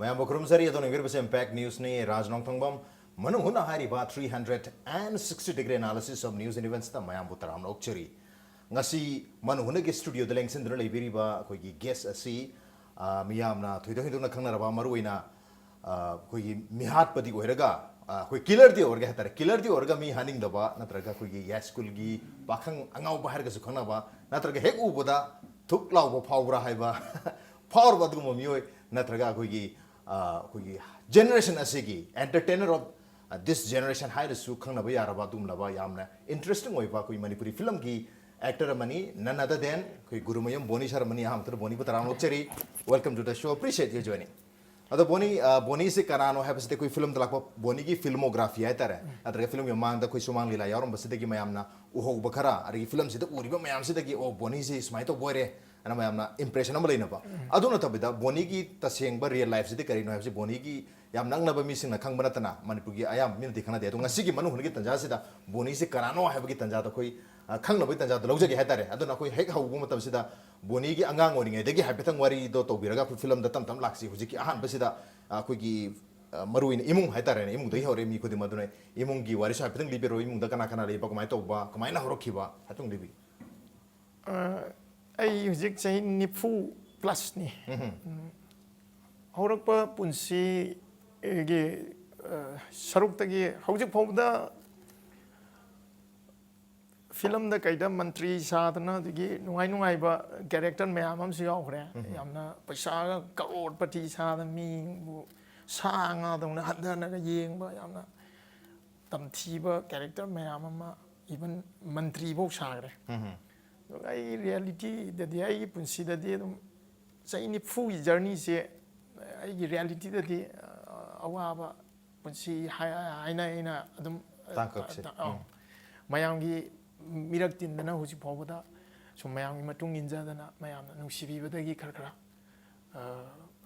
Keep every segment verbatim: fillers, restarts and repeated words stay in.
ꯃꯌꯥꯝꯕꯨ ꯈꯨꯔꯨꯝꯖꯔꯤ꯫ ꯑꯗꯣꯝꯅ ꯌꯦꯡꯕꯤꯔꯤꯕꯁꯤ Impact Newsꯅꯤ꯫ ꯔꯥꯖ ꯅꯣꯡꯊꯣꯡꯕꯝ꯫ ꯃꯅꯨꯡ ꯍꯨꯠꯅ ꯍꯥꯏꯔꯤꯕ three hundred and sixty degree analysis of news and eventsꯇ ꯃꯌꯥꯝꯕꯨ ꯇꯔꯥꯝꯅ ꯑꯣꯛꯆꯔꯤ꯫ ꯉꯁꯤ ꯃꯅꯨꯡ ꯍꯨꯠꯅꯒꯤ studioꯗ ꯂꯦꯡꯁꯤꯟꯗꯨꯅ ꯂꯩꯕꯤꯔꯤꯕ ꯑꯩꯈꯣꯏꯒꯤ guest ꯑꯁꯤ, ꯑ, ꯃꯤꯌꯥꯝꯅ ꯊꯣꯏꯗꯣꯛ ꯍꯦꯟꯗꯣꯛꯅ ꯈꯪꯅꯔꯕ, ꯃꯔꯨꯑꯣꯏꯅ, ꯑ, ꯑꯩꯈꯣꯏꯒꯤ ꯃꯤꯍꯥꯠꯄꯗꯤ ꯑꯣꯏꯔꯒ, ꯑ, ꯑꯩꯈꯣꯏ killerꯗꯤ ꯑꯣꯏꯔꯒ ꯍꯥꯏꯇꯥꯔꯦ, killerꯗꯤ ꯑꯣꯏꯔꯒ ꯃꯤ ꯍꯥꯠꯅꯤꯡꯗꯕ, ꯅꯠꯇ꯭ꯔꯒ ꯑꯩꯈꯣꯏꯒꯤ ꯌꯥꯏꯁ꯭ꯀꯨꯜꯒꯤ ꯄꯥꯈꯪ ꯑꯉꯥꯎꯕ ꯍꯥꯏꯔꯒꯁꯨ ꯈꯪꯅꯕ, ꯅꯠꯇ꯭ꯔꯒ ꯍꯦꯛ ꯎꯕꯗ ꯊꯨꯛ ꯂꯥꯎꯕ ꯐꯥꯎꯕ꯭ꯔꯥ ꯍꯥꯏꯕ ꯐꯥꯎꯔꯕ ꯑꯗꯨꯒꯨꯝꯕ ꯃꯤꯑꯣꯏ, ꯅꯠꯇ꯭ꯔꯒ ꯑꯩꯈꯣꯏꯒꯤ, ꯑ, ꯑꯩꯈꯣꯏꯒꯤ generation ꯑꯁꯤꯒꯤ entertainer of, ꯑ, this generation ꯍꯥꯏꯔꯁꯨ ꯈꯪꯅꯕ ꯌꯥꯔꯕ ꯑꯗꯨꯒꯨꯝꯂꯕ ꯌꯥꯝꯅ interesting ꯑꯣꯏꯕ ꯑꯩꯈꯣꯏ ꯃꯅꯤꯄꯨꯔꯤ filmꯒꯤ actor ꯑꯃꯅꯤ, none other than ꯑꯩꯈꯣꯏ ꯒꯨꯔꯨꯃꯌꯨꯝ ꯕꯣꯅꯤ sir ꯑꯃꯅꯤ꯫ ꯑꯍꯥꯟꯕꯗ ꯕꯣꯅꯤꯕꯨ ꯇꯔꯥꯝꯅ ꯑꯣꯛꯆꯔꯤ꯫ Welcome to the show, appreciate you joining꯫ ꯑꯗꯣ ꯕꯣꯅꯤ, ꯑ, ꯕꯣꯅꯤꯁꯦ ꯀꯅꯥꯅꯣ ꯍꯥꯏꯕꯁꯤꯗꯤ ꯑꯩꯈꯣꯏ filmꯗ ꯂꯥꯛꯄ ꯕꯣꯅꯤꯒꯤ filmography ꯍꯥꯏꯇꯥꯔꯦ, ꯅꯠꯇ꯭ꯔꯒ filmꯒꯤ ꯃꯃꯥꯡꯗ ꯑꯩꯈꯣꯏ ꯁꯨꯃꯥꯡ ꯂꯤꯂꯥ ꯌꯥꯎꯔꯝꯕꯁꯤꯗꯒꯤ ꯃꯌꯥꯝꯅ ꯎꯍꯧꯕ ꯈꯔ, ꯑꯗꯒꯤ filmꯁꯤꯗ ꯎꯔꯤꯕ ꯃꯌꯥꯝꯁꯤꯗꯒꯤ, "ꯑꯣ, ꯕꯣꯅꯤꯁꯤ ꯁꯨꯃꯥꯏꯅ ꯇꯧꯕ ꯑꯣꯏꯔꯦ" ꯑꯅ ꯃꯌꯥꯝꯅ impression ꯑꯃ ꯂꯩꯅꯕ꯫ ꯑꯗꯨ ꯅꯠꯇꯕꯤꯗ ꯕꯣꯅꯤꯒꯤ ꯇꯁꯦꯡꯕ real lifeꯁꯤꯗꯤ ꯀꯔꯤꯅꯣ ꯍꯥꯏꯕꯁꯤ ꯕꯣꯅꯤꯒꯤ ꯌꯥꯝ ꯅꯛꯅꯕ ꯃꯤꯁꯤꯡꯅ ꯈꯪꯕ ꯅꯠꯇꯅ ꯃꯅꯤꯄꯨꯔꯒꯤ ꯑꯌꯥꯝꯕ ꯃꯤꯅꯗꯤ ꯈꯪꯅꯗꯦ꯫ ꯑꯗꯣ ꯉꯁꯤꯒꯤ ꯃꯅꯨꯡ ꯍꯨꯠꯅꯒꯤ ꯇꯥꯟꯖꯥꯁꯤꯗ ꯕꯣꯅꯤꯁꯤ ꯀꯅꯥꯅꯣ ꯍꯥꯏꯕꯒꯤ ꯇꯥꯟꯖꯥꯗꯣ ꯑꯩꯈꯣꯏ, ꯑ, ꯈꯪꯅꯕꯒꯤ ꯇꯥꯟꯖꯥꯗꯣ ꯂꯧꯖꯒꯦ ꯍꯥꯏꯇꯥꯔꯦ꯫ ꯑꯗꯨꯅ ꯑꯩꯈꯣꯏ ꯍꯦꯛ ꯍꯧꯕ ꯃꯇꯝꯁꯤꯗ ꯕꯣꯅꯤꯒꯤ ꯑꯉꯥꯡ ꯑꯣꯏꯔꯤꯉꯩꯗꯒꯤ ꯍꯥꯏꯐꯦꯠꯇꯪ ꯋꯥꯔꯤꯗꯣ ꯇꯧꯕꯤꯔꯒ ꯑꯩꯈꯣꯏ filmꯗ ꯇꯞ ꯇꯞꯅ ꯂꯥꯛꯁꯤ꯫ ꯍꯧꯖꯤꯛꯀꯤ ꯑꯍꯥꯟꯕꯁꯤꯗ, ꯑ, ꯑꯩꯈꯣꯏꯒꯤ, ꯑ, ꯃꯔꯨꯑꯣꯏꯅ ꯏꯃꯨꯡ ꯍꯥꯏꯇꯥꯔꯦꯅꯦ, ꯏꯃꯨꯡꯗꯒꯤ ꯍꯧꯔꯦ ꯃꯤ ꯈꯨꯗꯤꯡꯃꯛ꯫ ꯑꯗꯨꯅ ꯏꯃꯨꯡꯒꯤ ꯋꯥꯔꯤꯁꯨ ꯍꯥꯏꯐꯦꯠꯇꯪ ꯂꯤꯕꯤꯔꯣ, ꯏꯃꯨꯡꯗ ꯀꯅꯥ ꯀꯅꯥ ꯂꯩꯕ, ꯀꯃꯥꯏꯅ ꯇꯧꯕ, ꯀꯃꯥꯏꯅ ꯍꯧꯔꯛꯈꯤꯕ, ꯍꯥꯏꯐꯦꯠꯇꯪ ꯂꯤꯕꯤꯌꯨ꯫ ꯑ, ꯑꯩ ꯍꯧꯖꯤꯛ ꯆꯍꯤ ꯅꯤꯐꯨ plusꯅꯤ꯫ ꯎꯝ, ꯍꯧꯔꯛꯄ ꯄꯨꯟꯁꯤꯒꯤ, ꯑ, ꯁꯔꯨꯛꯇꯒꯤ ꯍꯧꯖꯤꯛ ꯐꯥꯎꯕꯗ filmꯗ ꯀꯩꯗ ꯃꯟꯇ꯭ꯔꯤ ꯁꯥꯗꯅ, ꯑꯗꯒꯤ ꯅꯨꯡꯉꯥꯏ ꯅꯨꯡꯉꯥꯏꯕ character ꯃꯌꯥꯝ ꯑꯃꯁꯨ ꯌꯥꯎꯈ꯭ꯔꯦ꯫ ꯌꯥꯝꯅ ꯄꯩꯁꯥꯒ crorepati ꯁꯥꯗꯅ ꯃꯤꯕꯨ ꯁꯥ ꯉꯥꯗꯧꯅ ꯍꯟꯊꯅꯒ ꯌꯦꯡꯕ, ꯌꯥꯝꯅ ꯇꯝꯊꯤꯕ character ꯃꯌꯥꯝ ꯑꯃ, even ꯃꯟꯇ꯭ꯔꯤꯐꯧ ꯁꯥꯈ꯭ꯔꯦ꯫ ꯑꯗꯨꯒ ꯑꯩ realityꯗꯗꯤ, ꯑꯩꯒꯤ ꯄꯨꯟꯁꯤꯗꯗꯤ ꯑꯗꯨꯝ ꯆꯍꯤ ꯅꯤꯐꯨꯒꯤ journeyꯁꯦ ꯑꯩꯒꯤ realityꯗꯗꯤ, ꯑ, ꯑꯋꯥꯕ ꯄꯨꯟꯁꯤ ꯍꯥꯏ-, ꯍꯥꯏꯅ ꯑꯩꯅ ꯑꯗꯨꯝ, ꯑ, ꯇꯥꯡꯀꯛꯁꯦ꯫ ꯇ-, ꯑ, ꯎꯝ꯫ ꯃꯌꯥꯝꯒꯤ ꯃꯤꯔꯛ ꯇꯤꯟꯗꯅ ꯍꯧꯖꯤꯛ ꯐꯥꯎꯕꯗ ꯁꯨꯝ ꯃꯌꯥꯝꯒꯤ ꯃꯇꯨꯡ ꯏꯟꯖꯗꯅ ꯃꯌꯥꯝꯅ ꯅꯨꯡꯁꯤꯕꯤꯕꯗꯒꯤ ꯈꯔ ꯈꯔ, ꯑ,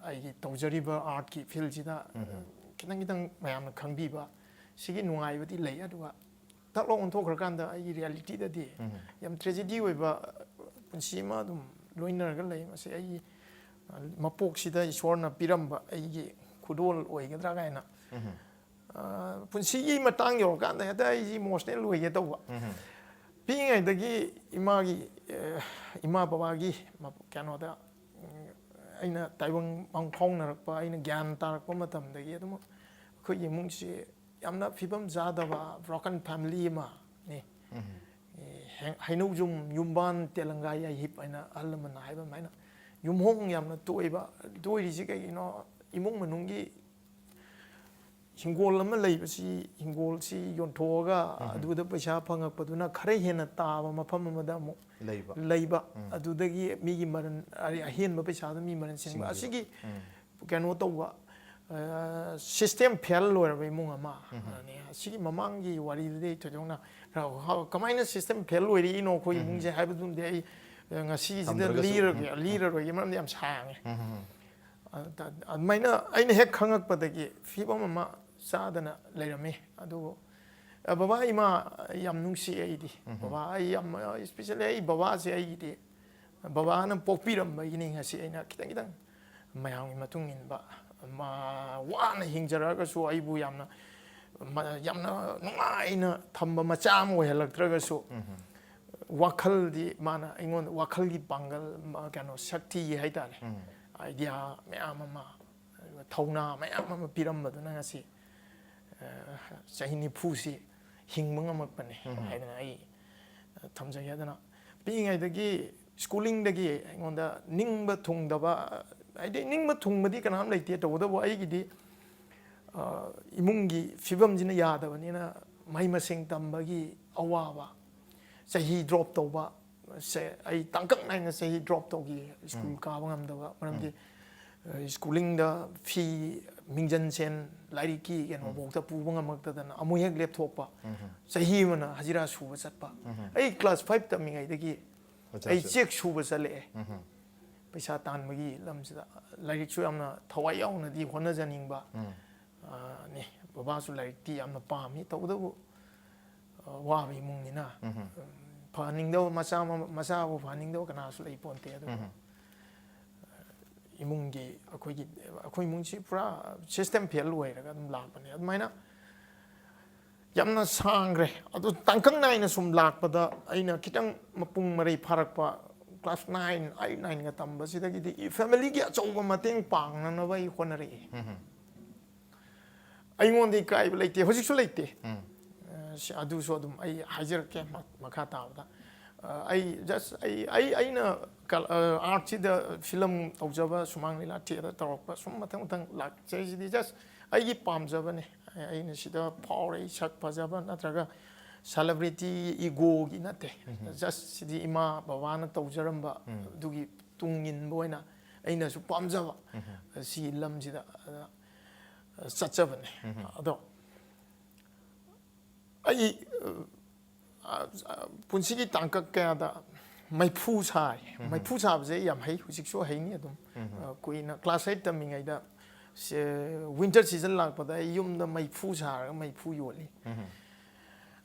ꯑꯩꯒꯤ ꯇꯧꯖꯔꯤꯕ artꯀꯤ fieldꯁꯤꯗ, ꯎꯝ꯫ ꯈꯤꯇꯪ ꯈꯤꯇꯪ ꯃꯌꯥꯝꯅ ꯈꯪꯕꯤꯕ, ꯁꯤꯒꯤ ꯅꯨꯡꯉꯥꯏꯕꯗꯤ ꯂꯩ꯫ ꯑꯗꯨꯒ ꯊꯛ ꯂꯥꯎ ꯑꯣꯟꯊꯣꯛꯈ꯭ꯔꯀꯥꯟꯗ ꯑꯩꯒꯤ realityꯗꯗꯤ ꯎꯝ꯫ ꯌꯥꯝ tragedy ꯑꯣꯏꯕ ꯄꯨꯟꯁꯤ ꯑꯃ ꯑꯗꯨꯝ ꯂꯣꯏꯅꯔꯒ ꯂꯩ꯫ ꯃꯁꯤ ꯑꯩꯒꯤ ꯃꯄꯣꯛꯁꯤꯗ ꯏꯁꯣꯔꯅ ꯄꯤꯔꯝꯕ ꯑꯩꯒꯤ ꯈꯨꯗꯣꯜ ꯑꯣꯏꯒꯗ꯭ꯔꯥ ꯀꯥꯏꯅ꯫ ꯎꯝ꯫ ꯑ, ꯄꯨꯟꯁꯤꯒꯤ ꯃꯇꯥꯡ ꯌꯧꯔꯀꯥꯟꯗ ꯍꯦꯛꯇ ꯑꯩꯁꯤ ꯏꯃꯣꯁꯅꯦꯜ ꯑꯣꯏꯒꯦ ꯇꯧꯕ꯫ ꯎꯝ꯫ ꯄꯤꯛꯏꯉꯩꯗꯒꯤ ꯏꯃꯥꯒꯤ, ꯑ, ꯏꯃꯥ ꯕꯕꯥꯒꯤ ꯃ-, ꯀꯩꯅꯣꯗ, ꯎꯝ, ꯑꯩꯅ ꯇꯥꯏꯕꯪ ꯄꯥꯡ ꯐꯥꯎꯅꯔꯛꯄ, ꯑꯩꯅ ꯒ꯭ꯌꯥꯟ ꯇꯥꯔꯛꯄ ꯃꯇꯝꯗꯒꯤ ꯑꯗꯨꯝ ꯑꯩꯈꯣꯏꯒꯤ ꯏꯃꯨꯡꯁꯤ ꯌꯥꯝꯅ ꯐꯤꯕꯝ ꯆꯥꯗꯕ, ꯕ꯭ꯔꯣꯀꯟ ꯐꯦꯃꯤꯂꯤ ꯑꯃꯅꯤ꯫ ꯎꯝ꯫ ꯑꯦ, ꯍꯦ-, ꯍꯩꯅꯧꯖꯨꯝ ꯌꯨꯝꯕꯥꯟ ꯇꯦꯂꯪꯒꯥ ꯌꯥꯏꯍꯤꯞ ꯍꯥꯏꯅ ꯑꯍꯜ ꯂꯃꯟꯅ ꯍꯥꯏꯕ ꯑꯗꯨꯃꯥꯏꯅ ꯌꯨꯝꯍꯣꯡ ꯌꯥꯝꯅ ꯇꯣꯏꯕ꯫ ꯇꯣꯏꯔꯤꯁꯤ ꯀꯩꯒꯤꯅꯣ? ꯏꯃꯨꯡ ꯃꯅꯨꯡꯒꯤ ꯍꯤꯡꯒꯣꯜ ꯑꯃ ꯂꯩꯕꯁꯤ, ꯍꯤꯡꯒꯣꯜꯁꯤ ꯌꯣꯟꯊꯣꯛꯑꯒ ꯎꯝ꯫ ꯑꯗꯨꯗ ꯄꯩꯁꯥ ꯐꯪꯉꯛꯄꯗꯨꯅ ꯈꯔ ꯍꯦꯟꯅ ꯇꯥꯕ ꯃꯐꯝ ꯑꯃꯗ ꯑꯃꯨꯛ ꯂꯩꯕ꯫ ꯂꯩꯕ꯫ ꯎꯝ꯫ ꯑꯗꯨꯗꯒꯤ ꯃꯤꯒꯤ ꯃꯔꯟ, ꯑꯔꯦ-, ꯑꯍꯦꯟꯕ ꯄꯩꯁꯥꯗꯨ ꯃꯤ ꯃꯔꯟ ꯁꯤꯟꯕ꯫ ꯁꯤꯡꯕ꯫ ꯑꯁꯤꯒꯤ ꯎꯝ꯫ ꯀꯩꯅꯣ ꯇꯧꯕ, ꯑ, ꯁꯤꯁꯇꯦꯝ ꯐꯦꯜ ꯑꯣꯏꯔꯕ ꯏꯃꯨꯡ ꯑꯃ꯫ ꯎꯝ꯫ ꯑꯅꯤ, ꯑꯁꯤꯒꯤ ꯃꯃꯥꯡꯒꯤ ꯋꯥꯔꯤꯗꯨꯗꯤ ꯑꯩ ꯊꯣꯏꯗꯣꯛꯅ ꯔ-, ꯍ-, ꯀꯃꯥꯏꯅ ꯁꯤꯁꯇꯦꯝ ꯐꯦꯜ ꯑꯣꯏꯔꯛꯏꯅꯣ ꯑꯩꯈꯣꯏ ꯎꯝ꯫ ꯏꯃꯨꯡꯁꯦ ꯍꯥꯏꯕꯗꯨꯝꯗꯤ ꯑꯩ, ꯑ, ꯉꯁꯤꯒꯤꯁꯤꯗ ꯊꯝꯗ꯭ꯔꯒꯁꯨ꯫ ꯂꯤꯔꯒꯦ, ꯎꯝ꯫ ꯂꯤꯔꯔꯣꯏꯒꯦ, ꯃꯔꯝꯗꯤ ꯌꯥꯝ ꯁꯥꯡꯉꯦ꯫ ꯎꯝ꯫ ꯑ, ꯇ-, ꯑꯗꯨꯃꯥꯏꯅ ꯑꯩꯅ ꯍꯦꯛ ꯈꯪꯉꯛꯄꯗꯒꯤ ꯐꯤꯕꯝ ꯑꯃ ꯆꯥꯗꯅ ꯂꯩꯔꯝꯃꯤ꯫ ꯑꯗꯨꯕꯨ, ꯑ, ꯕꯕꯥ ꯏꯃꯥ ꯌꯥꯝ ꯅꯨꯡꯁꯤ ꯑꯩꯗꯤ꯫ ꯎꯝ꯫ ꯕꯕꯥ ꯑꯩ ꯌꯥꯝ, especially ꯑꯩ ꯕꯕꯥꯁꯦ ꯑꯩꯒꯤꯗꯤ, ꯕꯕꯥꯅ ꯄꯣꯛꯄꯤꯔꯝꯕꯒꯤꯅꯤ ꯉꯁꯤ ꯑꯩꯅ ꯈꯤꯇꯪ ꯈꯤꯇꯪ ꯃꯌꯥꯝꯒꯤ ꯃꯇꯨꯡ ꯏꯟꯕ꯫ ꯃꯥ ꯋꯥꯅ ꯍꯤꯡꯖꯔꯒꯁꯨ ꯑꯩꯕꯨ ꯌꯥꯝꯅ, ꯃ-, ꯌꯥꯝꯅ ꯅꯨꯡꯉꯥꯏꯅ ꯊꯝꯕ ꯃꯆꯥ ꯑꯃ ꯑꯣꯏꯍꯜꯂꯛꯇ꯭ꯔꯒꯁꯨ, ꯎꯝ꯫ ꯋꯥꯈꯜꯗꯤ ꯃꯥꯅ ꯑꯩꯉꯣꯟꯗ ꯋꯥꯈꯜꯒꯤ ꯄꯥꯡꯒꯜ, ꯃ-, ꯀꯩꯅꯣ, ꯁꯛꯇꯤ ꯍꯥꯏꯇꯥꯔꯦ꯫ ꯎꯝ꯫ ꯑꯥꯏꯗꯤꯌꯥ ꯃꯌꯥꯝ ꯑꯃ, ꯊꯧꯅꯥ ꯃꯌꯥꯝ ꯑꯃ ꯄꯤꯔꯝꯕꯗꯨꯅ ꯉꯁꯤ, ꯑ, ꯆꯍꯤ ꯅꯤꯐꯨꯁꯤ ꯍꯤꯡꯕ ꯉꯝꯃꯛꯄꯅꯦ ꯎꯝ꯫ ꯍꯥꯏꯗꯅ ꯑꯩ, ꯑ, ꯊꯝꯖꯒꯦ꯫ ꯑꯗꯨꯅ ꯄꯤꯛꯏꯉꯩꯗꯒꯤ, ꯁ꯭ꯀꯨꯂꯤꯡꯗꯒꯤ ꯑꯩꯉꯣꯟꯗ ꯅꯤꯡꯕ ꯊꯨꯡꯗꯕ, ꯍꯥꯏꯗꯤ ꯅꯤꯡꯕ ꯊꯨꯡꯕꯗꯤ ꯀꯅꯥꯝ ꯂꯩꯇꯦ, ꯇꯧꯕꯇꯕꯨ ꯑꯩꯒꯤꯗꯤ, ꯑ, ꯏꯃꯨꯡꯒꯤ ꯐꯤꯕꯝꯁꯤꯅ ꯌꯥꯗꯕꯅꯤꯅ ꯃꯍꯩ ꯃꯁꯤꯡ ꯇꯝꯕꯒꯤ ꯑꯋꯥꯕ, ꯆꯍꯤ ꯗ꯭ꯔꯣꯞ ꯇꯧꯕ, ꯁꯦ, ꯑꯩ ꯇꯥꯡꯀꯛ ꯅꯥꯏꯅ ꯆꯍꯤ ꯗ꯭ꯔꯣꯞ ꯇꯧꯈꯤ, ꯁ꯭ꯀꯨꯜ ꯎꯝ꯫ ꯀꯥꯕ ꯉꯝꯗꯕ꯫ ꯃꯔꯝꯗꯤ, ꯎꯝ꯫ ꯑ, ꯁ꯭ꯀꯨꯂꯤꯡꯗ ꯐꯤ, ꯃꯤꯡꯖꯟ ꯁꯦꯟ, ꯂꯥꯏꯔꯤꯛꯀꯤ ꯎꯝ꯫ ꯀꯩꯅꯣꯐꯥꯎꯗ ꯄꯨꯕ ꯉꯝꯃꯛꯇꯗꯅ ꯑꯃꯨꯛ ꯍꯦꯛ ꯂꯦꯞꯊꯣꯛꯄ, ꯎꯝ꯫ ꯆꯍꯤ ꯑꯃꯅ ꯍꯖꯤꯔꯥ ꯁꯨꯕ ꯆꯠꯄ꯫ ꯎꯝ꯫ ꯑꯩ ꯀ꯭ꯂꯥꯁ ꯐꯥꯏꯚ ꯇꯝꯃꯤꯉꯩꯗꯒꯤ ꯑꯣꯖꯥꯁꯨ꯫ ꯑꯩ ꯆꯦꯛ ꯁꯨꯕ ꯆꯠꯂꯛꯑꯦ꯫ ꯎꯝ꯫ ꯄꯩꯁꯥ ꯇꯥꯟꯕꯒꯤ ꯂꯝꯁꯤꯗ ꯂꯥꯏꯔꯤꯛꯁꯨ ꯌꯥꯝꯅ ꯊꯋꯥꯏ ꯌꯥꯎꯅꯗꯤ ꯍꯣꯠꯅꯖꯅꯤꯡꯕ꯫ ꯎꯝ꯫ ꯑ, ꯅꯤ꯫ ꯕꯕꯥꯁꯨ ꯂꯥꯏꯔꯤꯛꯇꯤ ꯌꯥꯝꯅ ꯄꯥꯝꯃꯤ, ꯇꯧꯕꯇꯕꯨ, ꯑ, ꯋꯥꯕ ꯏꯃꯨꯡꯅꯤꯅ, ꯎꯝ꯫ ꯎꯝ, ꯐꯍꯟꯅꯤꯡꯗꯕ ꯃꯆꯥ ꯑꯃ, ꯃꯆꯥꯕꯨ ꯐꯍꯟꯅꯤꯡꯗꯕ ꯀꯅꯥꯁꯨ ꯂꯩ ꯄꯣꯟꯇꯦ꯫ ꯑꯗꯨꯕꯨ, ꯎꯝ꯫ ꯑ, ꯏꯃꯨꯡꯒꯤ ꯑꯩꯈꯣꯏꯒꯤ ꯑꯩꯈꯣꯏ ꯏꯃꯨꯡꯁꯤ ꯄꯨꯔꯥ system fail ꯑꯣꯏꯔꯒ ꯑꯗꯨꯝ ꯂꯥꯛꯄꯅꯦ꯫ ꯑꯗꯨꯃꯥꯏꯅ ꯌꯥꯝꯅ ꯁꯥꯡꯈ꯭ꯔꯦ꯫ ꯑꯗꯨ ꯇꯥꯡꯀꯛ ꯅꯥꯏꯅ ꯁꯨꯝ ꯂꯥꯛꯄꯗ ꯑꯩꯅ ꯈꯤꯇꯪ ꯃꯄꯨꯡ ꯃꯔꯩ ꯐꯥꯔꯛꯄ, class nine, eight, nineꯒ ꯇꯝꯕꯁꯤꯗꯒꯤꯗꯤ familyꯒꯤ ꯑꯆꯧꯕ ꯃꯇꯦꯡ ꯄꯥꯡꯅꯅꯕ ꯑꯩ ꯍꯣꯠꯅꯔꯛꯏ꯫ ꯑꯩꯉꯣꯟꯗ ꯏꯀꯥꯏꯕ ꯂꯩꯇꯦ, ꯍꯧꯖꯤꯛꯁꯨ ꯂꯩꯇꯦ꯫ ꯑ, ꯁꯤ, ꯑꯗꯨꯁꯨ ꯑꯗꯨꯝ ꯑꯩ ꯍꯥꯏꯖꯔꯛꯀꯦ ꯃ-, ꯃꯈꯥ ꯇꯥꯕꯗ꯫ ꯑ, ꯑꯩ just ꯑꯩ, ꯑꯩ, ꯑꯩꯅ ꯀ-, ꯑ, artꯁꯤꯗ film ꯇꯧꯖꯕ, ꯁꯨꯃꯥꯡ ꯂꯤꯂꯥ theatre ꯇꯧꯔꯛꯄ, ꯁꯨꯝ ꯃꯊꯪ ꯃꯊꯪ ꯂꯥꯛꯆꯩꯁꯤꯗꯤ just ꯑꯩꯒꯤ ꯄꯥꯝꯖꯕꯅꯦ꯫ ꯑꯩꯅ ꯁꯤꯗ ꯐꯥꯎꯔꯦ, ꯑꯩ ꯁꯛ ꯐꯖꯕ ꯅꯠꯇ꯭ꯔꯒ celebrity egoꯒꯤ ꯅꯠꯇꯦ꯫ Just ꯁꯤꯗꯤ ꯏꯃꯥ ꯕꯕꯥꯅ ꯇꯧꯖꯔꯝꯕ ꯑꯗꯨꯒꯤ ꯇꯨꯡ ꯏꯟꯕ ꯑꯣꯏꯅ ꯑꯩꯅꯁꯨ ꯄꯥꯝꯖꯕ ꯁꯤꯒꯤ ꯂꯝꯁꯤꯗ, ꯑ, ꯆꯠꯆꯕꯅꯦ꯫ ꯑꯗꯣ ꯑꯩ, ꯑ, ꯑ, ꯄꯨꯟꯁꯤꯒꯤ ꯇꯥꯡꯀꯛ ꯀꯌꯥꯗ ꯃꯩꯐꯨ ꯁꯥꯏ꯫ ꯃꯩꯐꯨ ꯁꯥꯕꯁꯦ ꯑꯩ ꯌꯥꯝ ꯍꯩ, ꯍꯧꯖꯤꯛꯁꯨ ꯍꯩꯅꯤ ꯑꯗꯨꯝ꯫ ꯑ, ꯀꯨꯏꯅ class eight ꯇꯝꯃꯤꯉꯩꯗ ꯁꯦ, winter season ꯂꯥꯛꯄꯗ ꯑꯩ ꯌꯨꯝꯗ ꯃꯩꯐꯨ ꯁꯥꯔꯒ ꯃꯩꯐꯨ ꯌꯣꯜꯂꯤ꯫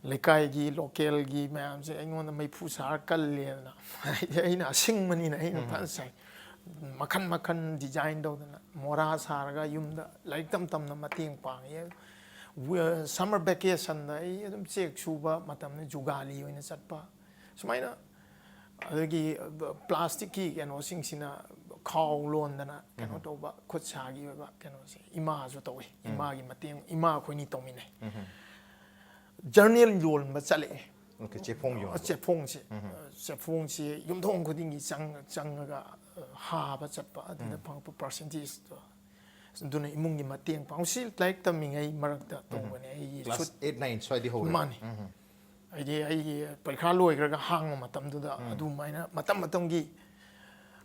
ꯂꯩꯀꯥꯏꯒꯤ, localꯒꯤ ꯃꯌꯥꯝꯁꯦ ꯑꯩꯉꯣꯟꯗ ꯃꯩꯐꯨ ꯁꯥꯔ ꯀꯜꯂꯦꯗꯅ꯫ ꯍꯥꯏꯗꯤ ꯑꯩꯅ ꯑꯁꯤꯡꯕꯅꯤꯅ ꯑꯩꯅ ꯐꯖꯅ ꯁꯥꯏ꯫ ꯃꯈꯟ ꯃꯈꯟ design ꯇꯧꯗꯅ ꯃꯣꯔꯥ ꯁꯥꯔꯒ ꯌꯨꯝꯗ ꯂꯥꯏꯔꯤꯛ ꯇꯝ ꯇꯝꯅ ꯃꯇꯦꯡ ꯄꯥꯡꯉꯤ꯫ ꯋ-, summer vacationꯗ ꯑꯩ ꯑꯗꯨꯝ ꯆꯦꯛ ꯁꯨꯕ ꯃꯇꯝꯗ ꯖꯨꯒꯥꯂꯤ ꯑꯣꯏꯅ ꯆꯠꯄ꯫ ꯁꯨꯃꯥꯏꯅ ꯑꯗꯒꯤ plasticꯀꯤ ꯀꯩꯅꯣꯁꯤꯡꯁꯤꯅ ꯈꯥꯎ ꯂꯣꯟꯗꯅ ꯀꯩꯅꯣ ꯇꯧꯕ, ꯈꯨꯠ ꯁꯥꯒꯤ ꯑꯣꯏꯕ ꯀꯩꯅꯣꯁꯦ ꯏꯃꯥꯁꯨ ꯇꯧꯋꯤ꯫ ꯏꯃꯥꯒꯤ ꯃꯇꯦꯡ, ꯏꯃꯥ ꯑꯩꯈꯣꯏꯅꯤ ꯇꯧꯃꯤꯟꯅꯩ꯫ Journal ꯌꯣꯟꯕ ꯆꯠꯂꯛꯑꯦ꯫ Okay, ꯆꯦꯐꯣꯡ ꯌꯣꯟꯕ꯫ ꯆꯦꯐꯣꯡꯁꯦ, ꯆꯦꯐꯣꯡꯁꯦ ꯌꯨꯝꯊꯣꯡ ꯈꯨꯗꯤꯡꯒꯤ ꯆꯪ-, ꯆꯪꯉꯒ, ꯑ, ꯍꯥꯕ ꯆꯠꯄ, ꯑꯗꯨꯗ ꯐꯪꯉꯛꯄ percentageꯇꯣ꯫ ꯑꯗꯨꯅ ꯏꯃꯨꯡꯒꯤ ꯃꯇꯦꯡ ꯄꯥꯡ-, ꯁꯤ ꯂꯥꯏꯔꯤꯛ ꯇꯝꯃꯤꯉꯩ ꯃꯔꯛꯇ ꯇꯧꯕꯅꯦ ꯑꯩꯒꯤ Class ꯁꯨꯠ-, eight, nine ꯁ꯭ꯋꯥꯏꯗꯤ ꯍꯧꯔꯦ꯫ ꯃꯥꯅꯤ꯫ ꯍꯥꯏꯗꯤ ꯑꯩꯒꯤ ꯄꯔꯤꯈꯥ ꯂꯣꯏꯈ꯭ꯔꯒ ꯍꯥꯡꯕ ꯃꯇꯝꯗꯨꯗ ꯑꯗꯨꯃꯥꯏꯅ ꯃꯇꯝ ꯃꯇꯝꯒꯤ,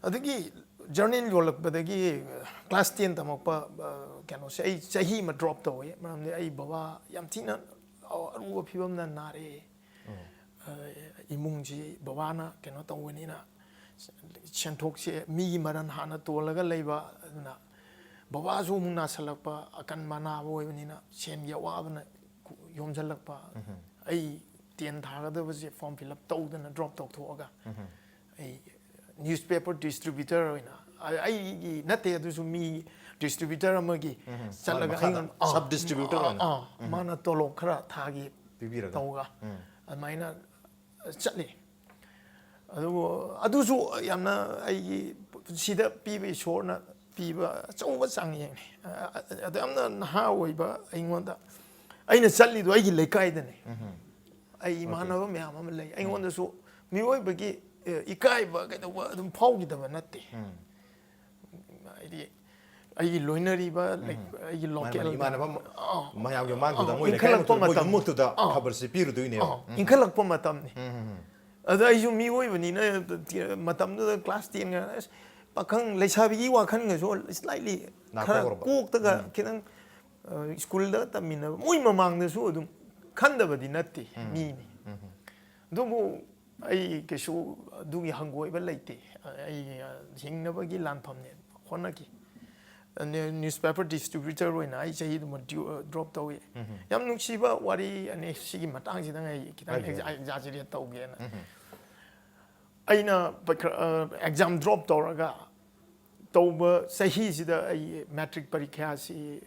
ꯑꯗꯒꯤ journal ꯌꯣꯜꯂꯛꯄꯗꯒꯤ class ten ꯇꯝꯃꯛꯄ, ꯑ, ꯀꯩꯅꯣꯁꯦ ꯑꯩ ꯆꯍꯤ ꯑꯃ drop ꯇꯧꯋꯦ꯫ ꯃꯔꯝꯗꯤ ꯑꯩ ꯕꯕꯥ ꯌꯥꯝ ꯊꯤꯅ ꯑꯔꯨꯕ ꯐꯤꯕꯝꯗ ꯅꯥꯔꯛꯑꯦ꯫ ꯑ, ꯏꯃꯨꯡꯁꯤ ꯕꯕꯥꯅ ꯀꯩꯅꯣ ꯇꯧꯕꯅꯤꯅ ꯁꯦꯟꯊꯣꯛꯁꯦ ꯃꯤꯒꯤ ꯃꯔꯟ ꯍꯥꯟꯅ ꯇꯣꯜꯂꯒ ꯂꯩꯕ, ꯑꯗꯨꯅ ꯕꯕꯥꯁꯨ ꯑꯃꯨꯛ ꯅꯥꯁꯜꯂꯛꯄ, ꯑꯀꯟꯕ ꯑꯅꯥꯕ ꯑꯣꯏꯕꯅꯤꯅ ꯁꯦꯟꯒꯤ ꯑꯋꯥꯕꯅ ꯌꯣꯝꯁꯤꯜꯂꯛꯄ꯫ ꯑꯩ ten ꯊꯥꯒꯗꯕꯁꯦ form fill up ꯇꯧꯗꯅ drop ꯇꯧꯊꯣꯛꯑꯒ ꯑꯩ newspaper distributor ꯑꯣꯏꯅ ꯑꯩꯒꯤ ꯅꯠꯇꯦ, ꯑꯗꯨꯁꯨ ꯃꯤ distributor ꯑꯃꯒꯤ ꯎꯝ, ꯆꯠꯂꯒ ꯃꯈꯥꯗ ꯑꯩꯉꯣꯟꯗ, ꯑꯥ, sub distributor ꯑꯥ, ꯑꯣꯏꯅ꯫ ꯑꯥ, ꯎꯝ꯫ ꯃꯥꯅ ꯇꯣꯂꯣꯞ ꯈꯔ ꯊꯥꯒꯤ ꯄꯤꯕꯤꯔꯒ꯫ ꯇꯧꯔꯒ ꯎꯝ꯫ ꯑꯗꯨꯃꯥꯏꯅ ꯆꯠꯂꯤ꯫ ꯑꯗꯨꯕꯨ ꯑꯗꯨꯁꯨ ꯌꯥꯝꯅ ꯑꯩꯒꯤ ꯄꯨꯟꯁꯤꯗ ꯄꯤꯕ, ꯏꯁꯣꯔꯅ ꯄꯤꯕ ꯑꯆꯧꯕ ꯆꯥꯡꯌꯦꯡꯅꯤ꯫ ꯑ-, ꯑ-, ꯑꯗꯨ ꯌꯥꯝꯅ ꯅꯍꯥ ꯑꯣꯏꯕ ꯑꯩꯉꯣꯟꯗ, ꯑꯩꯅ ꯆꯠꯂꯤꯗꯣ ꯑꯩꯒꯤ ꯂꯩꯀꯥꯏꯗꯅꯤ꯫ ꯎꯝ꯫ ꯑꯩ OK꯫ ꯏꯃꯥꯟꯅꯕ ꯃꯌꯥꯝ ꯑꯃ ꯂꯩ꯫ ꯎꯝ꯫ ꯑꯩꯉꯣꯟꯗꯁꯨ ꯃꯤꯑꯣꯏꯕꯒꯤ, ꯑ, ꯏꯀꯥꯏꯕ ꯀꯩꯗꯧꯕ ꯑꯗꯨꯝ ꯐꯥꯎꯈꯤꯗꯕ ꯅꯠꯇꯦ꯫ ꯎꯝ꯫ ꯍꯥꯏꯗꯤ ꯑꯩꯒꯤ ꯂꯣꯏꯅꯔꯤꯕ, ꯎꯝ꯫ ꯂꯩ-, ꯑꯩꯒꯤ ꯃꯥꯅꯤ, ꯃꯥꯅꯤ꯫ local ꯏꯃꯥꯟꯅꯕ ꯃ-, ꯑꯥ꯫ ꯃꯌꯥꯝꯒꯤ ꯃꯥꯡꯗꯨꯗ, ꯑꯥ, ꯃꯣꯏ ꯂꯩꯀꯥꯏ ꯏꯟꯈꯠꯂꯛꯄ ꯃꯛꯇꯨꯗ, ꯃꯣꯏ ꯃꯇꯝ꯫ ꯌꯨꯝꯃꯛꯇꯨꯗ ꯑꯥ꯫ ꯈꯕꯔꯁꯤ ꯄꯤꯔꯨꯗꯣꯏꯅꯦꯕ꯫ ꯑꯥ, ꯎꯝ꯫ ꯏꯟꯈꯠꯂꯛꯄ ꯃꯇꯝꯅꯤ꯫ ꯎꯝ, ꯎꯝ, ꯎꯝ꯫ ꯑꯗ ꯑꯩꯁꯨ ꯃꯤꯑꯣꯏꯕꯅꯤꯅ, ꯃꯇꯝꯗꯨꯗ class ten ꯒ, ꯑꯁ, ꯄꯥꯈꯪ ꯂꯩꯁꯥꯕꯤꯒꯤ ꯋꯥꯈꯜꯒꯁꯨ slightly ꯅꯥ ꯈꯔ ꯀꯧꯔꯕ꯫ ꯀꯣꯛꯇꯒ ꯎꯝ꯫ ꯈꯤꯇꯪ, ꯑ, school ꯗ ꯇꯝꯃꯤꯟꯅꯕ, ꯃꯣꯏ ꯃꯃꯥꯡꯗꯁꯨ ꯑꯗꯨꯝ ꯈꯟꯗꯕꯗꯤ ꯅꯠꯇꯦ, ꯎꯝ꯫ ꯃꯤꯅꯤ꯫ ꯎꯝ, ꯎꯝ꯫ ꯑꯗꯨꯕꯨ ꯑꯩ ꯀꯩꯁꯨ ꯑꯗꯨꯒꯤ ꯍꯪꯒꯣꯏꯕ ꯂꯩꯇꯦ꯫ ꯑꯩ ꯍꯤꯡꯅꯕꯒꯤ ꯂꯥꯟꯐꯝꯅꯦ ꯍꯣꯠꯅꯈꯤ꯫ ꯅ꯭ꯌꯨ-, newspaper distributor ꯑꯣꯏꯅ ꯑꯩ ꯆꯍꯤꯗꯨꯃ ꯗ꯭ꯌꯨ-, drop ꯇꯧꯏ꯫ ꯎꯝ꯫ ꯌꯥꯝ ꯅꯨꯡꯁꯤꯕ ꯋꯥꯔꯤ ꯑꯅꯤ, ꯁꯤꯒꯤ ꯃꯇꯥꯡꯁꯤꯗꯪ ꯑꯩ ꯈꯤꯇꯪ ꯍꯥꯏꯕꯤꯌꯨ꯫ ꯑꯦꯛꯖꯥ-, exaggerate ꯇꯧꯒꯦꯅ꯫ ꯎꯝ꯫ ꯑꯩꯅ ꯄꯩꯈꯥ-, ꯑ, exam drop ꯇꯧꯔꯒ ꯇꯧꯕ ꯆꯍꯤꯁꯤꯗ ꯑꯩ matric ꯄꯔꯤꯈ꯭ꯌꯥꯁꯤ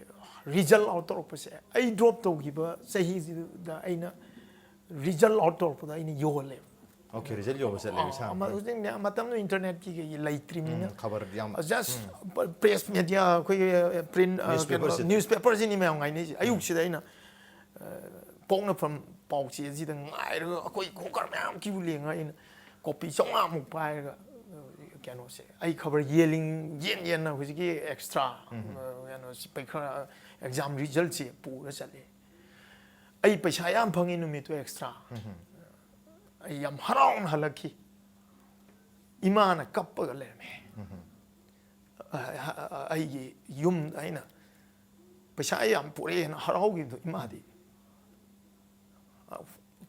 result out ꯇꯧꯔꯛꯄꯁꯦ, ꯑꯩ drop ꯇꯧꯈꯤꯕ ꯆꯍꯤꯁꯤꯗ ꯑꯩꯅ result out ꯇꯧꯔꯛꯄꯗ ꯑꯩꯅ ꯌꯣꯜꯂꯦ꯫ OK, result ꯌꯣꯟꯕ ꯆꯠꯂꯦ, ꯑꯥ, ꯏꯁꯥ꯫ ꯑꯃ-, ꯍꯧꯖꯤꯛ ꯃꯌꯥꯝ-, ꯃꯇꯝꯗꯨꯗ internet ꯀꯤ ꯀꯩꯒꯤ ꯂꯩꯇ꯭ꯔꯤꯕꯅꯤꯅ ꯎꯝ, ꯈꯕꯔ ꯌꯥꯝ, just ꯎꯝ꯫ ꯄ-, press media, ꯑꯩꯈꯣꯏꯒꯤ, ꯑ, print, ꯑ, newspaper ꯀꯩꯅꯣ, ꯁꯤꯠ-, newspaper ꯁꯤꯅꯤ ꯃꯌꯥꯝ ꯉꯥꯏꯅꯩꯁꯦ꯫ ꯎꯝ꯫ ꯑꯌꯨꯛꯁꯤꯗ ꯑꯩꯅ, ꯑ, ꯄꯣꯛꯅꯐꯝ ꯄꯥꯎꯆꯦꯁꯤꯗ ꯉꯥꯏꯔꯒ ꯑꯩꯈꯣꯏ ꯈꯣꯡꯀꯔ ꯃꯌꯥꯝ queue ꯂꯦꯡꯉꯒ ꯑꯩꯅ copy ꯆꯥꯝꯃꯉꯥꯃꯨꯛ ꯄꯥꯏꯔꯒ, ꯑ, ꯀꯩꯅꯣꯁꯦ, ꯑꯩ ꯈꯕꯔ ꯌꯦꯜꯂꯤꯡ-, ꯌꯦꯟ ꯌꯦꯟꯅ ꯍꯧꯖꯤꯛꯀꯤ extra, ꯎꯝ꯫ ꯑ, ꯀꯩꯅꯣꯁꯦ, ꯄꯩꯈꯥ exam result ꯁꯦ ꯄꯨꯔ ꯆꯠꯂꯦ꯫ ꯑꯩ ꯄꯩꯁꯥ ꯌꯥꯝ ꯐꯪꯉꯤ ꯅꯨꯃꯤꯠꯇꯨ extra꯫ ꯎꯝ꯫ ꯑꯩ ꯌꯥꯝ ꯍꯔꯥꯎꯅ ꯍꯜꯂꯛꯈꯤ꯫ ꯏꯃꯥꯅ ꯀꯞꯄꯒ ꯂꯩꯔꯝꯃꯦ꯫ ꯎꯝ꯫ ꯑ-, ꯑ-, ꯑ-, ꯑꯩꯒꯤ ꯌꯨꯝ, ꯑꯩꯅ ꯄꯩꯁꯥ ꯌꯥꯝ ꯄꯨꯔꯛꯑꯦꯅ ꯍꯔꯥꯎꯈꯤꯕꯗꯣ ꯏꯃꯥꯗꯤ꯫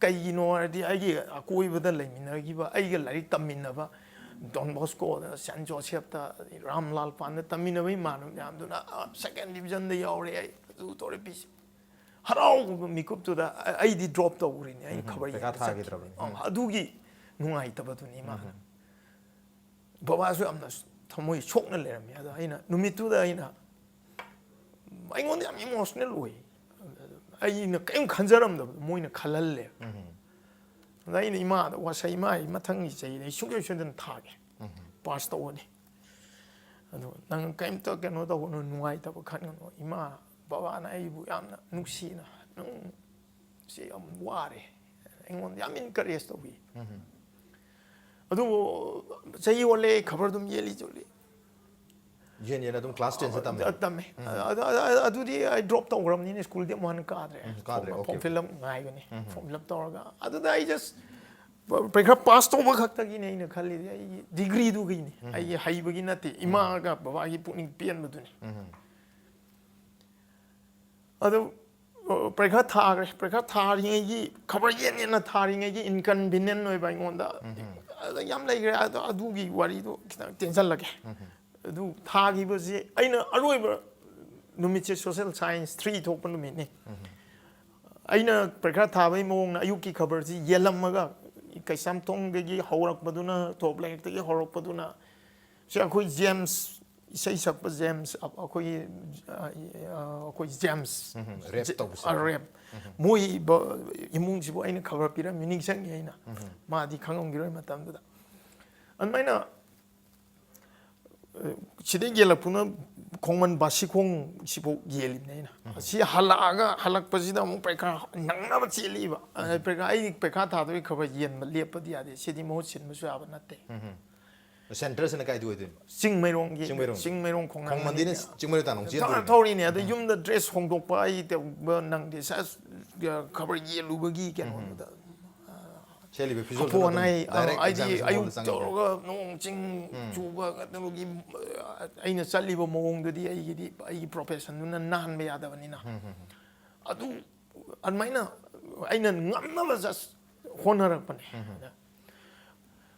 ꯀꯩꯒꯤꯅꯣ ꯍꯥꯏꯔꯗꯤ ꯑꯩꯒꯤ ꯑꯀꯣꯏꯕꯗ ꯂꯩꯃꯤꯟꯅꯈꯤꯕ, ꯑꯩꯒ ꯂꯥꯏꯔꯤꯛ ꯇꯝꯃꯤꯟꯅꯕ, Don Bosco ꯗ, Saint Joseph ꯇ, ꯔꯥꯝ ꯂꯥꯜꯄꯥꯟꯗ ꯇꯝꯃꯤꯟꯅꯕ ꯏꯃꯥꯟꯅꯕ ꯃꯌꯥꯝꯗꯨꯅ, "ꯑ, second division ꯗ ꯌꯥꯎꯔꯦ, ꯑꯩ ꯑꯗꯨ ꯇꯧꯔꯦ", ꯄꯤꯁꯤ꯫ ꯍꯔꯥꯎꯕ ꯃꯤꯀꯨꯞꯇꯨꯗ ꯑ-, ꯑꯩꯗꯤ drop ꯇꯧꯈ꯭ꯔꯤꯅꯦ, ꯑꯩꯅ ꯎꯝ, ꯈꯕꯔ ꯄꯩꯈꯥ ꯌꯦꯡꯕ ꯊꯥꯈꯤꯗ꯭ꯔꯕꯅꯤ꯫ ꯆꯠꯈꯤꯕ꯫ ꯑ, ꯎꯝ꯫ ꯑꯗꯨꯒꯤ ꯅꯨꯡꯉꯥꯏꯇꯕꯗꯨꯅꯤ ꯏꯃꯥꯅ꯫ ꯎꯝ꯫ ꯕꯕꯥꯁꯨ ꯌꯥꯝꯅ ꯊꯃꯣꯏ ꯁꯣꯛꯅ ꯂꯩꯔꯝꯃꯤ꯫ ꯑꯗꯣ ꯑꯩꯅ ꯅꯨꯃꯤꯠꯇꯨꯗ ꯑꯩꯅ, ꯑꯩꯉꯣꯟꯗ ꯌꯥꯝ ꯏꯃꯣꯁꯅꯦꯜ ꯑꯣꯏ꯫ ꯑꯩꯅ ꯀꯔꯤꯝ ꯈꯟꯖꯔꯝꯗꯕꯗꯣ ꯃꯣꯏꯅ ꯈꯜꯍꯜꯂꯦ꯫ ꯑꯗ ꯑꯩꯅ ꯏꯃꯥꯗ ꯋꯥꯁꯛ, "ꯏꯃꯥ, ꯑꯩ ꯃꯊꯪꯒꯤ ꯆꯍꯤꯗ ꯑꯩ ꯁꯨꯡꯁꯣꯏ ꯁꯣꯏꯗꯅ ꯊꯥꯒꯦ, ꯄꯥꯁ ꯇꯧꯒꯅꯤ꯫ ꯑꯗꯣ ꯅꯪ ꯀꯔꯤꯝꯇ ꯀꯩꯅꯣ ꯇꯧꯒꯅꯨ, ꯅꯨꯡꯉꯥꯏꯇꯕ ꯈꯟꯒꯅꯨ꯫ ꯏꯃꯥ, ꯕꯕꯥꯅ ꯑꯩꯕꯨ ꯌꯥꯝꯅ ꯅꯨꯡꯁꯤꯅ, ꯅꯪ ꯁꯤ ꯌꯥꯝ ꯋꯥꯔꯦ", ꯑꯩꯉꯣꯟꯗ ꯌꯥꯝ ꯏꯟꯀꯔꯦꯖ ꯇꯧꯕꯤ꯫ ꯑꯗꯨꯕꯨ ꯆꯍꯤ ꯑꯣꯜꯂꯦ, ꯈꯕꯔ ꯑꯗꯨꯝ ꯌꯦꯜꯂꯤ ꯆꯣꯠꯂꯤ꯫ ꯌꯦꯟ ꯌꯦꯟ ꯑꯗꯨꯝ ꯀ꯭ꯂꯥꯁ ꯇꯦꯟꯁꯦ ꯇꯝꯃꯦ꯫ ꯑ, ꯇꯝꯃꯦ꯫ ꯑꯗ-, ꯑꯗ-, ꯑꯗ-, ꯑꯗꯨꯗꯤ ꯑꯩ ꯗ꯭ꯔꯣꯞ ꯇꯧꯈ꯭ꯔꯕꯅꯤꯅ ꯁ꯭ꯀꯨꯜꯗꯤ ꯑꯃꯨꯛ ꯍꯟꯅ ꯀꯥꯗ꯭ꯔꯦ꯫ ꯎꯝ, ꯀꯥꯗ꯭ꯔꯦ, form, okay, form okay. Fill up ꯉꯥꯏꯕꯅꯤ꯫ ꯐꯣꯔꯝ ꯐꯤꯜ ꯑꯞ ꯇꯧꯔꯒ ꯑꯗꯨꯗ ꯑꯩ ꯖꯁ ꯄ-, ꯄꯔꯤꯈꯥ ꯄꯥꯁ ꯇꯧꯕ ꯈꯛꯇꯒꯤꯅꯦ ꯑꯩꯅ ꯈꯜꯂꯤꯁꯦ, ꯑꯩꯒꯤ ꯗꯤꯒ꯭ꯔꯤꯗꯨꯒꯤꯅꯤ꯫ ꯑꯩꯒꯤ ꯍꯩꯕꯒꯤ ꯅꯠꯇꯦ, ꯏꯃꯥꯒ ꯕꯕꯥꯒꯤ ꯄꯨꯛꯅꯤꯡ ꯄꯦꯟꯕꯗꯨꯅꯤ꯫ ꯑꯗꯨ, ꯑ, ꯄꯔꯤꯈꯥ ꯊꯥꯈ꯭ꯔꯦ꯫ ꯄꯔꯤꯈꯥ ꯊꯥꯔꯤꯉꯩꯒꯤ, ꯈꯕꯔ ꯌꯦꯟ ꯌꯦꯟꯅ ꯊꯥꯔꯤꯉꯩꯒꯤ ꯏꯟꯀꯟꯚꯤꯅꯤꯌꯦꯟ ꯑꯣꯏꯕ ꯑꯩꯉꯣꯟꯗ꯫ ꯑꯗ ꯌꯥꯝ ꯂꯩꯈ꯭ꯔꯦ꯫ ꯑꯗꯣ ꯑꯗꯨꯒꯤ ꯋꯥꯔꯤꯗꯣ ꯈꯤꯇꯪ ꯇꯦꯟꯁꯜꯂꯒꯦ꯫ ꯑꯗꯨ ꯊꯥꯈꯤꯕꯁꯤ ꯑꯩꯅ ꯑꯔꯣꯏꯕ ꯅꯨꯃꯤꯠꯁꯦ ꯁꯣꯁꯦꯜ ꯁꯥꯏꯟꯁ ꯊ꯭ꯔꯤ ꯊꯣꯛꯄ ꯅꯨꯃꯤꯠꯅꯤ꯫ ꯑꯩꯅ ꯄꯔꯤꯈꯥ ꯊꯥꯕꯒꯤ ꯃꯑꯣꯡꯅ ꯑꯌꯨꯛꯀꯤ ꯈꯕꯔꯁꯤ ꯌꯦꯜꯂꯝꯃꯒ, ꯀꯩꯁꯥꯝꯊꯣꯡꯗꯒꯤ ꯍꯧꯔꯛꯄꯗꯨꯅ, ꯊꯣꯛ ꯂꯩꯔꯛꯇꯒꯤ ꯍꯧꯔꯛꯄꯗꯨꯅ, ꯁꯤ ꯑꯩꯈꯣꯏ ꯖꯦꯝꯁ, ꯏꯁꯩ ꯁꯛꯄ ꯖꯦꯝꯁ, ꯑ-, ꯑꯩꯈꯣꯏꯒꯤ, ꯑ, ꯑ, ꯑꯩꯈꯣꯏ ꯖꯦꯝꯁ, ꯎꯝ, ꯔꯦꯞ ꯇꯧꯕꯁꯦ꯫ ꯑ, ꯔꯦꯞ꯫ ꯃꯣꯏ ꯕ-, ꯏꯃꯨꯡꯁꯤꯕꯨ ꯑꯩꯅ ꯈꯕꯔ ꯄꯤꯔꯝꯃꯤ, ꯅꯤꯡꯁꯤꯡꯉꯤ ꯑꯩꯅ꯫ ꯃꯥꯗꯤ ꯈꯪꯉꯝꯈꯤꯔꯣꯏ ꯃꯇꯝꯗꯨꯗ꯫ ꯑꯗꯨꯃꯥꯏꯅ, ꯑ, ꯁꯤꯗꯩ ꯌꯦꯜꯂꯛꯄꯅ ꯈꯣꯡꯃꯟ ꯕꯥꯁꯤꯈꯣꯡ ꯁꯤꯐꯥꯎ ꯌꯦꯜꯂꯤꯕꯅꯦ ꯑꯩꯅ꯫ ꯁꯤ ꯍꯜꯂꯛꯑꯒ, ꯍꯜꯂꯛꯄꯁꯤꯗ ꯑꯃꯨꯛ ꯄꯔꯤꯈꯥ ꯅꯪꯅꯕ ꯆꯦꯜꯂꯤꯕ꯫ ꯑ, ꯄꯔꯤꯈꯥ, ꯑꯩ ꯄꯔꯤꯈꯥ ꯊꯥꯗꯣꯏ ꯈꯕꯔ ꯌꯦꯟꯕ ꯂꯦꯞꯄꯗꯤ ꯌꯥꯗꯦ꯫ ꯁꯤꯗꯤ ꯃꯍꯨꯠ ꯁꯤꯟꯕꯁꯨ ꯌꯥꯕ ꯅꯠꯇꯦ꯫ ꯁꯦꯟꯇꯔꯁꯤꯅ ꯀꯥꯏꯗ ꯑꯣꯏꯗꯣꯏꯅꯣ? ꯆꯤꯡꯃꯩꯔꯣꯡꯒꯤ, ꯆꯤꯡꯃꯩꯔꯣꯡ꯫ ꯆꯤꯡꯃꯩꯔꯣꯡ ꯈꯣꯡꯅꯥꯡ ꯈꯣꯡꯃꯟꯗꯤꯅ ꯑꯅꯤꯅ꯫ ꯆꯤꯡꯃꯩꯔꯣꯡ ꯇꯥꯟꯅ ꯑꯃꯨꯛ ꯊꯧꯔ-, ꯆꯦꯟꯗꯣꯏꯅꯤ꯫ ꯊꯧꯔꯤꯅꯦ꯫ ꯑꯗ ꯌꯨꯝꯗ ꯗ꯭ꯔꯦꯁ ꯍꯣꯡꯗꯣꯛꯄ ꯑꯩ ꯇꯧꯕ ꯅꯪꯗꯦ꯫ ꯁꯁ, ꯈꯕꯔ ꯌꯦꯜꯂꯨꯕꯒꯤ ꯀꯩꯅꯣꯗꯨꯗ꯫ ꯁꯦꯠꯂꯤꯕ ꯐꯤꯖꯣꯜꯗꯨꯅ ꯍꯥꯄꯨ ꯑꯗꯨꯝ ꯑꯅꯥꯏ, direct ꯑꯩꯗꯤ examination ꯑꯌꯨꯛ hallꯗ ꯆꯪꯉꯦ꯫ ꯇꯧꯔꯒ ꯅꯣꯡ ꯆꯤꯡ ꯆꯨꯕ, ꯑꯗꯨꯒꯤ, ꯑꯩꯅ ꯆꯠꯂꯤꯕ ꯃꯑꯣꯡꯗꯨꯗꯤ ꯑꯩꯒꯤꯗꯤ, ꯑꯩꯒꯤ ꯄ꯭ꯔꯣꯐꯦꯁꯟꯗꯨꯅ ꯅꯥꯟꯕ ꯌꯥꯗꯕꯅꯤꯅ꯫ ꯑꯗꯨ ꯑꯗꯨꯃꯥꯏꯅ ꯑꯩꯅ ꯉꯝꯅꯕ ꯖꯁ ꯍꯣꯠꯅꯔꯛꯄꯅꯦ꯫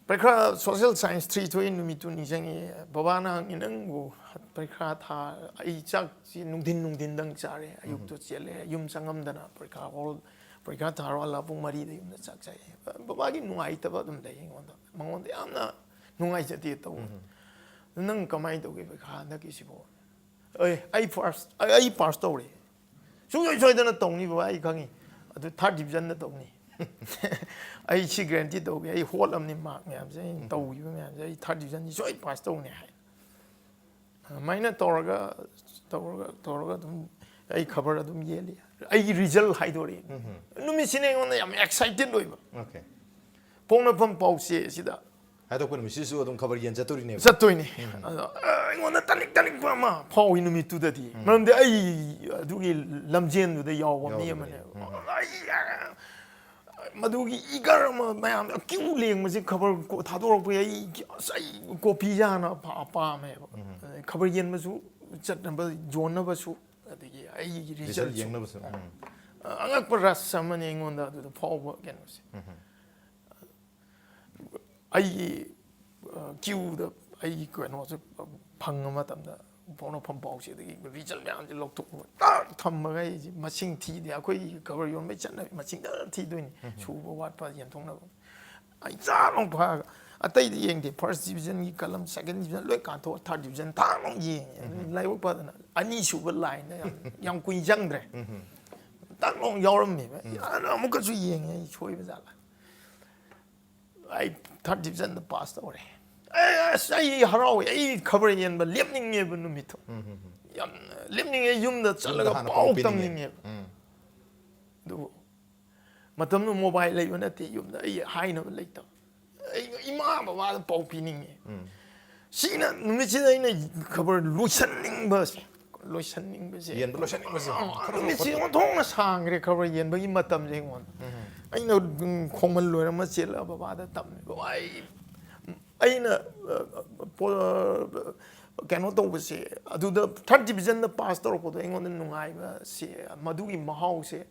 ꯄꯔꯤꯈꯥ ꯁꯣꯁꯦꯜ ꯁꯥꯏꯟꯁ ꯊ꯭ꯔꯤ ꯊꯣꯛꯏ ꯅꯨꯃꯤꯠꯇꯨ ꯅꯤꯡꯁꯤꯡꯉꯤ꯫ ꯕꯕꯥꯅ ꯍꯪꯉꯤ, "ꯅꯪꯕꯨ ꯄꯔꯤꯈꯥ ꯊꯥ-, ꯑꯩ ꯆꯥꯛꯁꯤ ꯅꯨꯡꯊꯤꯟ, ꯅꯨꯡꯊꯤꯟꯗꯪ ꯆꯥꯔꯦ, ꯑꯌꯨꯛꯇꯣ ꯆꯦꯜꯂꯦ, ꯌꯨꯝ ꯆꯪꯉꯝꯗꯅ ꯄꯔꯤꯈꯥ ꯍꯣꯜ, ꯄꯔꯤꯈꯥ ꯊꯥꯔꯣ ꯍꯜꯂꯛ ꯄꯨꯡ ꯃꯔꯤꯗ ꯌꯨꯝꯗ ꯆꯥꯛ ꯆꯥꯏ"꯫ ꯕꯕꯥꯒꯤ ꯅꯨꯡꯉꯥꯏꯇꯕ ꯑꯗꯨꯝ ꯂꯩ ꯑꯩꯉꯣꯟꯗ꯫ ꯃꯉꯣꯟꯗ ꯌꯥꯝꯅ ꯅꯨꯡꯉꯥꯏꯖꯗꯦ ꯇꯧꯕ꯫ "ꯅꯪ ꯀꯃꯥꯏꯅ ꯇꯧꯒꯦ ꯄꯩꯈꯥ ꯍꯟꯗꯛꯀꯤꯁꯤꯕꯣ?" "ꯑꯩ ꯑꯩ ꯐꯥꯔꯁ ꯑꯩ ꯄꯥꯁ ꯇꯧꯔꯦ꯫ ꯁꯨꯡꯁꯣꯏ ꯁꯣꯏꯗꯅ ꯇꯧꯅꯤ ꯕꯕꯥ, ꯑꯩ ꯈꯪꯉꯤ꯫ ꯑꯗꯨ ꯊꯥꯔꯠ ꯗꯤꯕꯤꯖꯟꯗ ꯇꯧꯅꯤ꯫ ꯑꯩ ꯁꯤ ꯒꯦꯔꯦꯟꯇꯤ ꯇꯧꯒꯦ꯫ ꯑꯩ ꯍꯣꯠꯂꯝꯅꯤ, ꯃꯥꯔꯛ ꯃꯌꯥꯝꯁꯦ, ꯑꯩꯅ ꯇꯧꯈꯤꯕ ꯃꯌꯥꯝꯁꯦ, ꯑꯩ ꯊꯥꯔꯠ ꯗꯤꯕꯤꯖꯟꯗꯤ ꯁꯣꯏ ꯄꯥꯁ ꯇꯧꯅꯤ" ꯍꯥꯏ꯫ ꯑꯗꯨꯃꯥꯏꯅ ꯇꯧꯔꯒ ꯇꯧꯔꯒ ꯇꯧꯔꯒ ꯑꯗꯨꯝ ꯑꯩ ꯈꯕꯔ ꯑꯗꯨꯝ ꯌꯦꯜꯂꯤ꯫ ꯑꯩꯒꯤ ꯔꯤꯖꯜ ꯍꯥꯏꯗꯣꯔꯛꯑꯦ꯫ ꯅꯨꯃꯤꯠꯁꯤꯅ ꯑꯩꯉꯣꯟꯗ ꯌꯥꯝ ꯑꯦꯛꯁꯥꯏꯇꯦꯠ ꯑꯣꯏꯕ꯫ ꯑꯣꯀꯦ꯫ ꯄꯣꯛꯅꯐꯝ ꯄꯥꯎꯆꯦ ꯑꯁꯤꯗ ꯍꯥꯏꯗꯣꯛꯄ ꯅꯨꯃꯤꯠꯁꯤꯁꯨ ꯑꯗꯨꯝ ꯈꯕꯔ ꯌꯦꯟ ꯆꯠꯇꯣꯔꯤꯅꯦꯕ꯫ ꯆꯠꯇꯣꯏꯅꯤ꯫ ꯑꯗꯣ ꯑꯩꯉꯣꯟꯗ ꯇꯅꯤꯛ ꯇꯅꯤꯛꯄ ꯑꯃ ꯐꯥꯎꯏ ꯅꯨꯃꯤꯠꯇꯨꯗꯗꯤ, ꯃꯔꯝꯗꯤ ꯑꯩ ꯑꯗꯨꯒꯤ ꯂꯝꯖꯦꯟꯗꯨꯗ ꯌꯥꯎꯕ ꯃꯤ ꯌꯥꯎꯕꯅꯤ꯫ ꯑꯃꯅꯦꯕ꯫ ꯑꯩ ꯃꯗꯨꯒꯤ ꯏꯒꯔ ꯑꯃ, ꯃꯌꯥꯝꯗ ꯀ꯭ꯌꯨ ꯂꯦꯡꯕꯁꯦ, ꯈꯕꯔ ꯀꯣ- ꯊꯥꯗꯣꯔꯛꯄꯒꯤ ꯑꯩ ꯑꯁ, ꯑꯩ ꯀꯣꯄꯤꯁꯦ ꯍꯥꯟꯅ ꯄꯥ- ꯄꯥꯝꯃꯦꯕ꯫ ꯑꯗꯩ ꯈꯕꯔ ꯌꯦꯟꯕꯁꯨ ꯆꯠꯅꯕ, ꯌꯣꯟꯅꯕꯁꯨ, ꯑꯗꯒꯤ ꯑꯩꯒꯤ ꯔꯤꯖꯜ ꯔꯤꯖꯜꯁꯨ꯫ ꯌꯦꯡꯅꯕꯁꯨ꯫ ꯎꯝ꯫ ꯑꯉꯛꯄ ꯔꯁ ꯑꯃꯅꯤ ꯑꯩꯉꯣꯟꯗ ꯑꯗꯨꯗ ꯐꯥꯎꯕ ꯀꯩꯅꯣꯁꯦ꯫ ꯑꯩꯒꯤ ꯀ꯭ꯌꯨꯗ ꯑꯩꯒꯤ ꯀꯩꯅꯣꯁꯦ ꯐꯪꯕ ꯃꯇꯝꯗ, ꯄꯣꯛꯅꯐꯝ ꯄꯥꯎꯆꯦꯗꯒꯤ ꯔꯤꯖꯜ ꯃꯌꯥꯝꯁꯦ ꯂꯧꯊꯣꯛꯑꯒ ꯇꯥꯛ ꯊꯝꯃꯒ, ꯑꯩꯁꯦ ꯃꯁꯤꯡ ꯊꯤꯗꯦ꯫ ꯑꯩꯈꯣꯏꯒꯤ ꯈꯕꯔ ꯌꯣꯟꯕꯒꯤ ꯆꯠꯅꯕꯤ, ꯃꯁꯤꯡꯗ ꯊꯤꯗꯣꯏꯅꯤ, ꯁꯨꯕ ꯋꯥꯠꯄ ꯌꯦꯟꯊꯣꯛꯅꯕ꯫ ꯑꯩ ꯆꯥꯛ ꯂꯥꯎ ꯐꯥꯔꯒ, ꯑꯇꯩꯗꯤ ꯌꯦꯡꯗꯦ, ꯐꯥꯔꯁ ꯗꯤꯕꯤꯖꯟꯒꯤ ꯀꯂꯝ, ꯁꯦꯀꯦꯟ ꯗꯤꯕꯤꯖꯟ ꯂꯣꯏ ꯀꯥꯟꯊꯣꯛꯑ ꯊꯥꯔꯠ ꯗꯤꯕꯤꯖꯟ ꯊꯥꯛ ꯂꯥꯎ ꯌꯦꯡꯉꯦ꯫ ꯂꯥꯏꯕꯛ ꯐꯗꯅ ꯑꯅꯤꯁꯨꯕ ꯂꯥꯏꯟꯗ ꯌꯥꯝ, ꯌꯥꯝ ꯀꯨꯏ ꯆꯪꯗ꯭ꯔꯦ꯫ ꯇꯥꯛ ꯂꯥꯎ ꯌꯥꯎꯔꯝꯃꯦꯕ꯫ ꯑꯗꯣ ꯑꯃꯨꯛꯀꯁꯨ ꯌꯦꯡꯉꯦ, ꯑꯩ ꯁꯣꯏꯕ ꯖꯥꯠꯂ꯫ ꯑꯩ ꯊꯥꯔꯠ ꯗꯤꯕꯤꯖꯟꯗ ꯄꯥꯁ ꯇꯧꯔꯦ꯫ ꯑꯦ, ꯑꯁ, ꯑꯩ ꯍꯔꯥꯎꯋꯦ꯫ ꯑꯩ ꯈꯕꯔ ꯌꯦꯟꯕ ꯂꯦꯞꯅꯤꯡꯉꯦꯕ ꯅꯨꯃꯤꯠꯇꯣ꯫ ꯌꯥꯝ ꯂꯦꯞꯅꯤꯡꯉꯦ, ꯌꯨꯝꯗ ꯆꯠꯂꯒ ꯍꯥꯟꯅ ꯄꯥꯎ ꯄꯥꯎ ꯄꯤꯅꯤꯡꯉꯦ꯫ ꯇꯝꯅꯤꯡꯉꯦꯕ꯫ ꯑꯗꯨꯕꯨ ꯃꯇꯝꯗꯨ ꯃꯣꯕꯥꯏꯜ ꯂꯩꯕ ꯅꯠꯇꯦ, ꯌꯨꯝꯗ ꯑꯩ ꯍꯥꯏꯅꯕ ꯂꯩꯇꯕ꯫ ꯑꯩ ꯏꯃꯥ ꯕꯕꯥꯗ ꯄꯥꯎ ꯄꯤꯅꯤꯡꯉꯦ꯫ ꯁꯤꯅ ꯅꯨꯃꯤꯠꯁꯤꯗ ꯑꯩꯅ ꯈꯕꯔ ꯂꯣꯏꯁꯟꯅꯤꯡꯕꯁꯦ, ꯂꯣꯏꯁꯟꯅꯤꯡꯕꯁꯦ꯫ ꯌꯦꯟꯕ ꯂꯣꯏꯁꯟꯅꯤꯡꯕꯁꯦ꯫ ꯑꯥ, ꯅꯨꯃꯤꯠꯁꯦ ꯑꯣꯟꯊꯣꯛꯅ ꯁꯥꯡꯈ꯭ꯔꯦ ꯈꯕꯔ ꯌꯦꯟꯕꯒꯤ ꯃꯇꯝꯁꯦ ꯑꯩꯉꯣꯟꯗ꯫ ꯑꯩꯅ, ꯎꯝ, ꯈꯣꯡꯃꯟ ꯂꯣꯏꯔꯝꯃ ꯆꯦꯜꯂꯒ ꯕꯕꯥꯗ ꯇꯝꯃꯦ꯫ "ꯕꯕꯥ, ꯑꯩ, ꯑꯩꯅ, ꯑ, ꯄꯣ-, ꯑ, ꯀꯩꯅꯣ ꯇꯧꯕꯁꯦ, ꯑꯗꯨꯗ ꯊꯥꯔꯠ ꯗꯤꯕꯤꯖꯟꯗ ꯄꯥꯁ ꯇꯧꯔꯛꯄꯗꯣ ꯑꯩꯉꯣꯟꯗ ꯅꯨꯡꯉꯥꯏꯕꯁꯦ, ꯃꯗꯨꯒꯤ ꯃꯍꯥꯎꯁꯦ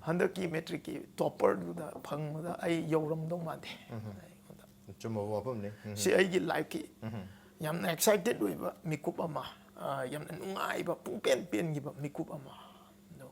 ꯍꯟꯗꯛꯀꯤ ꯃꯦꯇ꯭ꯔꯤꯛꯀꯤ ꯇꯣꯞꯄꯔꯗꯨꯗ ꯐꯪꯕꯗ ꯑꯩ ꯌꯧꯔꯝꯗꯧ ꯃꯥꯟꯗꯦ ꯑꯩꯉꯣꯟꯗ꯫ ꯆꯨꯝꯕ ꯋꯥꯐꯝꯅꯤ꯫ ꯎꯝ꯫ ꯁꯤ ꯑꯩꯒꯤ ꯂꯥꯏꯐꯀꯤ ꯌꯥꯝꯅ ꯑꯦꯛꯁꯥꯏꯇꯦꯠ ꯑꯣꯏꯕ ꯃꯤꯀꯨꯞ ꯑꯃ, ꯑ, ꯌꯥꯝꯅ ꯅꯨꯡꯉꯥꯏꯕ, ꯄꯨꯡꯄꯦꯟ ꯄꯦꯟꯈꯤꯕ ꯃꯤꯀꯨꯞ ꯑꯃ꯫ ꯑꯗꯣ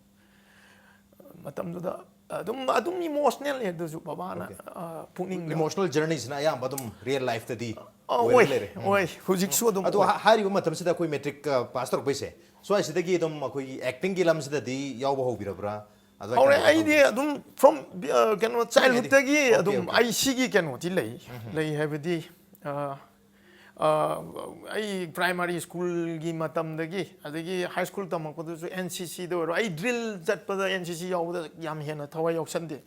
ꯃꯇꯝꯗꯨꯗ ꯑꯗꯨꯝ ꯑꯗꯨꯝ ꯏꯃꯣꯁꯅꯦꯜꯅꯦ ꯑꯗꯨꯁꯨ ꯕꯕꯥꯅ, ꯑ, ꯄꯨꯛꯅꯤꯡꯗ. ꯏꯃꯣꯁꯅꯦꯜ ꯖꯔꯅꯤꯁꯤꯅ ꯑꯌꯥꯝꯕ ꯑꯗꯨꯝ ꯔꯤꯌꯦꯜ ꯂꯥꯏꯐꯇꯗꯤ ꯑ, ꯑꯣꯏꯔ ꯑꯣꯏ ꯂꯩꯔꯦ꯫ ꯑꯣꯏ ꯍꯧꯖꯤꯛꯁꯨ ꯑꯗꯨꯝ ꯑꯗꯣ ꯑꯣꯏ꯫ ꯍꯥ- ꯍꯥꯏꯔꯤꯕ ꯃꯇꯝꯁꯤꯗ ꯑꯩꯈꯣꯏ ꯃꯦꯇ꯭ꯔꯤꯛ ꯄꯥꯁ ꯇꯧꯔꯛꯄꯩꯁꯦ, ꯁ꯭ꯋꯥꯏꯁꯤꯗꯒꯤ ꯑꯗꯨꯝ ꯑꯩꯈꯣꯏꯒꯤ ꯑꯦꯛꯇꯤꯡꯒꯤ ꯂꯝꯁꯤꯗꯗꯤ ꯌꯥꯎꯕ ꯍꯧꯕꯤꯔꯕ꯭ꯔꯥ? ꯑꯗꯨꯃꯥꯏꯅ ꯍꯧꯔꯦ꯫ ꯇꯧꯕ ꯑꯩꯗꯤ ꯍꯧꯕꯤꯔꯕ꯭ꯔꯥ? ꯑꯗꯨꯝ ꯐ꯭ꯔꯣꯝ ꯀꯩꯅꯣ ꯆꯥꯏꯜꯍꯨꯗꯇꯒꯤ ꯑꯣꯀꯦ, ꯑꯗꯨꯝ ꯑꯣꯀꯦ꯫ ꯑꯩ ꯁꯤꯒꯤ ꯀꯩꯅꯣꯗꯤ ꯂꯩ꯫ ꯂꯩ ꯍꯥꯏꯕꯗꯤ, ꯑ, ꯑ, ꯑꯩ ꯄ꯭ꯔꯥꯏꯃꯥꯔꯤ ꯁ꯭ꯀꯨꯜꯒꯤ ꯃꯇꯝꯗꯒꯤ, ꯑꯗꯒꯤ ꯍꯥꯏ ꯁ꯭ꯀꯨꯜ ꯇꯝꯃꯛꯄꯗꯁꯨ ꯑꯦꯟ ꯁꯤ ꯁꯤꯗ ꯑꯣꯏꯔꯣ, ꯑꯩ ꯗ꯭ꯔꯤꯜ ꯆꯠꯄꯗ, ꯑꯦꯟ ꯁꯤ ꯁꯤ ꯌꯥꯎꯕꯗ ꯌꯥꯝ ꯍꯦꯟꯅ ꯊꯋꯥꯏ ꯌꯥꯎꯁꯟꯗꯦ꯫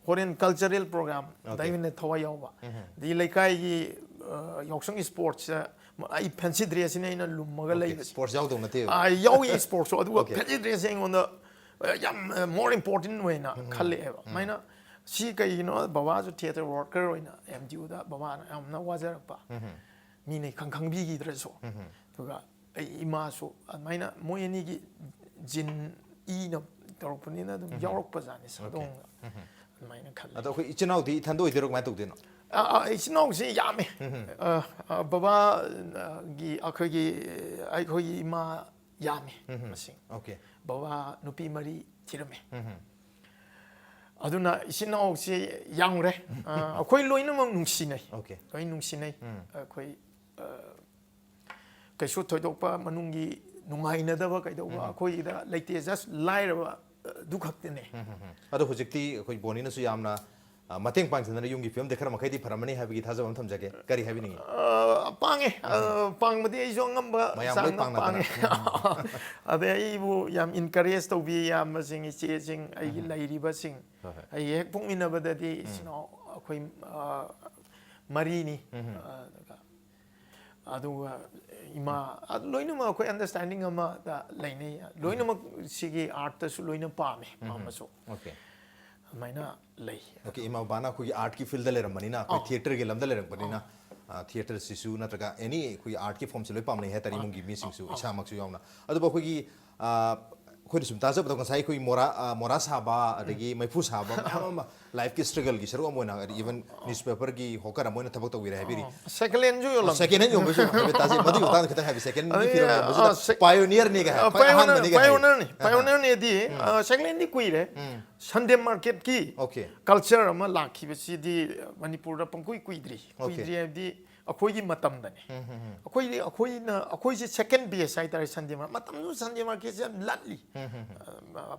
ꯍꯣꯔꯦꯟ ꯀꯜꯆꯔꯦꯜ ꯄ꯭ꯔꯣꯒ꯭ꯔꯥꯝꯗ ꯑꯣꯀꯦ꯫ ꯑꯣꯏꯅ ꯊꯋꯥꯏ ꯌꯥꯎꯕ꯫ ꯑꯗꯒꯤ ꯂꯩꯀꯥꯏꯒꯤ, ꯑ, ꯌꯥꯎꯁꯪ ꯁ꯭ꯄꯣꯔꯠꯁꯇ ꯑꯩ ꯐꯦꯟꯁꯤ ꯗ꯭ꯔꯦꯁꯁꯤꯅ ꯑꯩꯅ ꯂꯨꯝꯃꯒ ꯂꯩꯕꯁꯦ꯫ ꯁ꯭ꯄꯣꯔꯠꯁ ꯌꯥꯎꯗꯧ ꯅꯠꯇꯦꯕ꯫ ꯑ, ꯌꯥꯎꯏ ꯁ꯭ꯄꯣꯔꯠꯁꯁꯨ, ꯑꯗꯨꯒ ꯑꯣꯀꯦ꯫ ꯐꯦꯟꯁꯤ ꯗ꯭ꯔꯦꯁꯁꯦ ꯑꯩꯉꯣꯟꯗ, ꯑ, ꯌꯥꯝ ꯃꯣꯔ ꯏꯝꯄꯣꯔꯇꯦꯟ ꯑꯣꯏꯅ ꯈꯜꯂꯛꯑꯦꯕ꯫ ꯑꯗꯨꯃꯥꯏꯅ ꯁꯤ ꯀꯩꯒꯤꯅꯣ, ꯕꯕꯥꯁꯨ ꯊꯤꯌꯦꯇꯔ ꯋꯥꯔꯀꯔ ꯑꯣꯏꯅ ꯑꯦꯝ ꯗꯤ ꯌꯨꯗ ꯕꯕꯥꯅ ꯌꯥꯝꯅ ꯋꯥꯖꯔꯛꯄ, ꯃꯤꯅ ꯈꯪ ꯈꯪꯕꯤꯈꯤꯗ꯭ꯔꯁꯨ꯫ ꯑꯗꯨꯒ ꯑꯩ ꯏꯃꯥꯁꯨ ꯑꯗꯨꯃꯥꯏꯅ ꯃꯣꯏ ꯑꯅꯤꯒꯤ ꯖꯤꯟ ꯏꯅ ꯇꯧꯔꯛꯄꯅꯤꯅ ꯑꯗꯨꯝ ꯌꯥꯎꯔꯛꯄꯖꯥꯠꯅꯤ ꯁꯥꯗꯣꯡꯗ꯫ ꯑꯗꯨꯃꯥꯏꯅ ꯈꯜꯂꯤ꯫ ꯑꯗꯣ ꯑꯩꯈꯣꯏ ꯏꯆꯤꯟ ꯏꯅꯥꯎꯗꯤ ꯏꯊꯟꯗ ꯑꯣꯏꯗꯣꯏꯔꯣ, ꯀꯃꯥꯏꯅ ꯇꯧꯗꯣꯏꯅꯣ? ꯑ, ꯑ, ꯏꯆꯤꯟ ꯏꯅꯥꯎꯁꯤ ꯌꯥꯝꯃꯦ꯫ ꯑ, ꯑ, ꯕꯕꯥꯒꯤ, ꯑꯩꯈꯣꯏꯒꯤ, ꯑꯩꯈꯣꯏꯒꯤ ꯏꯃꯥ ꯌꯥꯝꯃꯤ ꯃꯁꯤꯡ꯫ ꯑꯣꯀꯦ꯫ ꯕꯕꯥ ꯅꯨꯄꯤ ꯃꯔꯤ ꯊꯤꯔꯝꯃꯦ꯫ ꯑꯗꯨꯅ ꯏꯆꯤꯟ ꯏꯅꯥꯎꯁꯤ ꯌꯥꯝꯈ꯭ꯔꯦ꯫ ꯑ, ꯑꯩꯈꯣꯏ ꯂꯣꯏꯅꯃꯛ ꯅꯨꯡꯁꯤꯅꯩ꯫ ꯑꯣꯀꯦ꯫ ꯂꯣꯏ ꯅꯨꯡꯁꯤꯅꯩ꯫ ꯑꯩꯈꯣꯏ, ꯑ, ꯀꯩꯁꯨ ꯊꯣꯏꯗꯣꯛꯄ ꯃꯅꯨꯡꯒꯤ ꯅꯨꯡꯉꯥꯏꯅꯗꯕ ꯀꯩꯗꯧꯕ ꯑꯩꯈꯣꯏꯒꯤꯗ ꯂꯩꯇꯦ, ꯖꯁ ꯂꯥꯏꯔꯕ, ꯑ, ꯑꯗꯨ ꯈꯛꯇꯅꯦ꯫ ꯑꯗꯣ ꯍꯧꯖꯤꯛꯇꯤ ꯑꯩꯈꯣꯏ ꯕꯣꯅꯤꯅꯁꯨ ꯌꯥꯝꯅ, ꯑ, ꯃꯇꯦꯡ ꯄꯥꯡꯁꯤꯟꯗꯅ ꯌꯨꯝꯒꯤ ꯐꯤꯕꯝꯗꯤ ꯈꯔ ꯃꯈꯩꯗꯤ ꯐꯔꯝꯃꯅꯤ ꯍꯥꯏꯕꯒꯤ ꯊꯥꯖꯕ ꯑꯃ ꯊꯝꯖꯒꯦ꯫ ꯀꯔꯤ ꯍꯥꯏꯕꯤꯅꯤꯡꯉꯤ? ꯑ, ꯄꯥꯡꯉꯦ꯫ ꯑ, ꯄꯥꯡꯕꯗꯤ ꯑꯩꯁꯨ ꯑꯉꯝꯕ ꯃꯌꯥꯝ ꯂꯣꯏ ꯆꯥꯡꯅ ꯄꯥꯡꯅꯗꯅ꯫ ꯄꯥꯡꯉꯦ꯫ ꯑꯗꯩ ꯑꯩꯕꯨ ꯌꯥꯝ ꯏꯟꯀꯔꯦꯖ ꯇꯧꯕꯤ ꯏꯌꯥꯝꯕꯁꯤꯡ, ꯏꯆꯦꯁꯤꯡ, ꯑꯩꯒꯤ ꯂꯩꯔꯤꯕꯁꯤꯡ꯫ ꯍꯣꯏ, ꯍꯣꯏ꯫ ꯑꯩꯒꯤ ꯍꯦꯛ ꯄꯣꯛꯃꯤꯟꯅꯕꯗꯗꯤ ꯏꯆꯤꯟ ꯏꯅꯥꯎ ꯑꯩꯈꯣꯏ, ꯑ, ꯃꯔꯤꯅꯤ꯫ ꯑ, ꯑꯗꯨꯒ ꯑꯗꯨꯒ ꯏꯃꯥ, ꯑꯗꯨ ꯂꯣꯏꯅꯃꯛ ꯑꯩꯈꯣꯏ ꯑꯟꯗꯔꯁ꯭ꯇꯦꯟꯗꯤꯡ ꯑꯃꯗ ꯂꯩꯅꯩ꯫ ꯂꯣꯏꯅꯃꯛ ꯁꯤꯒꯤ ꯑꯥꯔꯠꯇꯁꯨ ꯂꯣꯏꯅ ꯄꯥꯝꯃꯦ, ꯄꯥꯝꯕꯁꯨ꯫ ꯑꯣꯀꯦ꯫ ꯑꯗꯨꯃꯥꯏꯅ ꯂꯩ꯫ ꯑꯣꯀꯦ, ꯏꯃꯥ ꯕꯕꯥꯅ ꯑꯩꯈꯣꯏꯒꯤ ꯑꯥꯔꯠꯀꯤ ꯐꯤꯜꯗ ꯂꯩꯔꯝꯕꯅꯤꯅ, ꯑꯩꯈꯣꯏ ꯑꯧ꯫ ꯊꯤꯌꯦꯇꯔꯒꯤ ꯂꯝꯗ ꯂꯩꯔꯛꯄꯅꯤꯅ, ꯑ, ꯊꯤꯌꯦꯇꯔꯁꯤꯁꯨ ꯅꯠꯇ꯭ꯔꯒ ꯑꯦꯅꯤ ꯑꯩꯈꯣꯏꯒꯤ ꯑꯥꯔꯠꯀꯤ ꯐꯣꯝꯁꯦ ꯂꯣꯏ ꯄꯥꯝꯅꯩ ꯍꯥꯏꯇꯥꯔꯦ, ꯏꯃꯨꯡꯒꯤ ꯃꯤꯁꯤꯡꯁꯨ, ꯏꯁꯥꯃꯛꯁꯨ ꯌꯥꯎꯅ꯫ ꯑꯗꯨꯕꯨ ꯑꯩꯈꯣꯏꯒꯤ, ꯑ, ꯑꯩꯈꯣꯏꯅ ꯁꯨꯝ ꯇꯥꯖꯕꯗ ꯉꯁꯥꯏ ꯑꯩꯈꯣꯏ ꯃꯣꯔꯥ ꯑ, ꯃꯣꯔꯥ ꯁꯥꯕ, ꯑꯗꯒꯤ ꯃꯩꯐꯨ ꯁꯥꯕ ꯃꯌꯥꯝ ꯑꯃ, ꯂꯥꯏꯐꯀꯤ ꯁ꯭ꯇ꯭ꯔꯒꯜꯒꯤ ꯁꯔꯨꯛ ꯑꯃ ꯑꯣꯏꯅ, even newspaperꯒꯤ hawker ꯑꯃ ꯑꯣꯏꯅ ꯊꯕꯛ ꯇꯧꯕꯤꯔꯦ ꯍꯥꯏꯕꯤꯔꯤ꯫ Second handꯁꯨ ꯌꯣꯜꯂꯝꯃꯤ꯫ Second hand ꯌꯣꯟꯕꯁꯨ ꯍꯥꯏꯐꯦꯠ ꯇꯥꯖꯩ꯫ ꯃꯗꯨꯒꯤ ꯃꯇꯥꯡꯗ ꯈꯤꯇꯪ ꯍꯥꯏꯕꯤ꯫ Second handꯒꯤ ꯑꯗꯩ, ꯐꯤꯔꯣꯜ ꯌꯣꯟꯕꯁꯤꯗ ꯑ, sec- pioneerꯅꯦꯒ ꯍꯥꯏ, ꯈ꯭ꯋꯥꯏ ꯑꯍꯥꯟꯕꯅꯦꯒ ꯍꯥꯏ꯫ Pioneerꯅꯤ꯫ Pioneerꯅꯦꯗꯤ, ꯑ, second handꯗꯤ ꯀꯨꯏꯔꯦ꯫ Sunday marketꯀꯤ Okay. Culture ꯑꯃ ꯂꯥꯛꯈꯤꯕꯁꯤꯗꯤ ꯃꯅꯤꯄꯨꯔꯗ ꯄꯪꯀꯨꯏ ꯀꯨꯏꯗ꯭ꯔꯤ꯫ Okay. ꯀꯨꯏꯗ꯭ꯔꯤ ꯍꯥꯏꯕꯗꯤ ꯑꯩꯈꯣꯏꯒꯤ ꯃꯇꯝꯗꯅꯤ꯫ ꯑꯩꯈꯣꯏꯗꯤ, ꯑꯩꯈꯣꯏꯅ, ꯑꯩꯈꯣꯏꯁꯦ second base ꯍꯥꯏꯇꯥꯔꯦ Sunday market꯫ ꯃꯇꯝꯗꯨ Sunday marketꯁꯦ ꯌꯥꯝ ꯂꯠꯂꯤ꯫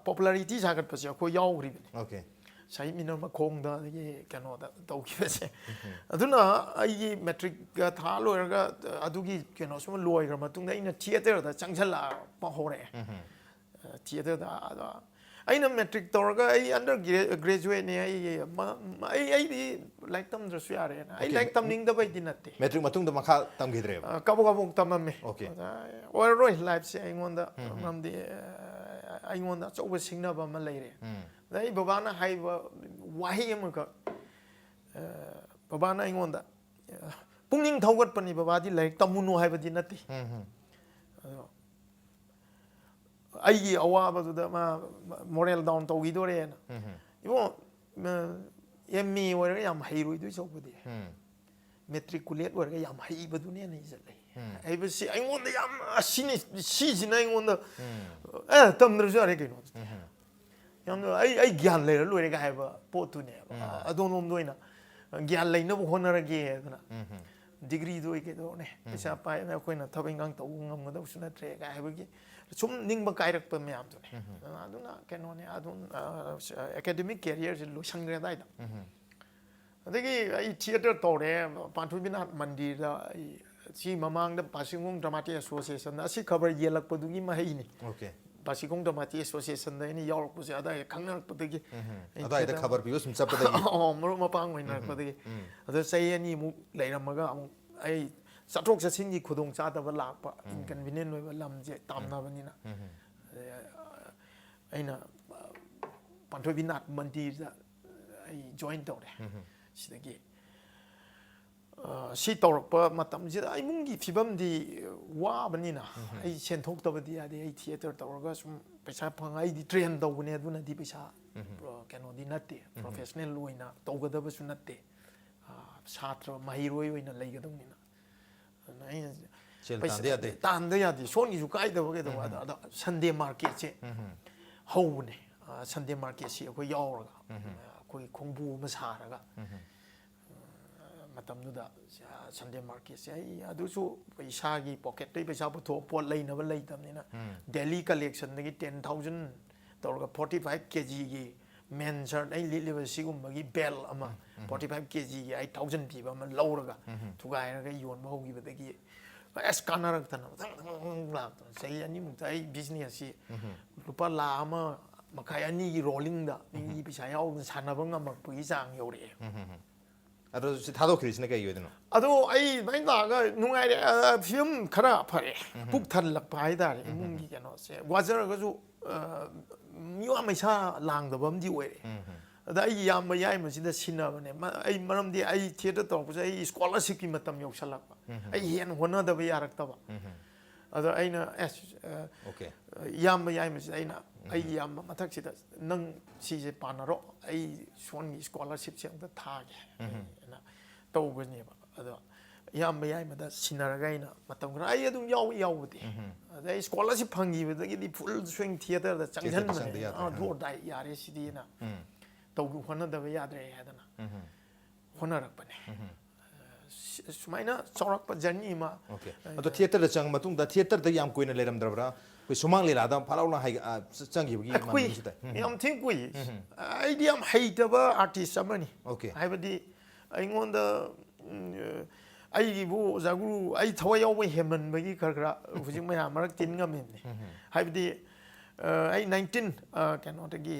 Popularity ꯁꯥꯒꯠꯄꯁꯦ ꯑꯩꯈꯣꯏ ꯌꯥꯎꯈ꯭ꯔꯤꯕꯅꯤ꯫ Okay. ꯁꯍꯤꯗ ꯃꯤꯅꯔ ꯃꯈꯣꯡꯗ, ꯑꯗꯒꯤ ꯀꯩꯅꯣꯗ ꯇꯧꯈꯤꯕꯁꯦ꯫ ꯑꯗꯨꯅ ꯑꯩꯒꯤ matricꯒ ꯊꯥ ꯂꯣꯏꯔꯒ ꯑꯗꯨꯒꯤ ꯀꯩꯅꯣꯁꯨ ꯂꯣꯏꯈ꯭ꯔ ꯃꯇꯨꯡꯗ ꯑꯩꯅ theatreꯗ ꯆꯪꯁꯤꯜꯂꯛꯄ ꯍꯧꯔꯛꯑꯦ꯫ Theatreꯗ ꯑꯗ ꯑꯩꯅ matric ꯇꯧꯔꯒ ꯑꯩ under gra- graduateꯅꯦ꯫ ꯑꯩ ꯃ- ꯑꯩ ꯑꯩꯗꯤ ꯂꯥꯏꯔꯤꯛ ꯇꯝꯗ꯭ꯔꯁꯨ ꯌꯥꯔꯦꯅ꯫ ꯑꯩ Okay. ꯂꯥꯏꯔꯤꯛ ꯇꯝꯅꯤꯡꯗꯕꯩꯗꯤ ꯅꯠꯇꯦ꯫ Matric ꯃꯇꯨꯡꯗ ꯃꯈꯥ ꯇꯝꯈꯤꯗ꯭ꯔꯦꯕ? ꯑ, ꯀꯕꯣꯛ ꯀꯕꯣꯛ ꯇꯝꯃꯝꯃꯦ꯫ Okay. ꯑꯗ ꯑꯣꯏꯔꯔꯣꯏ lifeꯁꯦ ꯑꯩꯉꯣꯟꯗ꯫ ꯃꯔꯝꯗꯤ, ꯑ, ꯑꯩꯉꯣꯟꯗ ꯑꯆꯧꯕ ꯁꯤꯡꯅꯕ ꯑꯃ ꯂꯩꯔꯦ꯫ ꯑꯗ ꯑꯩ ꯕꯕꯥꯅ ꯍꯥꯏꯕ ꯋꯥꯍꯩ ꯑꯃꯈꯛ, ꯑ, ꯕꯕꯥꯅ ꯑꯩꯉꯣꯟꯗ, ꯑ, "ꯄꯨꯛꯅꯤꯡ ꯊꯧꯒꯠꯄꯅꯤ ꯕꯕꯥꯗꯤ, ꯂꯥꯏꯔꯤꯛ ꯇꯝꯃꯨꯅꯨ ꯍꯥꯏꯕꯗꯤ ꯅꯠꯇꯦ"꯫ ꯑꯗꯣ ꯑꯩꯒꯤ ꯑꯋꯥꯕꯗꯨꯗ ꯃꯥ moral down ꯇꯧꯈꯤꯗꯣꯔꯦꯅ꯫ "ꯏꯕꯨꯡꯉꯣ, MA ꯑꯣꯏꯔꯒ ꯌꯥꯝ ꯍꯩꯔꯣꯏꯗꯣꯏ ꯁꯔꯨꯛꯄꯨꯗꯤ matriculate ꯑꯣꯏꯔꯒ ꯌꯥꯝ ꯍꯩꯕꯗꯨꯅ ꯍꯦꯟꯅ ꯏꯖꯠ ꯂꯩ" ꯍꯥꯏꯕꯁꯤ ꯑꯩꯉꯣꯟꯗ ꯌꯥꯝ, ꯑꯁꯤꯅꯤ, ꯁꯤꯁꯤꯅ ꯑꯩꯉꯣꯟꯗ, "ꯑꯦ, ꯇꯝꯗ꯭ꯔꯁꯨ ꯌꯥꯔꯦ ꯀꯩꯅꯣ"꯫ ꯌꯥꯝꯅ ꯑꯩ, "ꯑꯩ ꯒ꯭ꯌꯥꯟ ꯂꯩꯔ ꯂꯣꯏꯔꯦꯒ" ꯍꯥꯏꯕ ꯄꯣꯠꯇꯨꯅꯦꯕ꯫ ꯑꯗꯣꯝꯂꯣꯝꯗ ꯑꯣꯏꯅ ꯒ꯭ꯌꯥꯟ ꯂꯩꯅꯕ ꯍꯣꯠꯅꯔꯒꯦ ꯍꯥꯏꯗꯅ꯫ Degreeꯗꯨ ꯑꯩ ꯀꯩꯗꯧꯔꯅꯤ? ꯄꯩꯁꯥ ꯄꯥꯏꯅ ꯑꯩꯈꯣꯏꯅ ꯊꯕꯛ ꯏꯪꯈꯥꯡ ꯇꯧꯕ ꯉꯝꯒꯗꯕꯁꯨ ꯅꯠꯇ꯭ꯔꯦ ꯀꯥꯏ ꯍꯥꯏꯕꯒꯤ ꯁꯨꯝ ꯅꯤꯡꯕ ꯀꯥꯏꯔꯛꯄ ꯃꯌꯥꯝꯗꯨꯅꯦ꯫ ꯑꯗꯨꯅ, ꯑꯗꯨꯅ ꯀꯩꯅꯣꯅꯦ, ꯑꯗꯨꯝ, ꯑ, academic careerꯁꯦ ꯂꯣꯏꯁꯟꯈ꯭ꯔꯦ ꯑꯗꯥꯏꯗ꯫ ꯑꯗꯒꯤ ꯑꯩ theatre ꯇꯧꯔꯦ, ꯄꯥꯟꯊꯣꯏꯕꯤꯅꯥꯊ ꯃꯟꯗꯤꯔꯗ꯫ ꯑꯩ ꯁꯤ ꯃꯃꯥꯡꯗ ꯕꯥꯁꯤꯈꯣꯡ Dramatic Associationꯗ, ꯑꯁꯤ ꯈꯕꯔ ꯌꯦꯜꯂꯛꯄꯗꯨꯒꯤ ꯃꯍꯩꯅꯤ꯫ Okay. ꯕꯥꯁꯤꯈꯣꯡ Dramatic Associationꯗ ꯑꯩꯅ ꯌꯥꯎꯔꯛꯄꯁꯦ ꯑꯗꯥꯏꯗ ꯈꯪꯅꯔꯛꯄꯗꯒꯤ꯫ ꯑꯩ ꯑꯗꯥꯏꯗ theatre ꯈꯕꯔ ꯄꯤꯕ ꯁꯨꯝ ꯆꯠꯄꯗꯒꯤ꯫ ꯑꯣ, ꯃꯔꯨꯞ ꯃꯄꯥꯡ ꯑꯣꯏꯅꯔꯛꯄꯗꯒꯤ꯫ ꯑꯗꯣ ꯆꯍꯤ ꯑꯅꯤꯃꯨꯛ ꯂꯩꯔꯝꯃꯒ ꯑꯃꯨꯛ ꯑꯩ ꯆꯠꯊꯣꯛ ꯆꯠꯁꯤꯟꯒꯤ ꯈꯨꯗꯣꯡ ꯆꯥꯗꯕ ꯂꯥꯛꯄ, inconvenient ꯑꯣꯏꯕ ꯂꯝꯁꯦ ꯇꯥꯝꯅꯕꯅꯤꯅ꯫ ꯑꯗꯩ, ꯑ, ꯑꯩꯅ, ꯑ, ꯄꯥꯟꯊꯣꯏꯕꯤꯅꯥꯊ ꯃꯟꯗꯤꯔꯗ ꯑꯩ join ꯇꯧꯔꯦ꯫ ꯁꯤꯗꯒꯤ, ꯑ, ꯁꯤ ꯇꯧꯔꯛꯄ ꯃꯇꯝꯁꯤꯗ ꯏꯃꯨꯡꯒꯤ ꯐꯤꯕꯝꯗꯤ ꯋꯥꯕꯅꯤꯅ ꯑꯩ ꯁꯦꯟ ꯊꯣꯛꯇꯕꯗꯤ ꯌꯥꯗꯦ꯫ ꯑꯩ theatre ꯇꯧꯔꯒ ꯁꯨꯝ ꯄꯩꯁꯥ ꯐꯪ ꯑꯩꯗꯤ ꯇ꯭ꯔꯦꯟ ꯇꯧꯕꯅꯦ, ꯑꯗꯨꯅꯗꯤ ꯄꯩꯁꯥ ꯀꯩꯅꯣꯗꯤ ꯅꯠꯇꯦ, ꯄ꯭ꯔꯣꯐꯦꯁꯅꯦꯜ ꯑꯣꯏꯅ ꯇꯧꯒꯗꯕꯁꯨ ꯅꯠꯇꯦ꯫ ꯁꯥꯇ꯭ꯔ ꯃꯍꯩꯔꯣꯏ ꯑꯣꯏꯅ ꯂꯩꯒꯗꯧꯅꯤꯅ꯫ ꯑꯗꯨꯅ ꯑꯩꯅ ꯁꯦꯜ ꯄꯩꯁꯥ ꯇꯥꯟꯗ ꯌꯥꯗꯦ꯫ ꯇꯥꯟꯗ ꯌꯥꯗꯦ, ꯁꯣꯟꯒꯤꯁꯨ ꯀꯥꯏꯗꯕ ꯀꯩꯗꯧꯕ꯫ ꯑꯗꯣ, ꯑꯗꯣ ꯁꯟꯗꯦ ꯃꯥꯔꯀꯦꯠꯁꯦ ꯍꯧꯕꯅꯦ꯫ ꯁꯟꯗꯦ ꯃꯥꯔꯀꯦꯠꯁꯤ ꯑꯩꯈꯣꯏ ꯌꯥꯎꯔꯒ ꯑꯩꯈꯣꯏ ꯈꯣꯡꯕꯨ ꯑꯃ ꯁꯥꯔꯒ ꯃꯇꯝꯗꯨꯗ ꯁꯟꯗꯦ ꯃꯥꯔꯀꯦꯠꯁꯦ ꯑꯩ ꯑꯗꯨꯁꯨ ꯏꯁꯥꯒꯤ ꯄꯣꯀꯦꯠꯇꯒꯤ ꯄꯩꯁꯥ ꯄꯨꯊꯣꯛꯑ ꯄꯣꯠ ꯂꯩꯅꯕ ꯂꯩꯇꯕꯅꯤꯅ, ꯗꯦꯂꯤ ꯀꯂꯦꯛꯁꯟꯗꯒꯤ ꯇꯦꯟ ꯊꯥꯎꯖꯟ ꯇꯧꯔꯒ ꯐꯣꯔꯇꯤ ꯐꯥꯏꯚ ꯀꯦ ꯖꯤꯒꯤ ꯃꯦꯟ ꯁꯔꯠ ꯑꯩ ꯂꯤꯠꯂꯤꯕ ꯁꯤꯒꯨꯝꯕꯒꯤ ꯕꯦꯜ ꯑꯃ ꯐꯣꯔꯇꯤ ꯐꯥꯏꯚ ꯀꯦ ꯖꯤꯒꯤ ꯑꯩꯠ ꯊꯥꯎꯖꯟ ꯄꯤꯕ ꯑꯃ ꯂꯧꯔꯒ ꯊꯨꯒꯥꯏꯔꯒ ꯌꯣꯟꯕ ꯍꯧꯈꯤꯕꯗꯒꯤ ꯑꯁ ꯀꯥꯟꯅꯔꯛꯇꯅ ꯃꯊꯪ ꯃꯊꯪ ꯃꯊꯪ ꯂꯥꯛꯇꯅ ꯆꯍꯤ ꯑꯅꯤꯃꯨꯛꯇ ꯑꯩ ꯕꯤꯖꯤꯅꯦꯁꯁꯤ ꯂꯨꯄꯥ ꯂꯥꯈ ꯑꯃ ꯃꯈꯥꯏ ꯑꯅꯤꯒꯤ ꯔꯣꯂꯤꯡꯗ ꯃꯤꯒꯤ ꯄꯩꯁꯥ ꯌꯥꯎꯗꯅ ꯁꯥꯟꯅꯕ ꯉꯝꯃꯛꯄꯒꯤ ꯆꯥꯡ ꯌꯧꯔꯛꯑꯦ꯫ ꯑꯗꯣ ꯁꯤ ꯊꯥꯗꯣꯛꯈ꯭ꯔꯤꯁꯤꯅ ꯀꯩꯒꯤ ꯑꯣꯏꯗꯣꯏꯅꯣ? ꯑꯗꯣ ꯑꯩ ꯑꯗꯨꯃꯥꯏꯅ ꯂꯥꯛꯑꯒ ꯅꯨꯡꯉꯥꯏꯔꯦ, ꯐꯤꯕꯝ ꯈꯔ ꯐꯔꯦ, ꯄꯨꯛ ꯊꯜꯂꯛꯄ ꯍꯥꯏꯇꯥꯔꯦ꯫ ꯏꯃꯨꯡꯒꯤ ꯀꯩꯅꯣꯁꯦ ꯋꯥꯖꯔꯒꯁꯨ ꯃꯤꯋꯥ ꯃꯩꯁꯥ ꯂꯥꯡꯗꯕ ꯑꯃꯗꯤ ꯑꯣꯏꯔꯦ꯫ ꯑꯗ ꯑꯩꯒꯤ ꯏꯌꯥꯝꯕ ꯌꯥꯏꯃꯁꯤꯗ ꯁꯤꯟꯅꯕꯅꯦ꯫ ꯑꯩ ꯃꯔꯝꯗꯤ ꯑꯩ ꯊꯤꯌꯦꯇꯔ ꯇꯧꯔꯛꯄꯁꯦ ꯑꯩ ꯁ꯭ꯀꯣꯂꯔꯁꯤꯞꯀꯤ ꯃꯇꯝ ꯌꯧꯁꯜꯂꯛꯄ꯫ ꯑꯩ ꯍꯦꯟꯅ ꯍꯣꯠꯅꯗꯕ ꯌꯥꯔꯛꯇꯕ꯫ ꯑꯗꯣ ꯑꯩꯅ ꯑꯦꯁ ꯑꯣꯀꯦ꯫ ꯏꯌꯥꯝꯕ ꯌꯥꯏꯃꯁꯤꯗ ꯑꯩꯅ ꯑꯩꯒꯤ ꯏꯌꯥꯝꯕ ꯃꯊꯛꯁꯤꯗ ꯅꯪ ꯁꯤꯁꯦ ꯄꯥꯟꯅꯔꯣ, ꯑꯩ ꯁꯣꯟꯒꯤ ꯁ꯭ꯀꯣꯂꯔꯁꯤꯞꯁꯦ ꯑꯝꯇ ꯊꯥꯒꯦ ꯍꯥꯏꯅ ꯇꯧꯕꯅꯦꯕ꯫ ꯑꯗꯣ ꯏꯌꯥꯝꯕ ꯌꯥꯏꯃꯗ ꯁꯤꯟꯅꯔꯒ ꯑꯩꯅ ꯃꯇꯝ ꯈꯔ ꯑꯩ ꯑꯗꯨꯝ ꯌꯥꯎꯏ ꯌꯥꯎꯕꯗꯤ꯫ ꯑꯗ ꯑꯩ ꯁ꯭ꯀꯣꯂꯔꯁꯤꯞ ꯐꯪꯈꯤꯕꯗꯒꯤꯗꯤ ꯐꯨꯜ ꯁ꯭ꯋꯤꯡ ꯊꯤꯌꯦꯇꯔꯗ ꯊꯤꯌꯦꯇꯔꯗ ꯆꯪꯗ ꯆꯪꯁꯤꯟꯕꯅꯦ꯫ ꯌꯥꯗ꯭ꯔꯦ꯫ ꯑꯥ, ꯗꯨ ꯑꯣꯔ ꯗꯥꯏ ꯌꯥꯔꯦ ꯁꯤꯗꯤꯅ ꯎꯝ꯫ ꯇꯧꯕ ꯍꯣꯠꯅꯗꯕ ꯌꯥꯗ꯭ꯔꯦ ꯍꯥꯏꯗꯅ ꯎꯝ꯫ ꯍꯣꯠꯅꯔꯛꯄꯅꯦ꯫ ꯎꯝ꯫ ꯁꯤ- ꯁꯨꯃꯥꯏꯅ ꯆꯥꯎꯔꯛꯄ ꯖꯔꯅꯤ ꯑꯃ꯫ ꯑꯣꯀꯦ꯫ ꯑꯗꯣ ꯊꯤꯌꯦꯇꯔꯗ ꯆꯪꯉ ꯃꯇꯨꯡꯗ ꯊꯤꯌꯦꯇꯔꯗ ꯌꯥꯝ ꯀꯨꯏꯅ ꯂꯩꯔꯝꯗ꯭ꯔꯕ꯭ꯔꯥ? ꯑꯩꯈꯣꯏ ꯁꯨꯃꯥꯡ ꯂꯤꯂꯥꯗ ꯐꯠ ꯂꯥꯎꯅ ꯍꯥꯏ-, ꯑ, ꯆ-, ꯆꯪꯈꯤꯕꯒꯤ ꯑꯩꯈꯣꯏ ꯃꯃꯤꯡꯁꯨ ꯇꯥꯏ꯫ ꯎꯝ꯫ ꯌꯥꯝ ꯊꯤꯅ ꯀꯨꯏ꯫ ꯑꯩꯗꯤ ꯌꯥꯝ ꯍꯩꯇꯕ ꯑꯥꯔꯇꯤꯁ ꯑꯃꯅꯤ꯫ ꯑꯣꯀꯦ꯫ ꯍꯥꯏꯕꯗꯤ ꯑꯩꯉꯣꯟꯗ ꯎꯝ, ꯑꯩꯒꯤꯕꯨ ꯑꯣꯖꯥ ꯒꯨꯔꯨ ꯑꯩ ꯊꯋꯥꯏ ꯌꯥꯎꯕ ꯍꯦꯟꯃꯟꯕꯒꯤ ꯈꯔ ꯈꯔ ꯍꯧꯖꯤꯛ ꯃꯌꯥꯝ ꯃꯔꯛ ꯇꯤꯟ ꯉꯝꯃꯤꯕꯅꯤ꯫ ꯍꯥꯏꯕꯗꯤ ꯑ, ꯑꯩ ꯅꯥꯏꯟꯇꯤꯟ ꯀꯩꯅꯣꯗꯒꯤ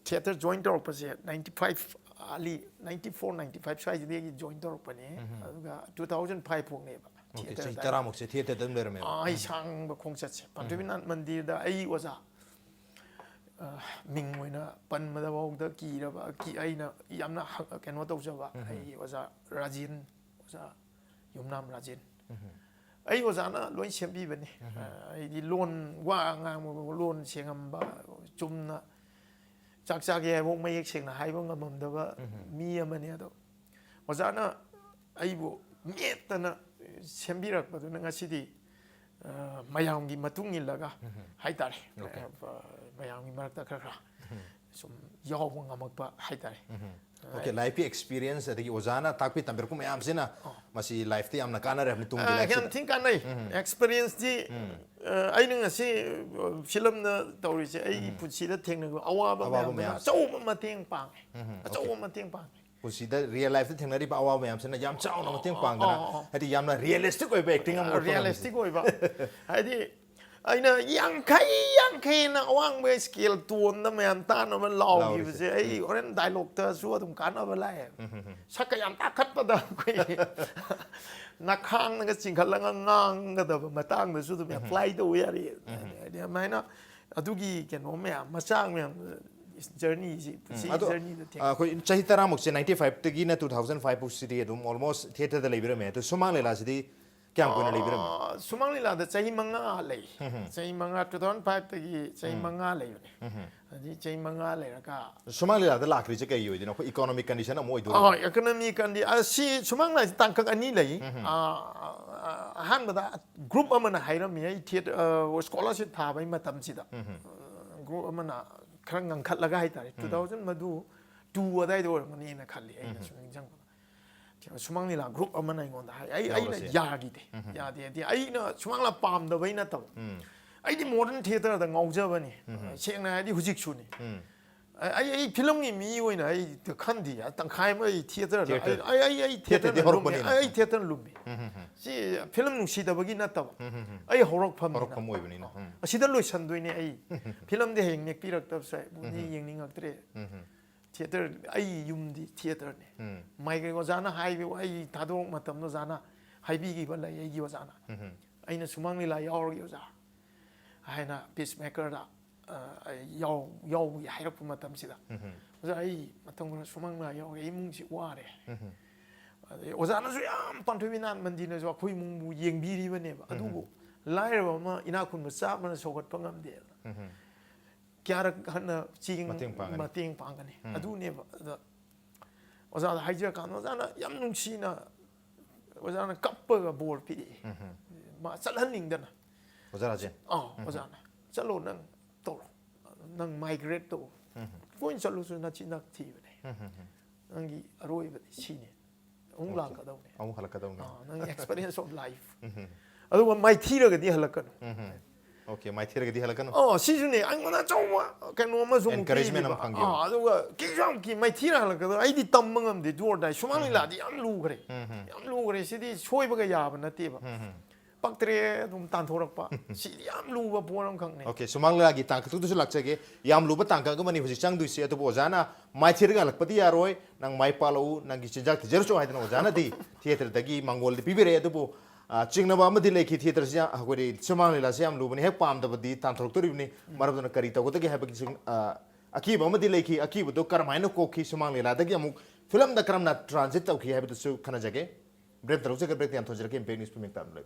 ꯊꯤꯌꯦꯇꯔ ꯖꯣꯏꯟ ꯇꯧꯔꯛꯄꯁꯦ ninety five early ninety four ninety five ꯁ꯭ꯋꯥꯏꯁꯤꯗꯒꯤ ꯖꯣꯏꯟ ꯇꯧꯔꯛꯄꯅꯦ꯫ ꯑꯗꯨꯒ ꯇꯨ ꯊꯥꯎꯖꯟ ꯐꯥꯏꯚ ꯐꯥꯎꯅꯦꯕ ꯑꯣꯀꯦ, ꯊꯤꯌꯦꯇꯔꯗ ꯆꯍꯤ ꯇꯔꯥꯃꯨꯛꯁꯦ ꯊꯤꯌꯦꯇꯔꯗ ꯑꯗꯨꯝ ꯂꯩꯔꯝꯃꯦꯕ꯫ ꯑꯥ, ꯑꯩ ꯁꯥꯡꯕ ꯈꯣꯡꯆꯠꯁꯦ ꯄꯟꯊꯣꯏꯕꯤꯅꯥꯠ ꯃꯟꯗꯤꯔꯗ ꯑꯩ ꯑꯣꯖꯥ ꯑ, ꯃꯤꯡ ꯑꯣꯏꯅ ꯄꯟꯕꯗꯐꯥꯎꯗ ꯀꯤꯔꯕ ꯀꯤ ꯑꯩꯅ ꯌꯥꯝꯅ ꯍ- ꯀꯩꯅꯣ ꯇꯧꯖꯕ ꯑꯩꯒꯤ ꯑꯣꯖꯥ ꯔꯥꯖꯦꯟ, ꯑꯣꯖꯥ ꯌꯨꯝꯅꯥꯝ ꯔꯥꯖꯦꯟ꯫ ꯑꯩ ꯑꯣꯖꯥꯅ ꯂꯣꯏ ꯁꯦꯝꯕꯤꯕꯅꯤ꯫ ꯑꯩꯗꯤ ꯂꯣꯟ, ꯋꯥ ꯉꯥꯡꯕ ꯂꯣꯟ ꯁꯦꯡꯉꯝꯕ, ꯆꯨꯝꯅ ꯆꯥꯛ ꯆꯥꯒꯦ ꯍꯥꯏꯕ ꯃꯌꯦꯛ ꯁꯦꯡꯅ ꯍꯥꯏꯕ ꯉꯝꯃꯝꯗꯕ ꯃꯤ ꯑꯃꯅꯤ꯫ ꯑꯗꯣ ꯑꯣꯖꯥꯅ ꯑꯩꯕꯨ ꯃꯦꯠꯇꯅ ꯁꯦꯝꯕꯤꯔꯛꯄꯗꯨꯅ ꯉꯁꯤꯗꯤ, ꯑ, ꯃꯌꯥꯝꯒꯤ ꯃꯇꯨꯡ ꯏꯜꯂꯒ ꯍꯥꯏꯇꯥꯔꯦ, ꯑ, ꯃꯌꯥꯝꯒꯤ ꯃꯔꯛꯇ ꯈꯔ ꯈꯔ ꯁꯨꯝ ꯌꯥꯎꯕ ꯉꯝꯃꯛꯄ ꯍꯥꯏꯇꯥꯔꯦ꯫ ꯑꯣꯀꯦ, ꯂꯥꯏꯐꯀꯤ ꯑꯦꯛꯁꯄꯤꯔꯤꯌꯦꯟꯁ ꯑꯗꯒꯤ ꯑꯣꯖꯥꯅ ꯇꯥꯛꯄꯤ ꯇꯝꯕꯤꯔꯛꯄ ꯃꯌꯥꯝꯁꯤꯅ ꯃꯁꯤ ꯂꯥꯏꯐꯇ ꯌꯥꯝꯅ ꯀꯥꯟꯅꯔꯦ ꯍꯥꯏꯕꯅꯤ, ꯇꯨꯡꯒꯤ ꯑ, ꯂꯥꯏꯐꯁꯤꯗ꯫ ꯌꯥꯝ ꯊꯤꯅ ꯀꯥꯟꯅꯩ꯫ ꯑꯦꯛꯁꯄꯤꯔꯤꯌꯟꯁꯇꯤ, ꯑ, ꯑꯩꯅ ꯉꯁꯤ, ꯑ, ꯐꯤꯂꯝꯗ ꯇꯧꯔꯤꯁꯦ ꯑꯩꯒꯤ ꯄꯨꯟꯁꯤꯗ ꯊꯦꯡꯅꯕ ꯑꯋꯥꯕ ꯑꯋꯥꯕ ꯃꯌꯥꯝꯗꯨꯅ ꯃꯌꯥꯝ꯫ ꯑꯆꯧꯕ ꯃꯇꯦꯡ ꯄꯥꯡꯉꯦ꯫ ꯑꯆꯧꯕ ꯃꯇꯦꯡ ꯄꯥꯡꯉꯦ꯫ ꯄꯨꯟꯁꯤꯗ ꯔꯤꯌꯦꯜ ꯂꯥꯏꯐꯇ ꯊꯦꯡꯅꯔꯤꯕ ꯑꯋꯥꯕ ꯃꯌꯥꯝꯁꯤꯅ ꯌꯥꯝ ꯆꯥꯎꯅ ꯃꯇꯦꯡ ꯄꯥꯡꯗꯅ, ꯑꯣ, ꯑꯣ꯫ ꯍꯥꯏꯗꯤ ꯌꯥꯝꯅ ꯔꯤꯌꯦꯂꯤꯁꯇꯤꯛ ꯑꯣꯏꯕ ꯑꯦꯛꯇꯤꯡ ꯑꯃ ꯎꯠꯄ ꯉꯝꯃꯤꯁꯦ꯫ ꯔꯤꯌꯦꯂꯤꯁꯇꯤꯛ ꯑꯣꯏꯕ꯫ ꯍꯥꯏꯗꯤ ꯑꯩꯅ ꯌꯥꯡꯈꯩ ꯌꯥꯡꯈꯩꯅ ꯑꯋꯥꯡꯕ ꯁ꯭ꯀꯦꯜ ꯇꯣꯟꯗ ꯃꯌꯥꯝ ꯇꯥꯅꯕ ꯂꯥꯎꯈꯤꯕꯁꯦ ꯑꯩ ꯍꯣꯔꯦꯟ ꯗꯥꯏꯂꯣꯛꯇꯁꯨ ꯑꯗꯨꯝ ꯀꯥꯟꯅꯕ ꯂꯥꯛꯑꯦ꯫ ꯁꯛꯀ ꯌꯥꯝ ꯇꯥꯈꯠꯄꯗ ꯑꯩꯈꯣꯏ ꯅꯈꯥꯡꯅꯒ ꯆꯤꯡꯈꯠꯂꯒ ꯉꯥꯡꯒꯗꯕ ꯃꯇꯥꯡꯗꯁꯨ ꯑꯗꯨꯝ ꯑꯦꯄ꯭ꯂꯥꯏ ꯇꯧꯕ ꯌꯥꯔꯤ꯫ ꯍꯥꯏꯗꯤ ꯑꯗꯨꯃꯥꯏꯅ ꯑꯗꯨꯒꯤ ꯀꯩꯅꯣ ꯃꯌꯥꯝ, ꯃꯆꯥꯛ ꯃꯌꯥꯝ, ꯖꯔꯅꯤꯁꯤ, ꯄꯨꯟꯁꯤ ꯑꯗꯣ ꯖꯔꯅꯤꯗ ꯊꯦꯡꯅ ꯑꯩꯈꯣꯏ ꯆꯍꯤ ꯇꯔꯥꯃꯨꯛꯁꯦ ꯅꯥꯏꯟꯇꯤ ꯐꯥꯏꯚꯇꯒꯤꯅ ꯇꯨ ꯊꯥꯎꯖꯟ ꯐꯥꯏꯚ ꯐꯥꯎꯁꯤꯗꯤ ꯑꯗꯨꯝ ꯑꯣꯜꯃꯣꯁ ꯊꯤꯌꯦꯇꯔꯗ ꯂꯩꯕꯤꯔꯝꯃꯦ꯫ ꯑꯗꯣ ꯁꯨꯃꯥꯡ ꯂꯤꯂꯥꯁꯤꯗꯤ ꯀꯌꯥꯝ ꯀꯨꯏꯅ ꯂꯩꯕꯤꯔꯝꯃꯤ? ꯑ, ꯁꯨꯃꯥꯡ ꯂꯤꯂꯥꯗ ꯆꯍꯤ ꯃꯉꯥ ꯂꯩ꯫ ꯆꯍꯤ ꯃꯉꯥ, ꯇꯨ ꯊꯥꯎꯖꯟ ꯐꯥꯏꯚꯇꯒꯤ ꯆꯍꯤ ꯃꯉꯥ ꯂꯩꯕꯅꯦ꯫ ꯑꯗꯩ ꯆꯍꯤ ꯃꯉꯥ ꯂꯩꯔꯒ ꯁꯨꯃꯥꯡ ꯂꯤꯂꯥꯗ ꯂꯥꯛꯇ꯭ꯔꯤꯁꯦ ꯀꯩꯒꯤ ꯑꯣꯏꯗꯣꯏꯅꯣ? ꯑꯩꯈꯣꯏ ꯏꯀꯣꯅꯣꯃꯤꯛ ꯀꯟꯗꯤꯁꯟ ꯑꯃ ꯑꯣꯏꯗꯣꯏꯔꯣ? ꯑ, ꯏꯀꯣꯅꯣꯃꯤ ꯀꯟꯗꯤ-, ꯑ, ꯁꯤ ꯁꯨꯃꯥꯡ ꯂꯤꯂꯥꯁꯤ ꯇꯥꯡꯀꯛ ꯑꯅꯤ ꯂꯩ꯫ ꯑ, ꯑ, ꯑꯍꯥꯟꯕꯗ ꯒ꯭ꯔꯨꯞ ꯑꯃꯅ ꯍꯥꯏꯔꯝꯃꯤ, ꯑꯩ ꯊꯤꯌꯦꯇꯔ, ꯑ, ꯁ꯭ꯀꯣꯂꯔꯁꯤꯞ ꯊꯥꯕꯒꯤ ꯃꯇꯝꯁꯤꯗ꯫ ꯑ, ꯒ꯭ꯔꯨꯞ ꯑꯃꯅ ꯈꯔ ꯉꯟꯈꯠꯂꯒ ꯍꯥꯏꯇꯥꯔꯦ, ꯇꯨ ꯊꯥꯎꯖꯟ ꯃꯗꯨ ꯇꯨ ꯑꯗꯥꯏꯗ ꯑꯣꯏꯔꯝꯒꯅꯤꯅ ꯈꯜꯂꯤ, ꯑꯩꯅ ꯁꯨꯝ ꯅꯤꯡꯁꯤꯡꯕꯗ꯫ ꯁꯨꯃꯥꯡ ꯂꯤꯂꯥ ꯒ꯭ꯔꯨꯞ ꯑꯃꯅ ꯑꯩꯉꯣꯟꯗ ꯍꯥꯏ, ꯑꯩ, ꯑꯩꯅ ꯌꯥꯎꯔꯁꯦ꯫ ꯌꯥꯈꯤꯗꯦ꯫ ꯌꯥꯗꯦ ꯍꯥꯏꯗꯤ ꯑꯩꯅ ꯁꯨꯃꯥꯡ ꯂꯤꯂꯥ ꯄꯥꯝꯗꯕꯩ ꯅꯠꯇꯕ꯫ ꯑꯩꯗꯤ ꯃꯣꯗꯔꯟ ꯊꯤꯌꯦꯇꯔꯗ ꯉꯥꯎꯖꯕꯅꯤ꯫ ꯁꯦꯡꯅ ꯍꯥꯏꯔꯗꯤ ꯍꯧꯖꯤꯛꯁꯨꯅꯤ꯫ ꯑꯩ, ꯑꯩ, ꯑꯩ ꯐꯤꯂꯝꯒꯤ ꯃꯤ ꯑꯣꯏꯅ ꯑꯩ ꯈꯟꯗꯦ꯫ ꯇꯪꯈꯥꯏ ꯑꯃ ꯑꯩ ꯊꯤꯌꯦꯇꯔꯗ, ꯑꯩ, ꯊꯤꯌꯦꯇꯔ꯫ ꯑꯩ, ꯑꯩ, ꯑꯩ ꯊꯤꯌꯦꯇꯔꯗꯤ ꯊꯤꯌꯦꯇꯔꯅ ꯂꯨꯝꯃꯦ꯫ ꯍꯧꯔꯛꯄꯅꯤꯅ꯫ ꯑꯩ ꯊꯤꯌꯦꯇꯔꯅ ꯂꯨꯝꯃꯦ꯫ ꯁꯤ ꯐꯤꯂꯝ ꯅꯨꯡꯁꯤꯗꯕꯒꯤ ꯅꯠꯇꯕ꯫ ꯑꯩ ꯍꯧꯔꯛꯐꯝꯅꯤꯅ꯫ ꯍꯧꯔꯛꯐꯝ ꯑꯣꯏꯕꯅꯤꯅ꯫ ꯎꯝ꯫ ꯑꯁꯤꯗ ꯂꯣꯏꯁꯟꯗꯣꯏꯅꯦ ꯑꯩ꯫ ꯐꯤꯂꯝꯗꯤ ꯍꯌꯦꯡ ꯅꯦꯛꯄꯤꯔꯛꯇꯕꯁꯨ ꯌꯥꯏ꯫ ꯃꯨꯚꯤ ꯌꯦꯡꯅꯤꯡꯉꯛꯇ꯭ꯔꯦ꯫ ꯊꯤꯌꯦꯇꯔ, ꯑꯩ ꯌꯨꯝꯗꯤ ꯊꯤꯌꯦꯇꯔꯅꯦ꯫ ꯃꯥꯏꯀꯩ ꯑꯣꯖꯥꯅ ꯍꯥꯏꯕ, ꯑꯩ ꯊꯥꯗꯣꯔꯛ ꯃꯇꯝꯗ ꯑꯣꯖꯥꯅ ꯍꯥꯏꯕꯤꯈꯤꯕ ꯂꯩ, ꯑꯩꯒꯤ ꯑꯣꯖꯥꯅ꯫ ꯑꯩꯅ "ꯁꯨꯃꯥꯡ ꯂꯤꯂꯥ ꯌꯥꯎꯔꯒꯦ ꯑꯣꯖꯥ" ꯍꯥꯏꯅ ꯄꯤꯁ ꯃꯦꯀꯔꯗ, ꯑ, ꯑꯩ ꯌꯥꯎ-, ꯌꯥꯎꯕꯒꯤ ꯍꯥꯏꯔꯛꯄ ꯃꯇꯝꯁꯤꯗ, "ꯑꯣꯖꯥ, ꯑꯩ ꯃꯇꯝ ꯈꯔ ꯁꯨꯃꯥꯡ ꯂꯤꯂꯥ ꯌꯥꯎꯔꯒꯦ, ꯏꯃꯨꯡꯁꯤ ꯋꯥꯔꯦ꯫ ꯑꯗꯩ ꯑꯣꯖꯥꯅꯁꯨ ꯌꯥꯝ, ꯄꯥꯟꯊꯣꯏꯕꯤ ꯅꯥꯟ ꯃꯟꯗꯤꯅꯁꯨ ꯑꯩꯈꯣꯏ ꯏꯃꯨꯡꯕꯨ ꯌꯦꯡꯕꯤꯔꯤꯕꯅꯦꯕ꯫ ꯑꯗꯨꯕꯨ ꯂꯥꯏꯔꯕ ꯑꯃ, ꯏꯅꯥꯛ ꯈꯨꯟꯕ ꯆꯥꯝꯃꯅ ꯁꯧꯒꯠꯄ ꯉꯝꯗꯦꯅ꯫ ꯀꯌꯥꯔꯛ ꯍꯟꯅ ꯆꯦꯡ ꯃꯇꯦꯡ ꯄꯥꯡꯒꯅꯤ꯫ ꯃꯇꯦꯡ ꯄꯥꯡꯒꯅꯤ꯫ ꯑꯗꯨꯅꯦꯕ꯫ ꯑꯗ ꯑꯣꯖꯥꯗ ꯍꯥꯏꯖꯔꯀꯥꯟꯗ ꯑꯣꯖꯥꯅ ꯌꯥꯝ ꯅꯨꯡꯁꯤꯅ, ꯑꯣꯖꯥꯅ ꯀꯞꯄꯒ ꯕꯣꯔ ꯄꯤꯔꯛꯏ꯫ ꯃꯥ ꯆꯠꯍꯟꯅꯤꯡꯗꯅ꯫ ꯑꯣꯖꯥ ꯔꯥꯖꯦꯟ꯫ ꯑꯥ, ꯑꯣꯖꯥꯅ, "ꯆꯠꯂꯣ, ꯅꯪ ꯇꯧꯔꯣ, ꯅꯪ ꯃꯥꯏꯒ꯭ꯔꯦꯠ ꯇꯧ, ꯀꯣꯏꯅ ꯆꯠꯂꯨꯁꯨ, ꯅꯆꯤꯟ ꯅꯛ ꯊꯤꯕꯅꯦ, ꯅꯪꯒꯤ ꯑꯔꯣꯏꯕꯗꯤ ꯁꯤꯅꯦ, ꯑꯃꯨꯛ ꯑꯣꯀꯦ꯫ ꯂꯥꯛꯀꯗꯧꯅꯦ, ꯑꯃꯨꯛ ꯍꯜꯂꯛꯀꯗꯧꯅꯦ꯫ ꯑꯥ, ꯅꯪꯒꯤ experience of life꯫ ꯑꯗꯨꯒ ꯃꯥꯏꯊꯤꯔꯒꯗꯤ ꯍꯜꯂꯛꯀꯅꯨ." ꯑꯣꯀꯦ, ꯃꯥꯏꯊꯤꯔꯒꯗꯤ ꯍꯜꯂꯛꯀꯅꯨ꯫ ꯑꯣ, ꯁꯤꯁꯨꯅꯦ, ꯑꯩꯉꯣꯟꯗ ꯑꯆꯧꯕ ꯀꯩꯅꯣ ꯑꯃꯁꯨ ꯑꯃꯨꯛ Encouragement ꯑꯃ ꯄꯤꯔꯤꯕ꯫ ꯐꯪꯈꯤꯕ꯫ ꯑꯥ, ꯑꯗꯨꯒ ꯀꯩꯁꯨ ꯌꯥꯝ ꯀꯤ-, ꯃꯥꯏꯊꯤꯔ ꯍꯜꯂꯛꯀꯗꯕ ꯑꯩꯗꯤ ꯇꯝꯕ ꯉꯝꯗꯦ꯫ Do or die꯫ ꯁꯨꯃꯥꯡ ꯂꯤꯂꯥꯗꯤ ꯌꯥꯝ ꯂꯨꯈ꯭ꯔꯦ, ꯌꯥꯝ ꯂꯨꯈ꯭ꯔꯦ꯫ ꯁꯤꯗꯤ ꯁꯣꯏꯕꯒ ꯌꯥꯕ ꯅꯠꯇꯦꯕ꯫ ꯄꯛꯇ꯭ꯔꯦ, ꯑꯗꯨꯝ ꯇꯥꯟꯊꯣꯔꯛꯄ꯫ ꯁꯤꯗꯤ ꯌꯥꯝ ꯂꯨꯕ ꯄꯣꯠ ꯑꯃꯈꯛꯅꯦ꯫ ꯑꯣꯀꯦ, ꯁꯨꯃꯥꯡ ꯂꯤꯂꯥꯒꯤ ꯇꯥꯡꯀꯛꯇꯨꯗꯁꯨ ꯂꯥꯛꯆꯒꯦ꯫ ꯌꯥꯝ ꯂꯨꯕ ꯇꯥꯡꯀꯛ ꯑꯃꯅꯤ ꯍꯧꯖꯤꯛ ꯆꯪꯗꯣꯏꯁꯦ꯫ ꯑꯗꯨꯕꯨ ꯑꯣꯖꯥꯅ ꯃꯥꯏꯊꯤꯔꯒ ꯍꯜꯂꯛꯄꯗꯤ ꯌꯥꯔꯣꯏ, ꯅꯪ ꯃꯥꯏ ꯄꯥꯛꯂꯛꯎ, ꯅꯪꯒꯤ ꯆꯤꯟꯖꯥꯛ ꯊꯤꯖꯔꯁꯨ ꯍꯥꯏꯗꯅ ꯑꯣꯖꯥꯅꯗꯤ ꯊꯤꯌꯦꯇꯔꯗꯒꯤ ꯃꯥꯡꯒꯣꯜꯗꯤ ꯄꯤꯕꯤꯔꯛꯑꯦ꯫ ꯑꯗꯨꯕꯨ, ꯑ, ꯆꯤꯡꯅꯕ ꯑꯃꯗꯤ ꯂꯩꯈꯤ꯫ ꯊꯤꯌꯦꯇꯔꯁꯤ ꯌꯥꯝ, ꯑꯩꯈꯣꯏꯗꯤ ꯁꯨꯃꯥꯡ ꯂꯤꯂꯥꯁꯤ ꯌꯥꯝ ꯂꯨꯕꯅꯤ, ꯍꯦꯛ ꯄꯥꯝꯗꯕꯗꯤ ꯇꯥꯟꯊꯣꯔꯛꯇꯣꯔꯤꯕꯅꯤ꯫ ꯃꯔꯝ ꯑꯗꯨꯅ ꯀꯔꯤ ꯇꯧꯒꯗꯒꯦ ꯍꯥꯏꯕꯒꯤ ꯆꯤꯡ-, ꯑ, ꯑꯀꯤꯕ ꯑꯃꯗꯤ ꯂꯩꯈꯤ꯫ ꯑꯀꯤꯕꯗꯨ ꯀꯔꯝꯍꯥꯏꯅ ꯀꯣꯛꯈꯤ? ꯁꯨꯃꯥꯡ ꯂꯤꯂꯥꯗꯒꯤ ꯑꯃꯨꯛ ꯐꯤꯂꯝꯗ ꯀꯔꯝꯅ transit ꯇꯧꯈꯤ ꯍꯥꯏꯕꯗꯨꯁꯨ ꯈꯟꯅꯖꯒꯦ꯫ Break ꯇꯧꯖꯒꯦ, break ꯌꯥꯝ ꯊꯣꯟꯖꯔꯛꯀꯦ꯫ Impact News ꯄꯨꯛꯅꯤꯡ ꯇꯥꯔꯝꯂꯣꯏ꯫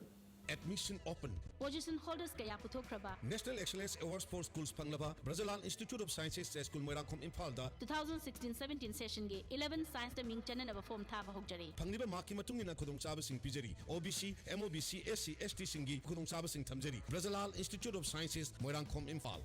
Admission open. Position holders ꯀꯌꯥ ꯄꯨꯊꯣꯛꯈ꯭ꯔꯕ? National Excellence Awards for Schools ꯐꯪꯂꯕ ꯕ꯭ꯔꯖꯂꯥꯜ Institute of Sciences school Moirangkhom ꯏꯝꯐꯥꯜꯗ two thousand sixteen seventeen session ꯒꯤ eleven science ꯇ ꯃꯤꯡ ꯆꯟꯅꯅꯕ form ꯊꯥꯕ ꯍꯧꯖꯔꯤ꯫ ꯐꯪꯂꯤꯕ mark ꯀꯤ ꯃꯇꯨꯡ ꯏꯟꯅ ꯈꯨꯗꯣꯡꯆꯥꯕꯁꯤꯡ ꯄꯤꯖꯔꯤ꯫ O B C, M O B C, S C, S T ꯁꯤꯡꯒꯤ ꯈꯨꯗꯣꯡꯆꯥꯕꯁꯤꯡ ꯊꯝꯖꯔꯤ꯫ ꯕ꯭ꯔꯖꯂꯥꯜ Institute of Sciences, Moirangkhom, Imphal.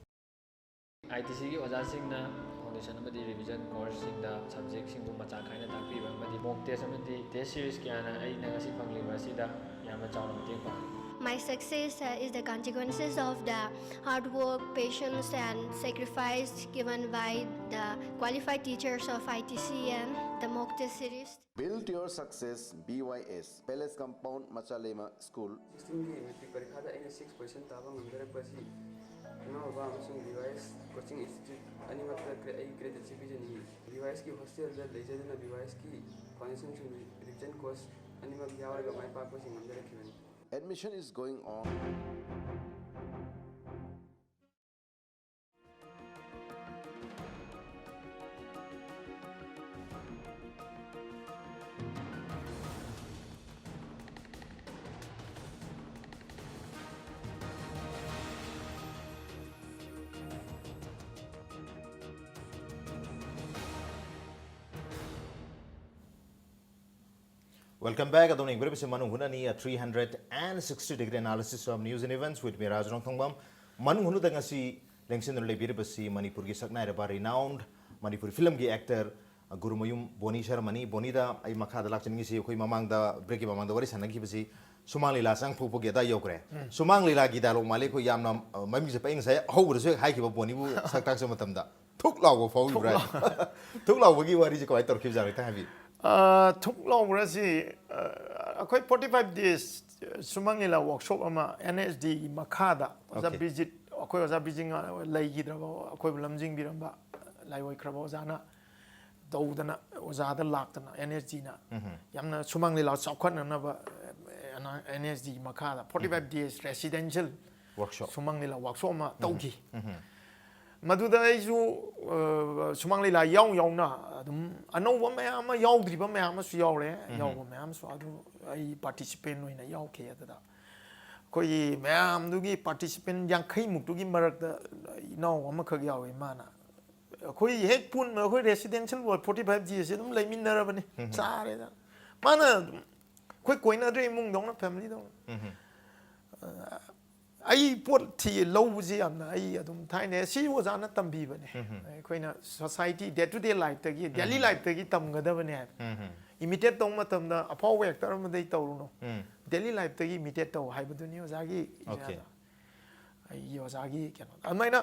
I T C ꯒꯤ ꯑꯣꯖꯥꯁꯤꯡꯅ foundation ꯑꯃꯗꯤ revision course ꯁꯤꯡꯗ subject ꯁꯤꯡꯕꯨ ꯃꯆꯥ ꯈꯥꯏꯅ ꯇꯥꯛꯄꯤꯕ ꯑꯃꯗꯤ mock test ꯑꯃꯗꯤ test series ꯀꯌꯥꯅ ꯑꯩꯅ ꯉꯁꯤ ꯐꯪꯂꯤꯕ ꯑꯁꯤꯗ ꯌꯥꯝꯅ ꯆꯥꯎꯅ ꯃꯇꯦꯡ ꯄꯥꯡꯂꯤ꯫ My success, uh, is the consequences of the hard work, patience, and sacrifice given by the qualified teachers of I T C and the mock test series. Build your success, B Y S, Palace Compound, Machalema School. Sixteen ꯒꯤ matric ꯄꯔꯤꯈꯥꯗ ꯑꯩꯅ six position ꯇꯥꯕ ꯉꯝꯖꯔꯛꯄ ꯑꯁꯤ ꯏꯃꯥ ꯕꯕꯥ ꯑꯃꯁꯨꯡ B Y S Coaching Institute ꯑꯅꯤꯃꯛꯇ ꯀ꯭ꯔꯦ-, ꯑꯩ gratitude ꯄꯤꯖꯅꯤꯡꯏ꯫ B Y S ꯀꯤ hostel ꯗ ꯂꯩꯖꯗꯨꯅ B Y S ꯀꯤ foundation ꯁꯤꯡ revision course ꯑꯅꯤꯃꯛ ꯌꯥꯎꯔꯒ ꯃꯥꯏ ꯄꯥꯛꯄꯁꯤ ꯉꯝꯖꯔꯛꯈꯤꯕꯅꯤ꯫ Admission is going on. Welcome back. ꯑꯗꯣꯝꯅ ꯌꯦꯡꯕꯤꯔꯤꯕꯁꯤ ꯃꯅꯨꯡ ꯍꯨꯠꯅꯅꯤ, a three hundred and sixty degree analysis of news and events with me, ꯔꯥꯖ ꯅꯣꯡꯊꯣꯡꯕꯝ꯫ ꯃꯅꯨꯡ ꯍꯨꯠꯅꯗ ꯉꯁꯤ ꯂꯦꯡꯁꯤꯟꯗꯨꯅ ꯂꯩꯕꯤꯔꯤꯕꯁꯤ ꯃꯅꯤꯄꯨꯔꯒꯤ ꯁꯛꯅꯥꯏꯔꯕ, renowned ꯃꯅꯤꯄꯨꯔꯤ ꯐꯤꯂꯝꯒꯤ actor ꯒꯨꯔꯨꯃꯌꯨꯝ ꯕꯣꯅꯤ ꯁꯔꯃꯅꯤ꯫ ꯕꯣꯅꯤꯗ ꯑꯩ ꯃꯈꯥꯗ ꯂꯥꯛꯆꯅꯤꯡꯉꯤꯁꯤ, ꯑꯩꯈꯣꯏ ꯃꯃꯥꯡꯗ, break ꯀꯤ ꯃꯃꯥꯡꯗ ꯋꯥꯔꯤ ꯁꯥꯟꯅꯈꯤꯕꯁꯤ ꯁꯨꯃꯥꯡ ꯂꯤꯂꯥ ꯆꯪ ꯊꯣꯛꯄꯒꯤ ꯑꯗꯥꯏ ꯌꯧꯈ꯭ꯔꯦ꯫ ꯁꯨꯃꯥꯡ ꯂꯤꯂꯥꯒꯤ dialogue ꯃꯥꯜꯂꯤ, ꯑꯩꯈꯣꯏ ꯌꯥꯝꯅ, ꯑ, ꯃꯃꯤꯡ ꯆꯠꯄ, ꯑꯩ ꯉꯁꯥꯏ ꯑꯍꯧꯕꯗꯁꯨ ꯍꯦꯛ ꯍꯥꯏꯈꯤꯕ, ꯕꯣꯅꯤꯕꯨ ꯁꯛ ꯇꯥꯛꯆꯕ ꯃꯇꯝꯗ ꯊꯨꯛ ꯂꯥꯎꯕ ꯐꯥꯎꯈꯤꯕ꯭ꯔꯥ? ꯊꯨꯛ ꯂꯥꯎꯕꯒꯤ ꯋꯥꯔꯤꯁꯦ ꯀꯃꯥꯏꯅ ꯇꯧꯔꯛꯈꯤꯕꯖꯥꯠꯅꯣ, ꯈꯤꯇꯪ ꯍꯥꯏꯕꯤꯌꯨ꯫ ꯑ, ꯊꯨꯛ ꯂꯥꯎꯕ꯭ꯔꯥꯁꯤ, ꯑ, ꯑꯩꯈꯣꯏ forty five days ꯁꯨꯃꯥꯡ ꯂꯤꯂꯥ workshop ꯑꯃ NSD ꯒꯤ ꯃꯈꯥꯗ ꯑꯣꯖꯥ Okay. ꯕꯤꯖꯤꯠ, ꯑꯩꯈꯣꯏ ꯑꯣꯖꯥ ꯕꯤꯖꯤꯠ ꯂꯩꯈꯤꯗ꯭ꯔꯕ, ꯑꯩꯈꯣꯏꯕꯨ ꯂꯝꯖꯤꯡꯕꯤꯔꯝꯕ ꯂꯥꯏꯑꯣꯏꯈ꯭ꯔꯕ ꯑꯣꯖꯥꯅ ꯇꯧꯗꯅ, ꯑꯣꯖꯥꯗ ꯂꯥꯛꯇꯅ, NSD ꯅ ꯌꯥꯝꯅ ꯁꯨꯃꯥꯡ ꯂꯤꯂꯥ ꯆꯥꯎꯈꯠꯅꯅꯕ, ꯑ, NSD ꯒꯤ ꯃꯈꯥꯗ forty five days residential Workshop. ꯁꯨꯃꯥꯡ ꯂꯤꯂꯥ workshop ꯑꯃ ꯇꯧꯈꯤ꯫ ꯃꯗꯨꯗ ꯑꯩꯁꯨ, ꯑ, ꯁꯨꯃꯥꯡ ꯂꯤꯂꯥ ꯌꯥꯎ ꯌꯥꯎꯅ ꯑꯗꯨꯝ ꯑꯅꯧꯕ ꯃꯌꯥꯝ ꯑꯃ, ꯌꯥꯎꯗ꯭ꯔꯤꯕ ꯃꯌꯥꯝ ꯑꯃꯁꯨ ꯌꯥꯎꯔꯦ, ꯌꯥꯎꯕ ꯃꯌꯥꯝꯁꯨ꯫ ꯑꯗꯨ ꯑꯩ participant ꯑꯣꯏꯅ ꯌꯥꯎꯈꯤ꯫ ꯑꯗꯨꯗ ꯑꯩꯈꯣꯏꯒꯤ ꯃꯌꯥꯝꯗꯨꯒꯤ participant ꯌꯥꯡꯈꯩ ꯃꯨꯛꯇꯨꯒꯤ ꯃꯔꯛꯇ ꯏꯅꯥꯎ ꯑꯃꯈꯛ ꯌꯥꯎꯋꯦ꯫ ꯃꯥꯅ ꯑꯩꯈꯣꯏ ꯍꯦꯛ ꯄꯨꯟꯕ, ꯑꯩꯈꯣꯏ residential ꯋꯥꯔꯗ forty five G ꯑꯁꯤ ꯑꯗꯨꯝ ꯂꯩꯃꯤꯟꯅꯔꯕꯅꯤ꯫ ꯆꯥꯔꯦꯗ꯫ ꯃꯥꯅ ꯑꯗꯨꯝ ꯑꯩꯈꯣꯏ ꯀꯣꯏꯅꯗ꯭ꯔꯦ, ꯏꯃꯨꯡꯗꯧꯅ, family ꯗꯧꯅ꯫ ꯑꯩ ꯄꯣꯠ ꯊꯤ ꯂꯧꯕꯁꯤ ꯌꯥꯝꯅ, ꯑꯩ ꯑꯗꯨꯝ ꯊꯥꯏꯅ ꯁꯤ ꯑꯣꯖꯥꯅ ꯇꯝꯕꯤꯕꯅꯦ꯫ ꯑꯩꯈꯣꯏꯅ society, day to day life ꯇꯒꯤ, daily life ꯇꯒꯤ ꯇꯝꯒꯗꯕꯅꯦ ꯍꯥꯏꯕ꯫ Imitate ꯇꯧꯕ ꯃꯇꯝꯗ ꯑꯐꯥꯎꯕ actor ꯑꯃꯗꯩ ꯇꯧꯔꯨꯅꯨ꯫ Daily life ꯇꯒꯤ imitate ꯇꯧ ꯍꯥꯏꯕꯗꯨꯅꯤ ꯑꯣꯖꯥꯒꯤ Okay. ꯏꯔꯥꯗ꯫ ꯑꯩꯒꯤ ꯑꯣꯖꯥꯒꯤ ꯀꯩꯅꯣ꯫ ꯑꯗꯨꯃꯥꯏꯅ,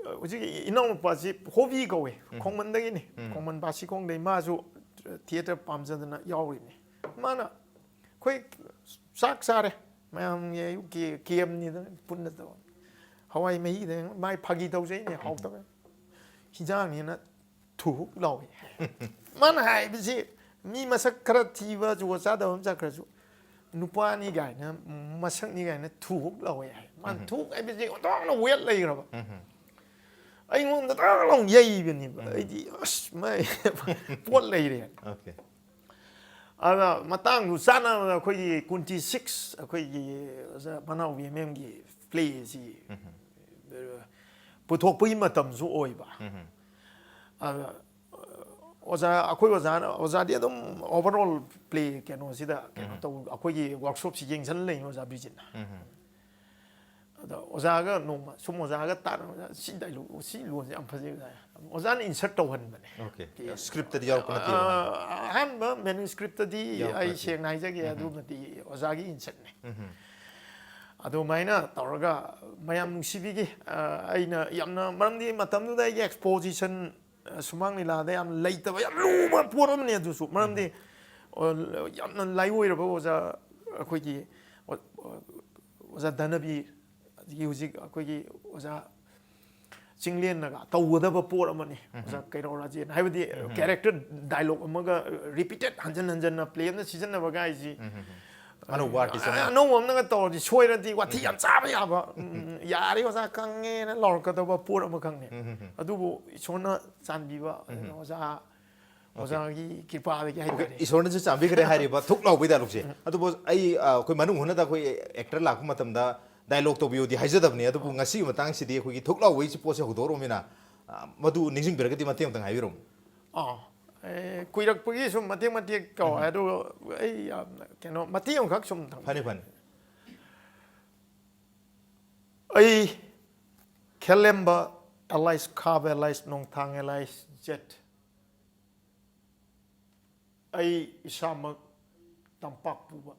ꯑ, ꯍꯧꯖꯤꯛ ꯏꯅꯥꯎꯅꯨꯄꯥꯁꯤ ꯍꯣꯕꯤ ꯀꯧꯋꯦ, ꯈꯣꯡꯃꯟꯗꯒꯤꯅꯤ꯫ ꯈꯣꯡꯃꯟ ꯕꯥꯁꯤꯈꯣꯡꯗꯩ ꯃꯥꯁꯨ theatre ꯄꯥꯝꯖꯗꯅ ꯌꯥꯎꯔꯤꯅꯤ꯫ ꯃꯥꯅ ꯑꯩꯈꯣꯏ ꯆꯥꯛ ꯆꯥꯔꯦ, ꯃꯌꯥꯝꯒꯤ ꯑꯌꯨꯛꯀꯤ ꯀꯦꯝꯅꯤꯗꯅ ꯄꯨꯟꯅ ꯇꯧ꯫ ꯍꯋꯥꯏ ꯃꯍꯤꯗ ꯃꯥꯏ ꯐꯥꯒꯤ ꯇꯧꯖꯩꯅꯦ, ꯍꯥꯎꯇꯕ꯫ ꯍꯤꯟꯖꯥꯡꯅꯤꯅ ꯊꯨꯍꯨꯛ ꯂꯥꯎꯏ꯫ ꯃꯥꯅ ꯍꯥꯏꯕꯁꯤ ꯃꯤ ꯃꯁꯛ ꯈꯔ ꯊꯤꯕ, ꯖꯨꯒꯣꯠ ꯆꯥꯗꯕ ꯑꯃ ꯆꯠꯈ꯭ꯔꯁꯨ, ꯅꯨꯄꯥꯅꯤ ꯀꯥꯏꯅ, ꯃꯁꯛꯅꯤ ꯀꯥꯏꯅ ꯊꯨꯍꯨꯛ ꯂꯥꯎꯋꯦ ꯍꯥꯏ꯫ ꯃꯥꯅ ꯊꯨꯍꯨꯛ ꯍꯥꯏꯕꯁꯤ ꯑꯣꯟꯊꯣꯛꯅ weight ꯂꯩꯈ꯭ꯔꯕ꯫ ꯑꯩꯉꯣꯟꯗ ꯇꯥꯛ ꯂꯥꯎ ꯌꯩꯕꯅꯦꯕ꯫ ꯑꯩꯗꯤ ꯑꯁ, ꯃꯥꯏ ꯄꯣꯠ ꯂꯩꯔꯦ꯫ Okay. ꯑꯗ ꯃꯇꯥꯡꯗꯨ ꯆꯥꯅꯕꯗ ꯑꯩꯈꯣꯏꯒꯤ ꯀꯨꯟꯇꯤ ꯁꯤꯛꯁ, ꯑꯩꯈꯣꯏꯒꯤ ꯑꯣꯖꯥ ꯃꯅꯥꯎ VMM ꯒꯤ play ꯑꯁꯤ ꯄꯨꯊꯣꯛꯄꯒꯤ ꯃꯇꯝꯁꯨ ꯑꯣꯏꯕ꯫ ꯑꯗ, ꯑ, ꯑꯣꯖꯥ, ꯑꯩꯈꯣꯏ ꯑꯣꯖꯥꯅ, ꯑꯣꯖꯥꯗꯤ ꯑꯗꯨꯝ overall play ꯀꯩꯅꯣꯁꯤꯗ ꯀꯩꯅꯣ ꯇꯧ, ꯑꯩꯈꯣꯏꯒꯤ workshopꯁꯤ ꯌꯦꯡꯁꯤꯟ ꯂꯩꯅꯤ ꯑꯣꯖꯥ ꯕꯤꯖꯤꯠꯅ꯫ ꯑꯗ ꯑꯣꯖꯥꯒ ꯅꯣꯡꯃ ꯁꯨꯝ ꯑꯣꯖꯥꯒ ꯇꯥꯟꯅꯕꯗ, "ꯁꯤ dialogue, ꯁꯤ ꯂꯣꯟꯁꯦ ꯌꯥꯝ ꯐꯖꯩ ꯑꯣꯖꯥ", ꯑꯣꯖꯥꯅ insert ꯇꯧꯍꯟꯕꯅꯦ꯫ Okay. Scriptꯇꯗꯤ ꯌꯥꯎꯔꯛꯄ ꯅꯠꯇꯦ꯫ ꯑ, ꯑꯍꯥꯟꯕ manuscriptꯇꯗꯤ ꯌꯥꯎꯔꯛꯄ ꯑꯩ ꯅꯠꯇꯦ꯫ ꯁꯦꯡꯅ ꯍꯥꯏꯖꯒꯦ, ꯑꯗꯨꯃꯗꯤ ꯑꯣꯖꯥꯒꯤ insertꯅꯦ꯫ ꯑꯗꯨꯃꯥꯏꯅ ꯇꯧꯔꯒ ꯃꯌꯥꯝ ꯅꯨꯡꯁꯤꯕꯤꯒꯤ, ꯑ, ꯑꯩꯅ ꯌꯥꯝꯅ, ꯃꯔꯝꯗꯤ ꯃꯇꯝꯗꯨꯗ ꯑꯩꯒꯤ exposition, ꯑ, ꯁꯨꯃꯥꯡ ꯂꯤꯂꯥꯗ ꯌꯥꯝ ꯂꯩꯇꯕ, ꯌꯥꯝ ꯂꯨꯕ ꯄꯣꯠ ꯑꯃꯅꯤ ꯑꯗꯨꯁꯨ꯫ ꯃꯔꯝꯗꯤ, ꯑ, ꯌꯥꯝꯅ ꯂꯥꯏꯑꯣꯏꯔꯕ ꯑꯣꯖꯥ, ꯑꯩꯈꯣꯏꯒꯤ ꯑꯣ-, ꯑꯣꯖꯥ ꯙꯅꯕꯤꯔ, ꯑꯗꯒꯤ ꯍꯧꯖꯤꯛ ꯑꯩꯈꯣꯏꯒꯤ ꯑꯣꯖꯥ ꯆꯤꯡꯂꯦꯟꯅꯒ ꯇꯧꯒꯗꯕ ꯄꯣꯠ ꯑꯃꯅꯤ꯫ ꯑꯣꯖꯥ ꯀꯩꯔꯥꯎ ꯔꯥꯖꯦꯟ ꯍꯥꯏꯕꯗꯤ character dialogue ꯑꯃꯒ repeated ꯍꯟꯖꯟ ꯍꯟꯖꯟꯅ play ꯑꯃꯗ ꯁꯤꯖꯤꯟꯅꯕ ꯒꯥꯏꯁꯤ, ꯑꯅꯧꯕ artist ꯑꯃ꯫ ꯑꯅꯧꯕ ꯑꯃꯅꯒ ꯇꯧꯔꯗꯤ ꯁꯣꯏꯔꯗꯤ ꯋꯥꯊꯤ ꯌꯥꯝ ꯆꯥꯕ ꯌꯥꯕ, ꯎꯝ, "ꯌꯥꯔꯦ ꯑꯣꯖꯥ, ꯈꯪꯉꯦꯅ" ꯂꯥꯎꯔꯛꯀꯗꯕ ꯄꯣꯠ ꯑꯃꯈꯛꯅꯦ꯫ ꯑꯗꯨꯕꯨ ꯏꯁꯣꯔꯅ ꯆꯥꯟꯕꯤꯕ, ꯑꯣꯖꯥ, ꯑꯣꯖꯥꯒꯤ ꯀ꯭ꯔꯤꯄꯥꯗꯒꯤ ꯍꯥꯏꯇꯥꯔꯦ꯫ ꯏꯁꯣꯔꯅꯁꯨ ꯆꯥꯟꯕꯤꯈ꯭ꯔꯦ ꯍꯥꯏꯔꯤꯕ ꯊꯨꯛ ꯂꯥꯎꯕꯒꯤ dialogueꯁꯦ꯫ ꯑꯗꯨꯕꯨ ꯑꯩ, ꯑ, ꯑꯩꯈꯣꯏ ꯃꯅꯨꯡ ꯍꯨꯠꯅꯗ ꯑꯩꯈꯣꯏ actor ꯂꯥꯛꯄ ꯃꯇꯝꯗ dialogue ꯇꯧꯕꯤꯌꯨꯗꯤ ꯍꯥꯏꯖꯗꯕꯅꯤ, ꯑꯗꯨꯕꯨ ꯉꯁꯤꯒꯤ ꯃꯇꯥꯡꯁꯤꯗꯤ ꯑꯩꯈꯣꯏꯒꯤ ꯊꯨꯛ ꯂꯥꯎꯕꯒꯤ ꯄꯣꯠꯁꯦ ꯍꯧꯗꯣꯔꯛꯑꯃꯤꯅ, ꯑ, ꯃꯗꯨ ꯅꯤꯡꯁꯤꯡꯕꯤꯔꯒꯗꯤ ꯃꯇꯦꯛ ꯑꯃꯇꯪ ꯍꯥꯏꯕꯤꯔꯝꯃꯨ꯫ ꯑꯥ, ꯑꯦ, ꯀꯨꯏꯔꯛꯄꯒꯤ ꯁꯨꯝ ꯃꯇꯦꯛ ꯃꯇꯦꯛ ꯀꯣ, ꯑꯗꯨꯒ ꯑꯩ ꯌꯥꯝꯅ ꯀꯩꯅꯣ, ꯃꯇꯦꯛ ꯑꯃꯈꯛ ꯁꯨꯝ ꯊꯝ-, ꯐꯅꯤ, ꯐꯅꯤ꯫ ꯑꯩ ꯈꯦꯂꯦꯝꯕ alias, ꯈꯥꯕ alias, ꯅꯣꯡꯊꯥꯡ alias ꯖꯦꯠ꯫ ꯑꯩ ꯏꯁꯥꯃꯛ ꯇꯝꯄꯥꯛ ꯄꯨꯕ꯫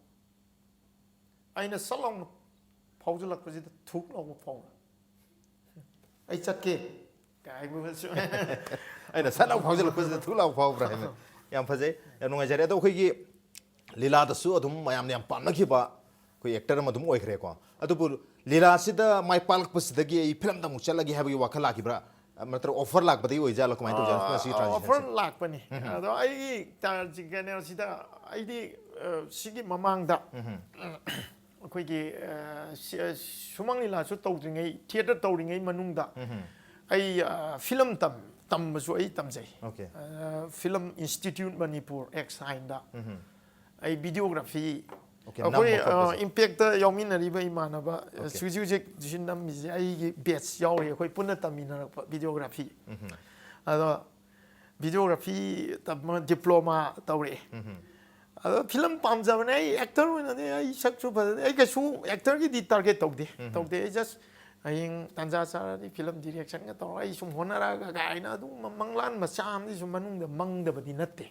ꯑꯩꯅ ꯁꯠ ꯂꯥꯎꯅ ꯐꯥꯎꯖꯤꯜꯂꯛꯄꯁꯤꯗ ꯊꯨꯛ ꯂꯥꯎꯕ ꯐꯥꯎꯕ꯫ "ꯑꯩ ꯆꯠꯀꯦ" ꯀꯥꯏꯒꯨꯝꯕꯁꯨ꯫ ꯑꯩꯅ ꯁꯠ ꯂꯥꯎ ꯐꯥꯎꯖꯤꯜꯂꯛꯄꯁꯤꯗ ꯊꯨꯛ ꯂꯥꯎ ꯐꯥꯎꯕ꯭ꯔꯥ ꯍꯥꯏꯅ꯫ ꯌꯥꯝ ꯐꯖꯩ, ꯌꯥꯝ ꯅꯨꯡꯉꯥꯏꯖꯔꯦ꯫ ꯑꯗꯣ ꯑꯩꯈꯣꯏꯒꯤ ꯂꯤꯂꯥꯗꯁꯨ ꯑꯗꯨꯝ ꯃꯌꯥꯝꯅ ꯌꯥꯝ ꯄꯥꯝꯅꯈꯤꯕ ꯑꯩꯈꯣꯏ actor ꯑꯃ ꯑꯗꯨꯝ ꯑꯣꯏꯈ꯭ꯔꯦꯀꯣ꯫ ꯑꯗꯨꯕꯨ ꯂꯤꯂꯥꯁꯤꯗ ꯃꯥꯏ ꯄꯥꯛꯂꯛꯄꯁꯤꯗꯒꯤ ꯑꯩ ꯐꯤꯂꯝꯗ ꯑꯃꯨꯛ ꯆꯠꯂꯒꯦ ꯍꯥꯏꯕꯒꯤ ꯋꯥꯈꯜ ꯂꯥꯛꯈꯤꯕ꯭ꯔꯥ? ꯅꯠꯇ꯭ꯔꯒ offer ꯂꯥꯛꯄꯗꯒꯤ ꯑꯣꯏꯖꯥꯠꯂꯣ? ꯀꯃꯥꯏꯅ ꯇꯧꯖꯥꯠꯅꯣ? ꯃꯁꯤꯒꯤ ꯑꯥ, transition offer ꯁꯦ? ꯂꯥꯛꯄꯅꯤ꯫ ꯑꯗꯣ ꯑꯩꯒꯤ ꯇ-, ꯀꯩꯅꯣꯁꯤꯗ ꯑꯩꯗꯤ, ꯑ, ꯁꯤꯒꯤ ꯃꯃꯥꯡꯗ ꯑꯩꯈꯣꯏꯒꯤ, ꯑ, ꯁꯤ-, ꯑ, ꯁꯨꯃꯥꯡ ꯂꯤꯂꯥꯁꯨ ꯇꯧꯗ꯭ꯔꯤꯉꯩ, theatre ꯇꯧꯔꯤꯉꯩ ꯃꯅꯨꯡꯗ ꯑꯩ, ꯑ, ꯐꯤꯂꯝ ꯇꯝ-, ꯇꯝꯕꯁꯨ ꯑꯩ ꯇꯝꯖꯩ꯫ Okay. ꯑ, Film Institute Manipur, ex ꯍꯥꯏꯅ꯫ ꯑꯩ videography, Okay, ꯑꯩꯈꯣꯏ, ꯅꯝꯕ ꯈꯣꯠꯄꯁꯦ꯫ ꯑ, Impact ꯇ ꯌꯥꯎꯃꯤꯟꯅꯔꯤꯕ ꯏꯃꯥꯟꯅꯕ, ꯑ, Okay. ꯍꯧꯖꯤꯛ ꯍꯧꯖꯤꯛ ꯁꯤ ꯅꯝꯃꯤꯁꯦ ꯑꯩꯒꯤ batch ꯌꯥꯎꯔꯤ, ꯑꯩꯈꯣꯏ ꯄꯨꯟꯅ ꯇꯝꯃꯤꯟꯅꯔꯛꯄ videography꯫ ꯑꯗꯣ ꯚꯤꯗꯤꯑꯣꯒ꯭ꯔꯥꯐꯤ ꯇꯝꯕ ꯗꯤꯄ꯭ꯂꯣꯃꯥ ꯇꯧꯔꯛꯑꯦ꯫ ꯑꯗꯣ ꯐꯤꯂꯝ ꯄꯥꯝꯖꯕꯅꯦ꯫ ꯑꯩ ꯑꯦꯛꯇꯔ ꯑꯣꯏꯅꯗꯤ ꯑꯩ ꯁꯛꯁꯨ ꯐꯖꯗꯦ, ꯑꯩ ꯀꯩꯁꯨ ꯑꯦꯛꯇꯔꯒꯤꯗꯤ ꯇꯥꯔꯒꯦꯠ ꯇꯧꯗꯦ꯫ ꯇꯧꯗꯦ꯫ ꯑꯩ ꯖꯁ ꯍꯌꯦꯡ ꯇꯥꯟꯖꯥ ꯆꯥꯔꯗꯤ ꯐꯤꯂꯝ ꯗꯤꯔꯦꯛꯁꯟꯒ ꯇꯧꯔꯒ ꯑꯩ ꯁꯨꯝ ꯍꯣꯠꯅꯔꯛꯑꯒ ꯀꯥꯏꯅ ꯑꯗꯨꯝ ꯃꯪꯂꯥꯟ ꯃꯆꯥ ꯑꯃꯗꯤ ꯁꯨꯝ ꯃꯅꯨꯡꯗ ꯃꯪꯗꯕꯗꯤ ꯅꯠꯇꯦ꯫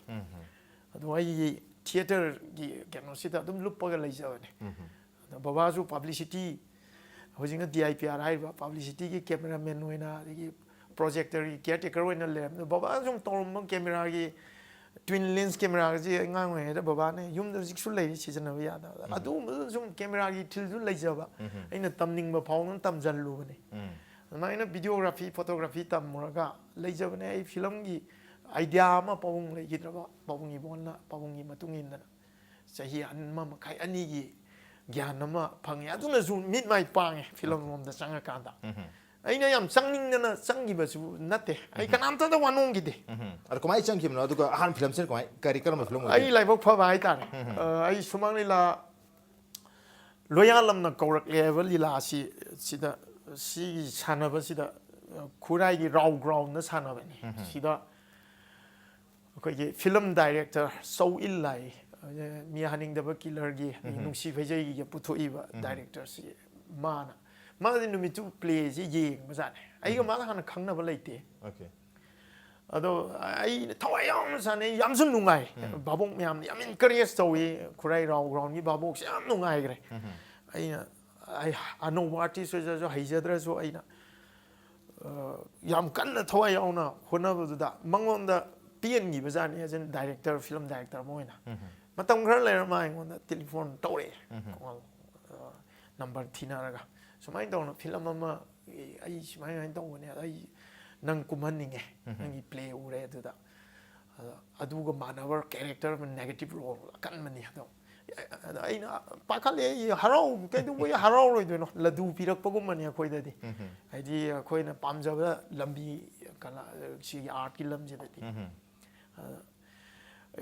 ꯑꯗꯣ ꯑꯩꯒꯤ ꯊꯤꯌꯦꯇꯔꯒꯤ ꯀꯩꯅꯣꯁꯤꯗ ꯑꯗꯨꯝ ꯂꯨꯞꯄꯒ ꯂꯩꯖꯕꯅꯦ꯫ ꯑꯗꯣ ꯕꯕꯥꯁꯨ ꯄꯕ꯭ꯂꯤꯁꯤꯇꯤ, ꯍꯧꯖꯤꯛꯅ ꯗꯤ ꯑꯥꯏ ꯄꯤ ꯑꯥꯔ ꯍꯥꯏꯔꯤꯕ ꯄꯕ꯭ꯂꯤꯁꯤꯇꯤꯒꯤ ꯀꯦꯃꯦꯔꯥꯃꯦꯟ ꯑꯣꯏꯅ, ꯑꯗꯒꯤ ꯄ꯭ꯔꯣꯖꯦꯛꯇꯔꯒꯤ ꯀꯤꯌꯔ ꯇꯦꯀꯔ ꯑꯣꯏꯅ ꯂꯩꯔꯝꯃꯦ꯫ ꯕꯕꯥꯅ ꯁꯨꯝ ꯇꯧꯔꯝꯕ ꯀꯦꯃꯦꯔꯥꯒꯤ, ꯇ꯭ꯋꯤꯟ ꯂꯦꯟꯁ ꯀꯦꯃꯦꯔꯥꯒꯁꯦ ꯑꯉꯥꯡ ꯑꯣꯏꯔꯤꯉꯩꯗ ꯕꯕꯥꯅ ꯌꯨꯝꯗ ꯍꯧꯖꯤꯛꯁꯨ ꯂꯩꯔꯤ, ꯁꯤꯖꯤꯟꯅꯕ ꯌꯥꯗꯕ꯫ ꯑꯗꯨꯒꯨꯝꯕꯗꯨ ꯁꯨꯝ ꯀꯦꯃꯦꯔꯥꯒꯤ ꯏꯊꯤꯜꯁꯨ ꯂꯩꯖꯕ꯫ ꯑꯩꯅ ꯇꯝꯅꯤꯡꯕ ꯐꯥꯎꯗꯅ ꯇꯝꯖꯜꯂꯨꯕꯅꯦ꯫ ꯑꯗꯨꯃꯥꯏꯅ ꯚꯤꯗꯤꯑꯣꯒ꯭ꯔꯥꯐꯤ, ꯐꯣꯇꯣꯒ꯭ꯔꯥꯐꯤ ꯇꯝꯃꯨꯔꯒ ꯂꯩꯖꯕꯅꯦ꯫ ꯑꯩ ꯐꯤꯂꯝꯒꯤ ꯑꯥꯏꯗꯤꯌꯥ ꯑꯃ ꯄꯥꯕꯨꯡ ꯂꯩꯈꯤꯗ꯭ꯔꯕ, ꯄꯥꯕꯨꯡ ꯏꯕꯣꯟꯅ, ꯄꯥꯕꯨꯡꯒꯤ ꯃꯇꯨꯡ ꯏꯟꯗꯅ ꯆꯍꯤ ꯑꯃ ꯃꯈꯥꯏ, ꯑꯅꯤꯒꯤ ꯒ꯭ꯌꯥꯟ ꯑꯃ ꯐꯪꯉꯦ꯫ ꯑꯗꯨꯅꯁꯨ ꯃꯤꯠ ꯃꯥꯏ ꯄꯥꯡꯉꯦ ꯐꯤꯂꯝ ꯂꯣꯝꯗ ꯆꯪꯉꯀꯥꯟꯗ꯫ ꯑꯩꯅ ꯌꯥꯝ ꯆꯪꯅꯤꯡꯗꯅ ꯆꯪꯈꯤꯕꯁꯨ ꯅꯠꯇꯦ꯫ ꯑꯩ ꯀꯅꯥꯝꯇꯗ ꯋꯥꯅꯣꯝꯈꯤꯗꯦ꯫ ꯑꯗꯣ ꯀꯃꯥꯏꯅ ꯆꯪꯈꯤꯕꯅꯣ? ꯑꯗꯨꯒ ꯑꯍꯥꯟꯕ ꯐꯤꯂꯝꯁꯤꯅ ꯀꯃꯥꯏ, ꯀꯔꯤ, ꯀꯔꯝꯕ ꯐꯤꯂꯝ ꯑꯣꯏꯒꯦ? ꯑꯩ ꯂꯥꯏꯕꯛ ꯐꯕ ꯍꯥꯏꯇꯥꯔꯦ꯫ ꯑ, ꯑꯩ ꯁꯨꯃꯥꯡ ꯂꯤꯂꯥ ꯂꯣꯌꯥꯂꯝꯅ ꯀꯧꯔꯛꯂꯦ ꯍꯥꯏꯕ ꯂꯤꯂꯥ ꯑꯁꯤ, ꯁꯤꯗ, ꯁꯤꯒꯤ ꯁꯥꯟꯅꯕꯁꯤꯗ, ꯑ, ꯈꯨꯔꯥꯏꯒꯤ ꯔꯥꯎ ꯒ꯭ꯔꯥꯎꯟꯗ ꯁꯥꯟꯅꯕꯅꯤ꯫ ꯁꯤꯗ ꯑꯩꯈꯣꯏꯒꯤ ꯐꯤꯂꯝ ꯗꯥꯏꯔꯦꯛꯇꯔ ꯆꯧ ꯏꯜ ꯂꯥꯏ, ꯑ, ꯃꯤ ꯍꯥꯅꯤꯡꯗꯕ ꯀꯤꯂꯔꯒꯤ, ꯑꯗꯒꯤ ꯅꯨꯡꯁꯤ ꯐꯩꯖꯩꯒꯤꯒ ꯄꯨꯊꯣꯛꯏꯕ ꯗꯥꯏꯔꯦꯛꯇꯔꯁꯤ, ꯃꯥꯅ, ꯃꯥꯗꯤ ꯅꯨꯃꯤꯠꯇꯨ ꯄ꯭ꯂꯦꯁꯤ ꯌꯦꯡꯕꯖꯥꯠꯅꯦ꯫ ꯑꯩꯒ ꯃꯥꯒ ꯍꯥꯟꯅ ꯈꯪꯅꯕ ꯂꯩꯇꯦ꯫ Okay. ꯑꯗꯣ ꯑꯩꯅ ꯊꯋꯥꯏ ꯌꯥꯎꯅ ꯁꯥꯟꯅꯩ, ꯌꯥꯝꯁꯨ ꯅꯨꯡꯉꯥꯏ꯫ ꯚꯥꯕꯣꯛ ꯃꯌꯥꯝꯅ ꯌꯥꯝ encourage ꯇꯧꯏ꯫ ꯈꯨꯔꯥꯏ ꯔꯥꯎ ꯒ꯭ꯔꯥꯎꯟꯒꯤ ꯚꯥꯕꯣꯛꯁꯦ ꯌꯥꯝ ꯅꯨꯡꯉꯥꯏꯈ꯭ꯔꯦ꯫ ꯑꯩꯅ, ꯑꯩ ꯑꯅꯧꯕ ꯑꯥꯔꯇꯤꯁ ꯑꯣꯏꯖꯔꯁꯨ, ꯍꯩꯖꯗ꯭ꯔꯁꯨ, ꯑꯩꯅ, ꯑ, ꯌꯥꯝ ꯀꯟꯅ ꯊꯋꯥꯏ ꯌꯥꯎꯅ ꯍꯣꯠꯅꯕꯗꯨꯗ ꯃꯉꯣꯟꯗ ꯄꯦꯟꯈꯤꯕꯖꯥꯠꯅꯤ, as in director, film director ꯑꯃ ꯑꯣꯏꯅ꯫ ꯃꯇꯝ ꯈꯔ ꯂꯩꯔ ꯃꯥ ꯑꯩꯉꯣꯟꯗ ꯇꯦꯂꯤꯐꯣꯟ ꯇꯧꯔꯛꯑꯦ꯫ ꯀꯣꯜ, ꯑ, ꯅꯝꯕꯔ ꯊꯤꯅꯔꯒ, "ꯁꯨꯃꯥꯏꯅ ꯇꯧꯅ ꯐꯤꯂꯝ ꯑꯃ ꯑꯩ ꯁꯨꯃꯥꯏꯅ ꯁꯨꯃꯥꯏꯅ ꯇꯧꯕꯅꯦ, ꯑꯗ ꯑꯩ ꯅꯪ ꯀꯨꯝꯍꯟꯅꯤꯡꯉꯦ, ꯅꯪꯒꯤ ꯄ꯭ꯂꯦ ꯎꯔꯦ ꯑꯗꯨꯗ, ꯑꯗ ꯑꯗꯨꯒ ꯃꯥꯟꯅꯕ ꯀꯦꯔꯦꯛꯇꯔ ꯑꯃ, ꯅꯦꯒꯦꯇꯤꯞ ꯔꯣꯜ ꯑꯀꯟꯕꯅꯤ ꯑꯗꯣ"꯫ ꯑꯗ ꯑꯩꯅ ꯄꯥꯈꯠꯂꯦ, ꯑꯩ ꯍꯔꯥꯎ, ꯀꯩꯗꯧꯕꯩ ꯍꯔꯥꯎꯔꯣꯏꯗꯣꯏꯅꯣ? ꯂꯗꯨ ꯄꯤꯔꯛꯄꯒꯨꯝꯕꯅꯤ ꯑꯩꯈꯣꯏꯗꯗꯤ꯫ ꯍꯥꯏꯗꯤ ꯑꯩꯈꯣꯏꯅ ꯄꯥꯝꯖꯕ ꯂꯝꯕꯤ, ꯀꯂꯥ, ꯁꯤꯒꯤ ꯑꯥꯔꯠꯀꯤ ꯂꯝꯁꯤꯗꯗꯤ꯫ ꯑꯗ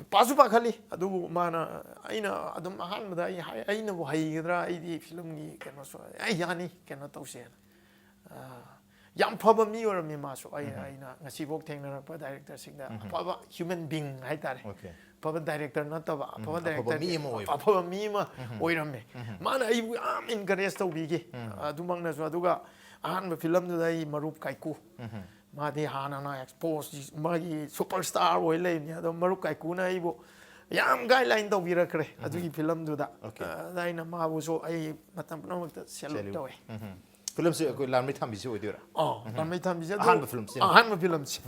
ꯄꯥꯁꯨ ꯄꯥꯈꯠꯂꯤ, ꯑꯗꯨꯕꯨ ꯃꯥꯅ, ꯑꯩꯅ ꯑꯗꯨꯝ ꯑꯍꯥꯟꯕꯗ ꯑꯩ ꯍꯥꯏ, "ꯑꯩꯅꯕꯨ ꯍꯩꯒꯗ꯭ꯔꯥ? ꯑꯩꯗꯤ ꯐꯤꯂꯝꯒꯤ ꯀꯩꯅꯣꯁꯨ, ꯑꯩ ꯌꯥꯅꯤ, ꯀꯩꯅꯣ ꯇꯧꯁꯦꯅ"꯫ ꯑ, ꯌꯥꯝ ꯐꯕ ꯃꯤ ꯑꯣꯏꯔꯝꯃꯤ ꯃꯥꯁꯨ꯫ ꯑꯩ ꯑꯩꯅ ꯉꯁꯤꯐꯥꯎ ꯊꯦꯡꯅꯔꯛꯄ ꯗꯥꯏꯔꯦꯛꯇꯔꯁꯤꯡꯗ ꯑꯐꯕ human being ꯍꯥꯏꯇꯥꯔꯦ꯫ Okay. ꯑꯐꯕ ꯗꯥꯏꯔꯦꯛꯇꯔ ꯅꯠꯇꯕ ꯑꯐꯕ ꯑꯐꯕ ꯗꯥꯏꯔꯦꯛꯇꯔ ꯃꯤ ꯑꯃ ꯑꯣꯏꯕ꯫ ꯑꯐꯕ ꯃꯤ ꯑꯃ ꯑꯣꯏꯔꯝꯃꯦ꯫ ꯃꯥꯅ ꯑꯩꯕꯨ ꯌꯥꯝ encourage ꯇꯧꯕꯤꯈꯤ꯫ ꯑꯗꯨꯃꯛꯅꯁꯨ꯫ ꯑꯗꯨꯒ ꯑꯍꯥꯟꯕ ꯐꯤꯂꯝꯗꯨꯗ ꯑꯩ ꯃꯔꯨꯞ ꯀꯥꯏꯀꯨ, ꯃꯥꯗꯤ ꯍꯥꯟꯅꯅ ꯑꯦꯛꯁꯄꯣꯁ ꯃꯥꯒꯤ ꯁꯨꯄꯔ ꯁ꯭ꯇꯥꯔ ꯑꯣꯏ ꯂꯩꯕꯅꯤ꯫ ꯑꯗꯣ ꯃꯔꯨꯞ ꯀꯥꯏꯀꯨꯅ ꯑꯩꯕꯨ ꯌꯥꯝ guideline ꯇꯧꯕꯤꯔꯛꯈ꯭ꯔꯦ ꯑꯗꯨꯒꯤ ꯐꯤꯂꯝꯗꯨꯗ꯫ Okay. ꯑꯗ ꯑꯩꯅ ꯃꯥꯕꯨꯁꯨ ꯑꯩ ꯃꯇꯝ ꯄꯨꯝꯅꯃꯛꯇ salute Salute. ꯇꯧꯋꯦ꯫ ꯐꯤꯂꯝꯁꯦ ꯑꯩꯈꯣꯏ ꯂꯥꯟꯃꯩ ꯊꯥꯟꯕꯤꯁꯦ ꯑꯣꯏꯗꯣꯏꯔꯥ? ꯑꯣ, ꯂꯥꯟꯃꯩ ꯊꯥꯟꯕꯤꯁꯦ ꯑꯗꯨ ꯑꯍꯥꯟꯕ ꯐꯤꯂꯝꯁꯤꯅꯦ꯫ ꯑꯍꯥꯟꯕ ꯐꯤꯂꯝꯁꯦ꯫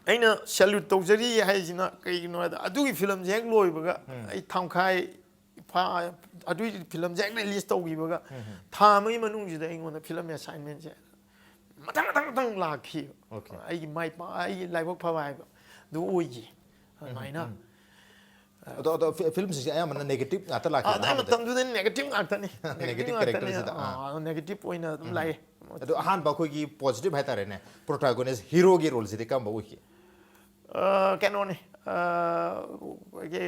ꯑꯩꯅ salute ꯇꯧꯖꯔꯤ ꯍꯥꯏꯁꯤꯅ ꯀꯩꯒꯤꯅꯣ ꯍꯥꯏꯗ, ꯑꯗꯨꯒꯤ ꯐꯤꯂꯝꯁꯦ ꯍꯦꯛ ꯂꯣꯏꯕꯒ ꯑꯩ ꯊꯥꯡꯈꯥꯏ ꯐꯥ-, ꯑꯗꯨꯒꯤ ꯐꯤꯂꯝꯁꯦ ꯍꯦꯛ release ꯇꯧꯈꯤꯕꯒ ꯊꯥ ꯑꯃꯒꯤ ꯃꯅꯨꯡꯁꯤꯗ ꯑꯩꯉꯣꯟꯗ ꯐꯤꯂꯝ assignmentꯁꯦ ꯃꯊꯪ ꯃꯊꯪ ꯃꯊꯪ ꯂꯥꯛꯈꯤ꯫ Okay. ꯑꯩꯒꯤ ꯃꯥꯏ ꯄꯥ-, ꯑꯩꯒꯤ ꯂꯥꯏꯕꯛ ꯐꯕ ꯍꯥꯏꯕ ꯑꯗꯨ ꯑꯣꯏꯈꯤ꯫ ꯑꯗꯨꯃꯥꯏꯅ꯫ ꯑꯗꯣ ꯑꯗꯣ ꯐꯤ- ꯐꯤꯂꯝꯁꯤꯡꯁꯦ ꯑꯌꯥꯝꯕꯅ negative ꯉꯥꯛꯇ ꯂꯥꯛꯈꯤꯕ ꯑꯗꯨ ꯑꯍꯥꯟꯕꯗ꯫ ꯃꯇꯝꯗꯨꯗ negative ꯉꯥꯛꯇꯅꯤ꯫ Negative ꯉꯥꯛꯇꯅꯤ꯫ characterꯁꯤꯗ, ꯑꯥ꯫ ꯑꯥ, negative ꯑꯣꯏꯅ ꯑꯗꯨꯝ ꯂꯥꯛꯑꯦ꯫ ꯑꯗꯣ ꯑꯍꯥꯟꯕ ꯑꯩꯈꯣꯏꯒꯤ positive ꯍꯥꯏꯇꯥꯔꯦꯅꯦ, protagonist heroꯒꯤ roleꯁꯤꯗꯤ ꯀꯔꯝꯕ ꯑꯣꯏꯈꯤ? ꯑ, ꯀꯩꯅꯣꯅꯤ, ꯑ, ꯑꯩꯈꯣꯏꯒꯤ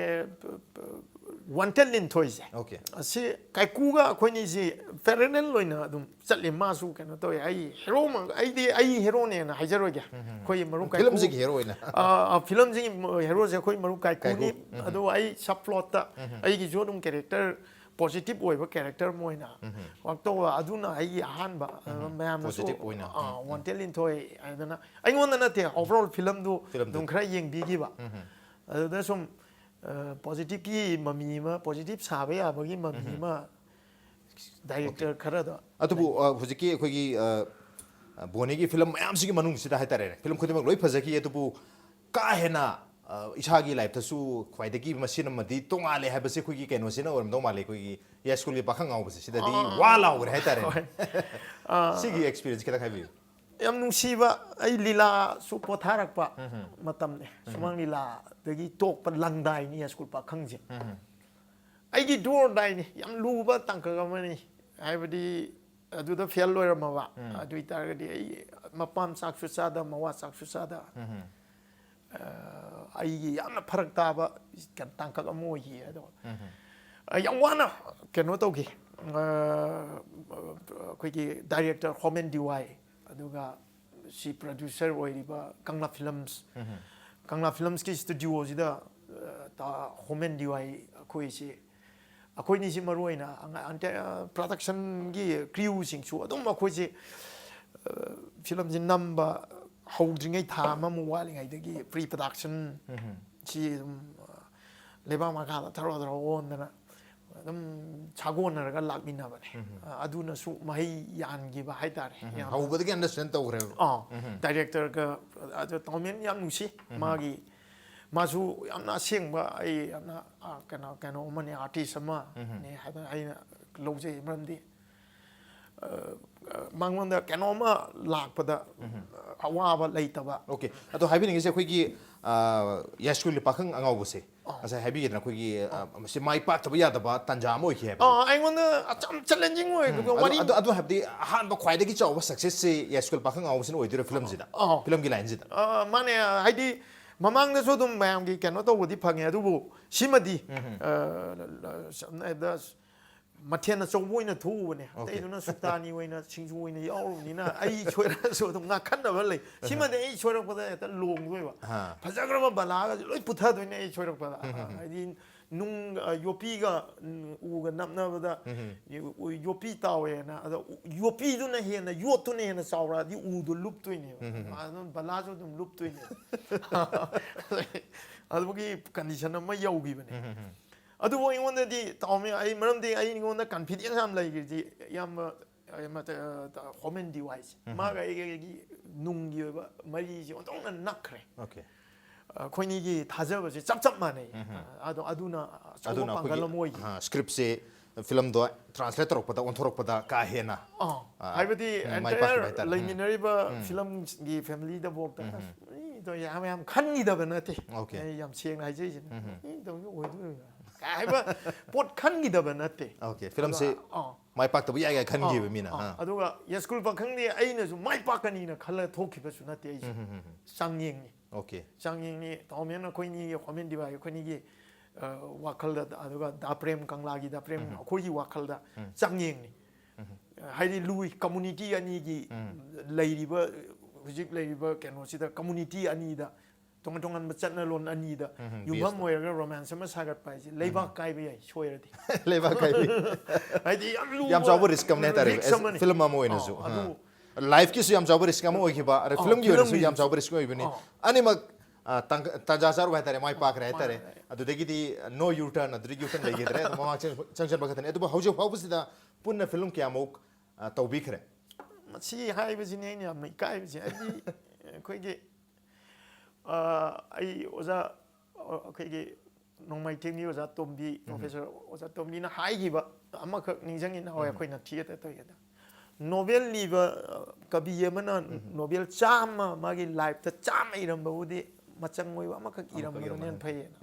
ꯋꯥꯟꯇꯦꯠ ꯂꯤꯟꯊꯣꯏꯁꯦ꯫ Okay. ꯑꯁꯤ ꯀꯥꯏꯀꯨꯒ ꯑꯩꯈꯣꯏꯅꯤꯁꯤ parallel ꯑꯣꯏꯅ ꯑꯗꯨꯝ ꯆꯠꯂꯤ꯫ ꯃꯥꯁꯨ ꯀꯩꯅꯣ ꯇꯧꯋꯦ꯫ ꯑꯩ ꯍꯦꯔꯣꯃꯛ-, ꯑꯩꯗꯤ ꯑꯩ ꯍꯦꯔꯣꯅꯦꯅ ꯍꯥꯏꯖꯔꯣꯏꯒꯦ꯫ ꯑꯩꯈꯣꯏ ꯃꯔꯨꯞ ꯀꯥꯏꯀꯨ-, ꯐꯤꯂꯝꯁꯤꯒꯤ ꯍꯦꯔꯣ ꯑꯣꯏꯅ꯫ ꯑ, ꯑ, ꯐꯤꯂꯝꯁꯤꯒꯤ ꯍꯦꯔꯣꯁꯦ ꯑꯩꯈꯣꯏ ꯃꯔꯨꯞ ꯀꯥꯏꯀꯨꯅꯤ꯫ ꯀꯥꯏꯀꯨ꯫ ꯑꯗꯣ ꯑꯩ subplotꯇ ꯑꯩꯒꯤꯁꯨ ꯑꯗꯨꯝ character positive ꯑꯣꯏꯕ character ꯑꯃ ꯑꯣꯏꯅ ꯋꯥꯛ ꯇꯧꯕ꯫ ꯑꯗꯨꯅ ꯑꯩꯒꯤ ꯑꯍꯥꯟꯕ, ꯑ, ꯃꯌꯥꯝꯅꯁꯨ, Positive ꯑꯣꯏꯅ꯫ ꯑ, ꯋꯥꯟꯇꯦꯠ ꯂꯤꯟꯊꯣꯏ ꯍꯥꯏꯗꯅ ꯑꯩꯉꯣꯟꯗ ꯅꯠꯇꯦ, overall ꯐꯤꯂꯝꯗꯨ ꯐꯤꯂꯝꯗꯨ꯫ ꯑꯗꯨꯝ ꯈꯔ ꯌꯦꯡꯕꯤꯈꯤꯕ꯫ ꯑꯗꯨꯗ ꯁꯨꯝ, ꯑ, positiveꯀꯤ ꯃꯃꯤ ꯑꯃ, positive ꯁꯥꯕ ꯌꯥꯕꯒꯤ ꯃꯃꯤ ꯑꯃ director ꯈꯔꯗ꯫ ꯑꯗꯨꯕꯨ ꯑ, ꯍꯧꯖꯤꯛꯀꯤ ꯑꯩꯈꯣꯏꯒꯤ ꯑ, ꯑ, ꯕꯣꯅꯤꯒꯤ ꯐꯤꯂꯝ ꯃꯌꯥꯝꯁꯤꯒꯤ ꯃꯅꯨꯡꯁꯤꯗ ꯍꯥꯏꯇꯥꯔꯦꯅꯦ, ꯐꯤꯂꯝ ꯈꯨꯗꯤꯡꯃꯛ ꯂꯣꯏ ꯐꯖꯈꯤ, ꯑꯗꯨꯕꯨ ꯀꯥ ꯍꯦꯟꯅ ꯑ, ꯏꯁꯥꯒꯤ ꯂꯥꯏꯐꯇꯁꯨ ꯈ꯭ꯋꯥꯏꯗꯒꯤ ꯃꯁꯤꯅꯃꯗꯤ ꯇꯣꯉꯥꯜꯂꯦ ꯍꯥꯏꯕꯁꯦ ꯑꯩꯈꯣꯏꯒꯤ ꯀꯩꯅꯣꯁꯤꯅ ꯑꯣꯏꯔꯝꯗꯧ ꯃꯥꯜꯂꯦ, ꯑꯩꯈꯣꯏꯒꯤ ꯌꯥꯏꯁ꯭ꯀꯨꯜꯒꯤ ꯄꯥꯈꯪ ꯉꯥꯎꯕꯁꯦ ꯁꯤꯗꯗꯤ ꯋꯥ ꯂꯥꯎꯈ꯭ꯔꯦ ꯍꯥꯏꯇꯥꯔꯦꯅꯦ꯫ ꯍꯣꯏ꯫ ꯁꯤꯒꯤ experience ꯈꯤꯇꯪ ꯍꯥꯏꯕꯤꯌꯨ꯫ ꯌꯥꯝ ꯅꯨꯡꯁꯤꯕ, ꯑꯩ ꯂꯤꯂꯥꯁꯨ ꯄꯣꯊꯥꯔꯛꯄ ꯃꯇꯝꯅꯦ꯫ ꯁꯨꯃꯥꯡ ꯂꯤꯂꯥꯗꯒꯤ ꯇꯣꯛꯄ ꯂꯪꯗꯥꯏꯅꯤ ꯌꯥꯏꯁ꯭ꯀꯨꯜ ꯄꯥꯈꯪꯁꯦ꯫ ꯑꯩꯒꯤ do or dieꯅꯤ꯫ ꯌꯥꯝ ꯂꯨꯕ ꯇꯥꯡꯀꯛ ꯑꯃꯅꯤ꯫ ꯍꯥꯏꯕꯗꯤ ꯑꯗꯨꯗ fail ꯑꯣꯏꯔꯝꯃꯕ꯫ ꯑꯗꯨ ꯑꯣꯏꯇꯥꯔꯒꯗꯤ ꯑꯩ ꯃꯄꯥꯝ ꯆꯥꯛꯁꯨ ꯆꯥꯗ, ꯃꯋꯥ ꯆꯥꯛꯁꯨ ꯆꯥꯗ꯫ ꯑ, ꯑꯩꯒꯤ ꯌꯥꯝꯅ ꯐꯔꯛ ꯇꯥꯕ ꯀꯩꯅꯣ ꯇꯥꯡꯀꯛ ꯑꯃ ꯑꯣꯏꯈꯤ ꯑꯗꯣ꯫ ꯑ, ꯌꯥꯝ ꯋꯥꯅ ꯀꯩꯅꯣ ꯇꯧꯈꯤ꯫ ꯑ, ꯑꯩꯈꯣꯏꯒꯤ director ꯍꯣꯃꯦꯟ ꯗꯤꯋꯥꯏ, ꯑꯗꯨꯒ ꯁꯤ producer ꯑꯣꯏꯔꯤꯕ ꯀꯪꯂꯥ Films, ꯀꯪꯂꯥ Filmsꯀꯤ studioꯁꯤꯗ, ꯑ, ꯇꯥ ꯍꯣꯃꯦꯟ ꯗꯤꯋꯥꯏ ꯑꯩꯈꯣꯏꯁꯤ, ꯑꯩꯈꯣꯏꯅꯤꯁꯤ ꯃꯔꯨ ꯑꯣꯏꯅ ꯑꯉꯥꯡ, ꯑ, productionꯒꯤ crewꯁꯤꯡꯁꯨ ꯑꯗꯨꯝ ꯑꯩꯈꯣꯏꯁꯤ, ꯑ, filmꯁꯤ ꯅꯝꯕ ꯍꯧꯗ꯭ꯔꯤꯉꯩ ꯊꯥ ꯑꯃꯃꯨꯛ ꯋꯥꯠꯂꯤꯉꯩꯗꯒꯤ pre production ꯁꯤ ꯑꯗꯨꯝ, ꯑ, ꯂꯩꯕꯥꯛ ꯃꯈꯥꯗ ꯊꯔꯣ ꯊꯔꯣ ꯑꯣꯟꯗꯅ ꯑꯗꯨꯝ ꯁꯥꯒꯣꯟꯅꯔꯒ ꯂꯥꯛꯃꯤꯟꯅꯕꯅꯦ꯫ ꯑ, ꯑꯗꯨꯅꯁꯨ ꯃꯍꯩ ꯌꯥꯟꯈꯤꯕ ꯍꯥꯏꯇꯥꯔꯦ꯫ ꯌꯥꯝꯅ ꯍꯧꯕꯗꯒꯤ understand ꯇꯧꯈ꯭ꯔꯦꯕ꯫ ꯑꯥ, directorꯒ, ꯑꯗꯣ ꯇꯥꯎꯃꯦꯟ ꯌꯥꯝ ꯅꯨꯡꯁꯤ꯫ ꯃꯥꯒꯤ, ꯃꯥꯁꯨ ꯌꯥꯝꯅ ꯑꯁꯦꯡꯕ, ꯑꯩ ꯌꯥꯝꯅ, ꯑ, ꯀꯩꯅꯣ, ꯀꯩꯅꯣ ꯑꯃꯅꯦ, artist ꯑꯃꯅꯦ ꯍꯥꯏꯗꯅ ꯑꯩꯅ ꯂꯧꯖꯩ꯫ ꯃꯔꯝꯗꯤ, ꯑ, ꯑ, ꯃꯉꯣꯟꯗ ꯀꯩꯅꯣꯝꯃ ꯂꯥꯛꯄꯗ ꯑꯋꯥꯕ ꯂꯩꯇꯕ꯫ OK, ꯑꯗꯣ ꯍꯥꯏꯕꯤꯅꯤꯡꯉꯤꯁꯦ ꯑꯩꯈꯣꯏꯒꯤ, ꯑ, ꯌꯥꯏꯁ꯭ꯀꯨꯜꯒꯤ ꯄꯥꯈꯪ ꯑꯉꯥꯎꯕꯁꯦ ꯉꯁꯥꯏ ꯍꯥꯏꯕꯤꯒꯦꯗꯅ, ꯑꯩꯈꯣꯏꯒꯤ, ꯑ, ꯃꯁꯤ ꯃꯥꯏ ꯄꯥꯛꯇꯕ ꯌꯥꯗꯕ ꯇꯥꯟꯖꯥ ꯑꯃ ꯑꯣꯏꯈꯤ ꯍꯥꯏꯕ꯫ ꯑꯥ, ꯑꯩꯉꯣꯟꯗ ꯌꯥꯝ challenging ꯑꯣꯏ꯫ ꯑꯗꯣ, ꯋꯥꯔꯤ ꯑꯗꯣ, ꯑꯗꯣ ꯍꯥꯏꯕꯗꯤ ꯑꯍꯥꯟꯕ ꯈ꯭ꯋꯥꯏꯗꯒꯤ ꯆꯥꯎꯕ successꯁꯦ ꯌꯥꯏꯁ꯭ꯀꯨꯜ ꯄꯥꯈꯪ ꯑꯉꯥꯎꯕꯁꯤꯅ ꯑꯣꯏꯗꯣꯏꯔꯥ filmꯁꯤꯗ? ꯑꯥ꯫ Filmꯒꯤ lineꯁꯤꯗ? ꯑ, ꯃꯥꯅꯦ, ꯍꯥꯏꯗꯤ ꯃꯃꯥꯡꯗꯁꯨ ꯑꯗꯨꯝ ꯃꯌꯥꯝꯒꯤ ꯀꯩꯅꯣ ꯇꯧꯕꯗꯤ ꯐꯪꯉꯦ, ꯑꯗꯨꯕꯨ ꯁꯤꯃꯗꯤ, ꯑ, ꯁꯝꯅ ꯍꯥꯏꯔꯕꯗ ꯃꯊꯦꯜ ꯑꯆꯧꯕ ꯑꯣꯏꯅ ꯊꯣꯛꯎꯕꯅꯦ꯫ OK꯫ ꯑꯇꯩꯗꯨꯅ ꯁꯨꯛꯇꯥꯅꯤ ꯑꯣꯏꯅ, ꯁꯤꯡꯖꯨ ꯑꯣꯏꯅ ꯌꯥꯎꯔꯨꯕꯅꯤꯅ ꯑꯩ ꯁꯣꯏꯔꯛꯑꯁꯨ ꯑꯗꯨꯝ ꯉꯥꯈꯟꯅꯕ ꯂꯩ꯫ ꯁꯤꯃꯗꯤ ꯑꯩ ꯁꯣꯏꯔꯛꯄꯗ ꯍꯦꯛꯇ ꯂꯣꯡꯗꯣꯏꯕ꯫ ꯑꯥ꯫ ꯐꯖꯈ꯭ꯔꯕ ꯕꯂꯥꯒꯁꯦ ꯂꯣꯏ ꯄꯨꯊꯗꯣꯏꯅꯦ ꯑꯩ ꯁꯣꯏꯔꯛꯄꯗ꯫ ꯍꯥꯏꯗꯤ ꯅꯨꯡ, ꯑ, ꯌꯣꯠꯄꯤꯒ, ꯎꯝ, ꯎꯒ ꯅꯞꯅꯕꯗ ꯌꯣ-, ꯌꯣꯠꯄꯤ ꯇꯥꯎꯋꯦꯅ, ꯑꯗꯣ ꯎ-, ꯌꯣꯠꯄꯤꯗꯨꯅ ꯍꯦꯟꯅ, ꯌꯣꯠꯇꯨꯅ ꯍꯦꯟꯅ ꯆꯥꯎꯔꯛꯑꯗꯤ ꯎꯗꯣ ꯂꯨꯞꯇꯣꯏꯅꯦꯕ꯫ ꯑꯗꯨꯝ ꯕꯂꯥꯁꯨ ꯑꯗꯨꯝ ꯂꯨꯞꯇꯣꯏꯅꯦꯕ꯫ ꯑꯗꯨꯒꯤ condition ꯑꯃ ꯌꯧꯈꯤꯕꯅꯦ꯫ ꯑꯗꯨꯕꯨ ꯑꯩꯉꯣꯟꯗꯗꯤ ꯇꯥꯎꯃꯤ, ꯑꯩ, ꯃꯔꯝꯗꯤ ꯑꯩꯉꯣꯟꯗ confidence ꯌꯥꯝ ꯂꯩꯈ꯭ꯔꯤꯁꯤ ꯏꯌꯥꯝꯕ, ꯑ, ꯃꯇ-, ꯑ, ꯍꯣꯃꯦꯟ ꯗꯤꯋꯥꯏꯁꯦ꯫ ꯃꯥꯒ ꯑꯩꯒꯤ ꯅꯨꯡꯒꯤ ꯑꯣꯏꯕ ꯃꯔꯤꯁꯦ ꯑꯣꯟꯊꯣꯛꯅ ꯅꯛꯈ꯭ꯔꯦ꯫ OK꯫ ꯑꯩꯈꯣꯏꯅꯤꯒꯤ ꯊꯥꯖꯕꯁꯦ ꯆꯞ ꯆꯞ ꯃꯥꯟꯅꯩ꯫ ꯑꯗꯣ ꯑꯗꯨꯅ ꯑꯆꯧꯕ ꯑꯗꯨꯅ ꯄꯥꯡꯒꯜ ꯑꯩꯈꯣꯏꯒꯤ, ꯑꯃ ꯑꯣꯏꯈꯤ꯫ ꯑ, scriptꯁꯦ filmꯗꯣ translate ꯇꯧꯔꯛꯄꯗ, ꯑꯣꯟꯊꯣꯔꯛꯄꯗ ꯀꯥ ꯍꯦꯟꯅ, ꯑꯥ, ꯑ, ꯍꯥꯏꯕꯗꯤ ꯎꯝ, ꯃꯥꯏ ꯄꯥꯛꯈꯤꯕ entire ꯍꯥꯏꯇꯥꯔꯦ꯫ ꯎꯝ꯫ ꯂꯩꯃꯤꯟꯅꯔꯤꯕ filmꯒꯤ familyꯗ ꯐꯥꯎꯗ ꯑꯁ, ꯃꯤꯗꯣ ꯌꯥꯝ, ꯌꯥꯝ ꯈꯟꯈꯤꯗꯕ ꯅꯠꯇꯦ꯫ OK꯫ ꯑꯩ ꯌꯥꯝ ꯁꯦꯡꯅ ꯍꯥꯏꯖꯩꯁꯤꯅꯦ꯫ ꯃꯤꯗꯧꯅ ꯑꯣꯏꯗꯣꯏꯅ ꯀꯥꯏ ꯍꯥꯏꯕ ꯄꯣꯠ ꯈꯟꯈꯤꯗꯕ ꯅꯠꯇꯦ꯫ OK, filmꯁꯦ ꯑꯗꯨꯒ, ꯑꯥ, ꯃꯥꯏ ꯄꯥꯛꯇꯕ ꯌꯥꯏ ꯀꯥꯏ ꯈꯟꯈꯤꯕ ꯑꯥ, ꯃꯤꯅ꯫ ꯑꯥ꯫ ꯑꯥ꯫ ꯑꯗꯨꯒ ꯌꯥꯏꯁ꯭ꯀꯨꯜ ꯄꯥꯈꯪꯗꯤ ꯑꯩꯅꯁꯨ ꯃꯥꯏ ꯄꯥꯛꯀꯅꯤꯅ ꯈꯜꯂ ꯊꯣꯛꯈꯤꯕꯁꯨ ꯅꯠꯇꯦ ꯑꯩꯁꯨ꯫ ꯆꯥꯡꯌꯦꯡꯅꯤ꯫ OK꯫ ꯆꯥꯡꯌꯦꯡꯅꯤ꯫ ꯇꯥꯎꯃꯦꯟ ꯑꯩꯈꯣꯏꯅꯤꯒꯤ, ꯍꯣꯃꯦꯟ ꯗꯤꯋꯥꯏ ꯑꯩꯈꯣꯏꯅꯤꯒꯤ, ꯑ, ꯋꯥꯈꯜꯗ, ꯑꯗꯨꯒ ꯗꯥ ꯄ꯭ꯔꯦꯝ, ꯀꯪꯂꯥꯒꯤ ꯗꯥ ꯄ꯭ꯔꯦꯝ ꯑꯩꯈꯣꯏꯒꯤ ꯋꯥꯈꯜꯗ ꯆꯥꯡꯌꯦꯡꯅꯤ꯫ ꯍꯥꯏꯗꯤ ꯂꯨꯏ, ꯀꯝꯃꯨꯅꯤꯇꯤ ꯑꯅꯤꯒꯤ ꯂꯩꯔꯤꯕ, ꯍꯧꯖꯤꯛ ꯂꯩꯔꯤꯕ ꯀꯩꯅꯣꯁꯤꯗ ꯀꯝꯃꯨꯅꯤꯇꯤ ꯑꯅꯤꯗ, ꯇꯣꯉꯥꯟ ꯇꯣꯉꯥꯟꯕ ꯆꯠꯅꯂꯣꯟ ꯑꯅꯤꯗ ꯎꯝ, ꯌꯨꯝꯐꯝ based. ꯑꯣꯏꯔꯒ ꯔꯣꯃꯥꯟꯁ ꯑꯃ ꯁꯥꯒꯠꯄ ꯍꯥꯏꯁꯦ ꯂꯩꯕꯥꯛ ꯀꯥꯏꯕ ꯌꯥꯏ ꯁꯣꯏꯔꯗꯤ꯫ ꯂꯩꯕꯥꯛ ꯀꯥꯏꯕꯤ꯫ ꯍꯥꯏꯗꯤ ꯌꯥꯝ ꯂꯨꯕ ꯌꯥꯝ ꯆꯥꯎꯕ ꯔꯤꯁꯛ ꯑꯃꯅꯦ ꯍꯥꯏꯇꯥꯔꯦ, ꯔꯤꯁꯛ ꯑꯃꯅꯤ꯫ ꯐꯤꯂꯝ ꯑꯃ ꯑꯣꯏꯅꯁꯨ꯫ ꯑꯥ, ꯑꯗꯨ ꯂꯥꯏꯐꯀꯤꯁꯨ ꯌꯥꯝ ꯆꯥꯎꯕ ꯔꯤꯁꯛ ꯑꯃ ꯑꯣꯏꯈꯤꯕ, ꯑꯗ ꯑꯥ, ꯐꯤꯂꯝꯒꯤ ꯑꯣꯏꯅꯁꯨ ꯐꯤꯂꯝꯒꯤ ꯌꯥꯝ ꯆꯥꯎꯕ ꯔꯤꯁꯛ ꯑꯃ ꯑꯣꯏꯕꯅꯤ꯫ ꯑꯥ. ꯑꯅꯤꯃꯛ ꯑ, ꯇꯥꯡ- ꯇꯥꯟꯖꯥ ꯆꯥꯔꯨꯕ ꯍꯥꯏꯇꯥꯔꯦ, ꯃꯥꯏ ꯄꯥꯛꯈ꯭ꯔꯦ ꯍꯥꯏꯇꯥꯔꯦ꯫ ꯃꯥꯅꯦ. ꯑꯗꯨꯗꯒꯤꯗꯤ no U turn, ꯑꯗꯨꯗꯒꯤ U turn ꯂꯩꯈꯤꯗ꯭ꯔꯦ꯫ ꯑꯗꯨꯝ ꯃꯃꯥꯡ ꯆꯪ- ꯆꯪꯁꯤꯟꯕ ꯈꯛꯇꯅꯤ꯫ ꯑꯗꯨꯕꯨ ꯍꯧꯖꯤꯛ ꯐꯥꯎꯕꯁꯤꯗ ꯄꯨꯟꯅ ꯐꯤꯂꯝ ꯀꯌꯥꯃꯨꯛ ꯑ, ꯇꯧꯕꯤꯈ꯭ꯔꯦ? ꯃꯁꯤ ꯍꯥꯏꯕꯁꯤꯅꯤ ꯑꯩꯅ ꯌꯥꯝꯅ ꯏꯀꯥꯏꯕꯁꯦ꯫ ꯍꯥꯏꯗꯤ ꯑꯩꯈꯣꯏꯒꯤ ꯑ, ꯑꯩ ꯑꯣꯖꯥ, ꯑꯩꯈꯣꯏꯒꯤ ꯅꯣꯡꯃꯥꯏꯊꯦꯝꯒꯤ ꯑꯣꯖꯥ ꯇꯣꯝꯕꯤ, ꯄ꯭ꯔꯣꯐꯦꯁꯔ ꯑꯣꯖꯥ ꯇꯣꯝꯕꯤꯅ ꯍꯥꯏꯈꯤꯕ ꯑꯃꯈꯛ ꯅꯤꯡꯁꯤꯡꯉꯤ ꯅꯍꯥꯟꯋꯥꯏ ꯑꯩꯈꯣꯏꯅ ꯊꯤꯌꯦꯇꯔ ꯇꯧꯔꯤꯉꯩꯗ꯫ ꯅꯣꯕꯦꯜ ꯏꯕ, ꯑ, ꯀꯕꯤ ꯑꯃꯅ ꯅꯣꯕꯦꯜ ꯆꯥꯝꯃ ꯃꯥꯒꯤ ꯂꯥꯏꯐꯇ ꯆꯥꯝꯃ ꯏꯔꯝꯕꯕꯨꯗꯤ ꯃꯆꯪ ꯑꯣꯏꯕ ꯑꯃꯈꯛ ꯏꯔꯝꯕꯗꯨꯅ ꯍꯦꯟꯅ ꯐꯩꯌꯦꯅ꯫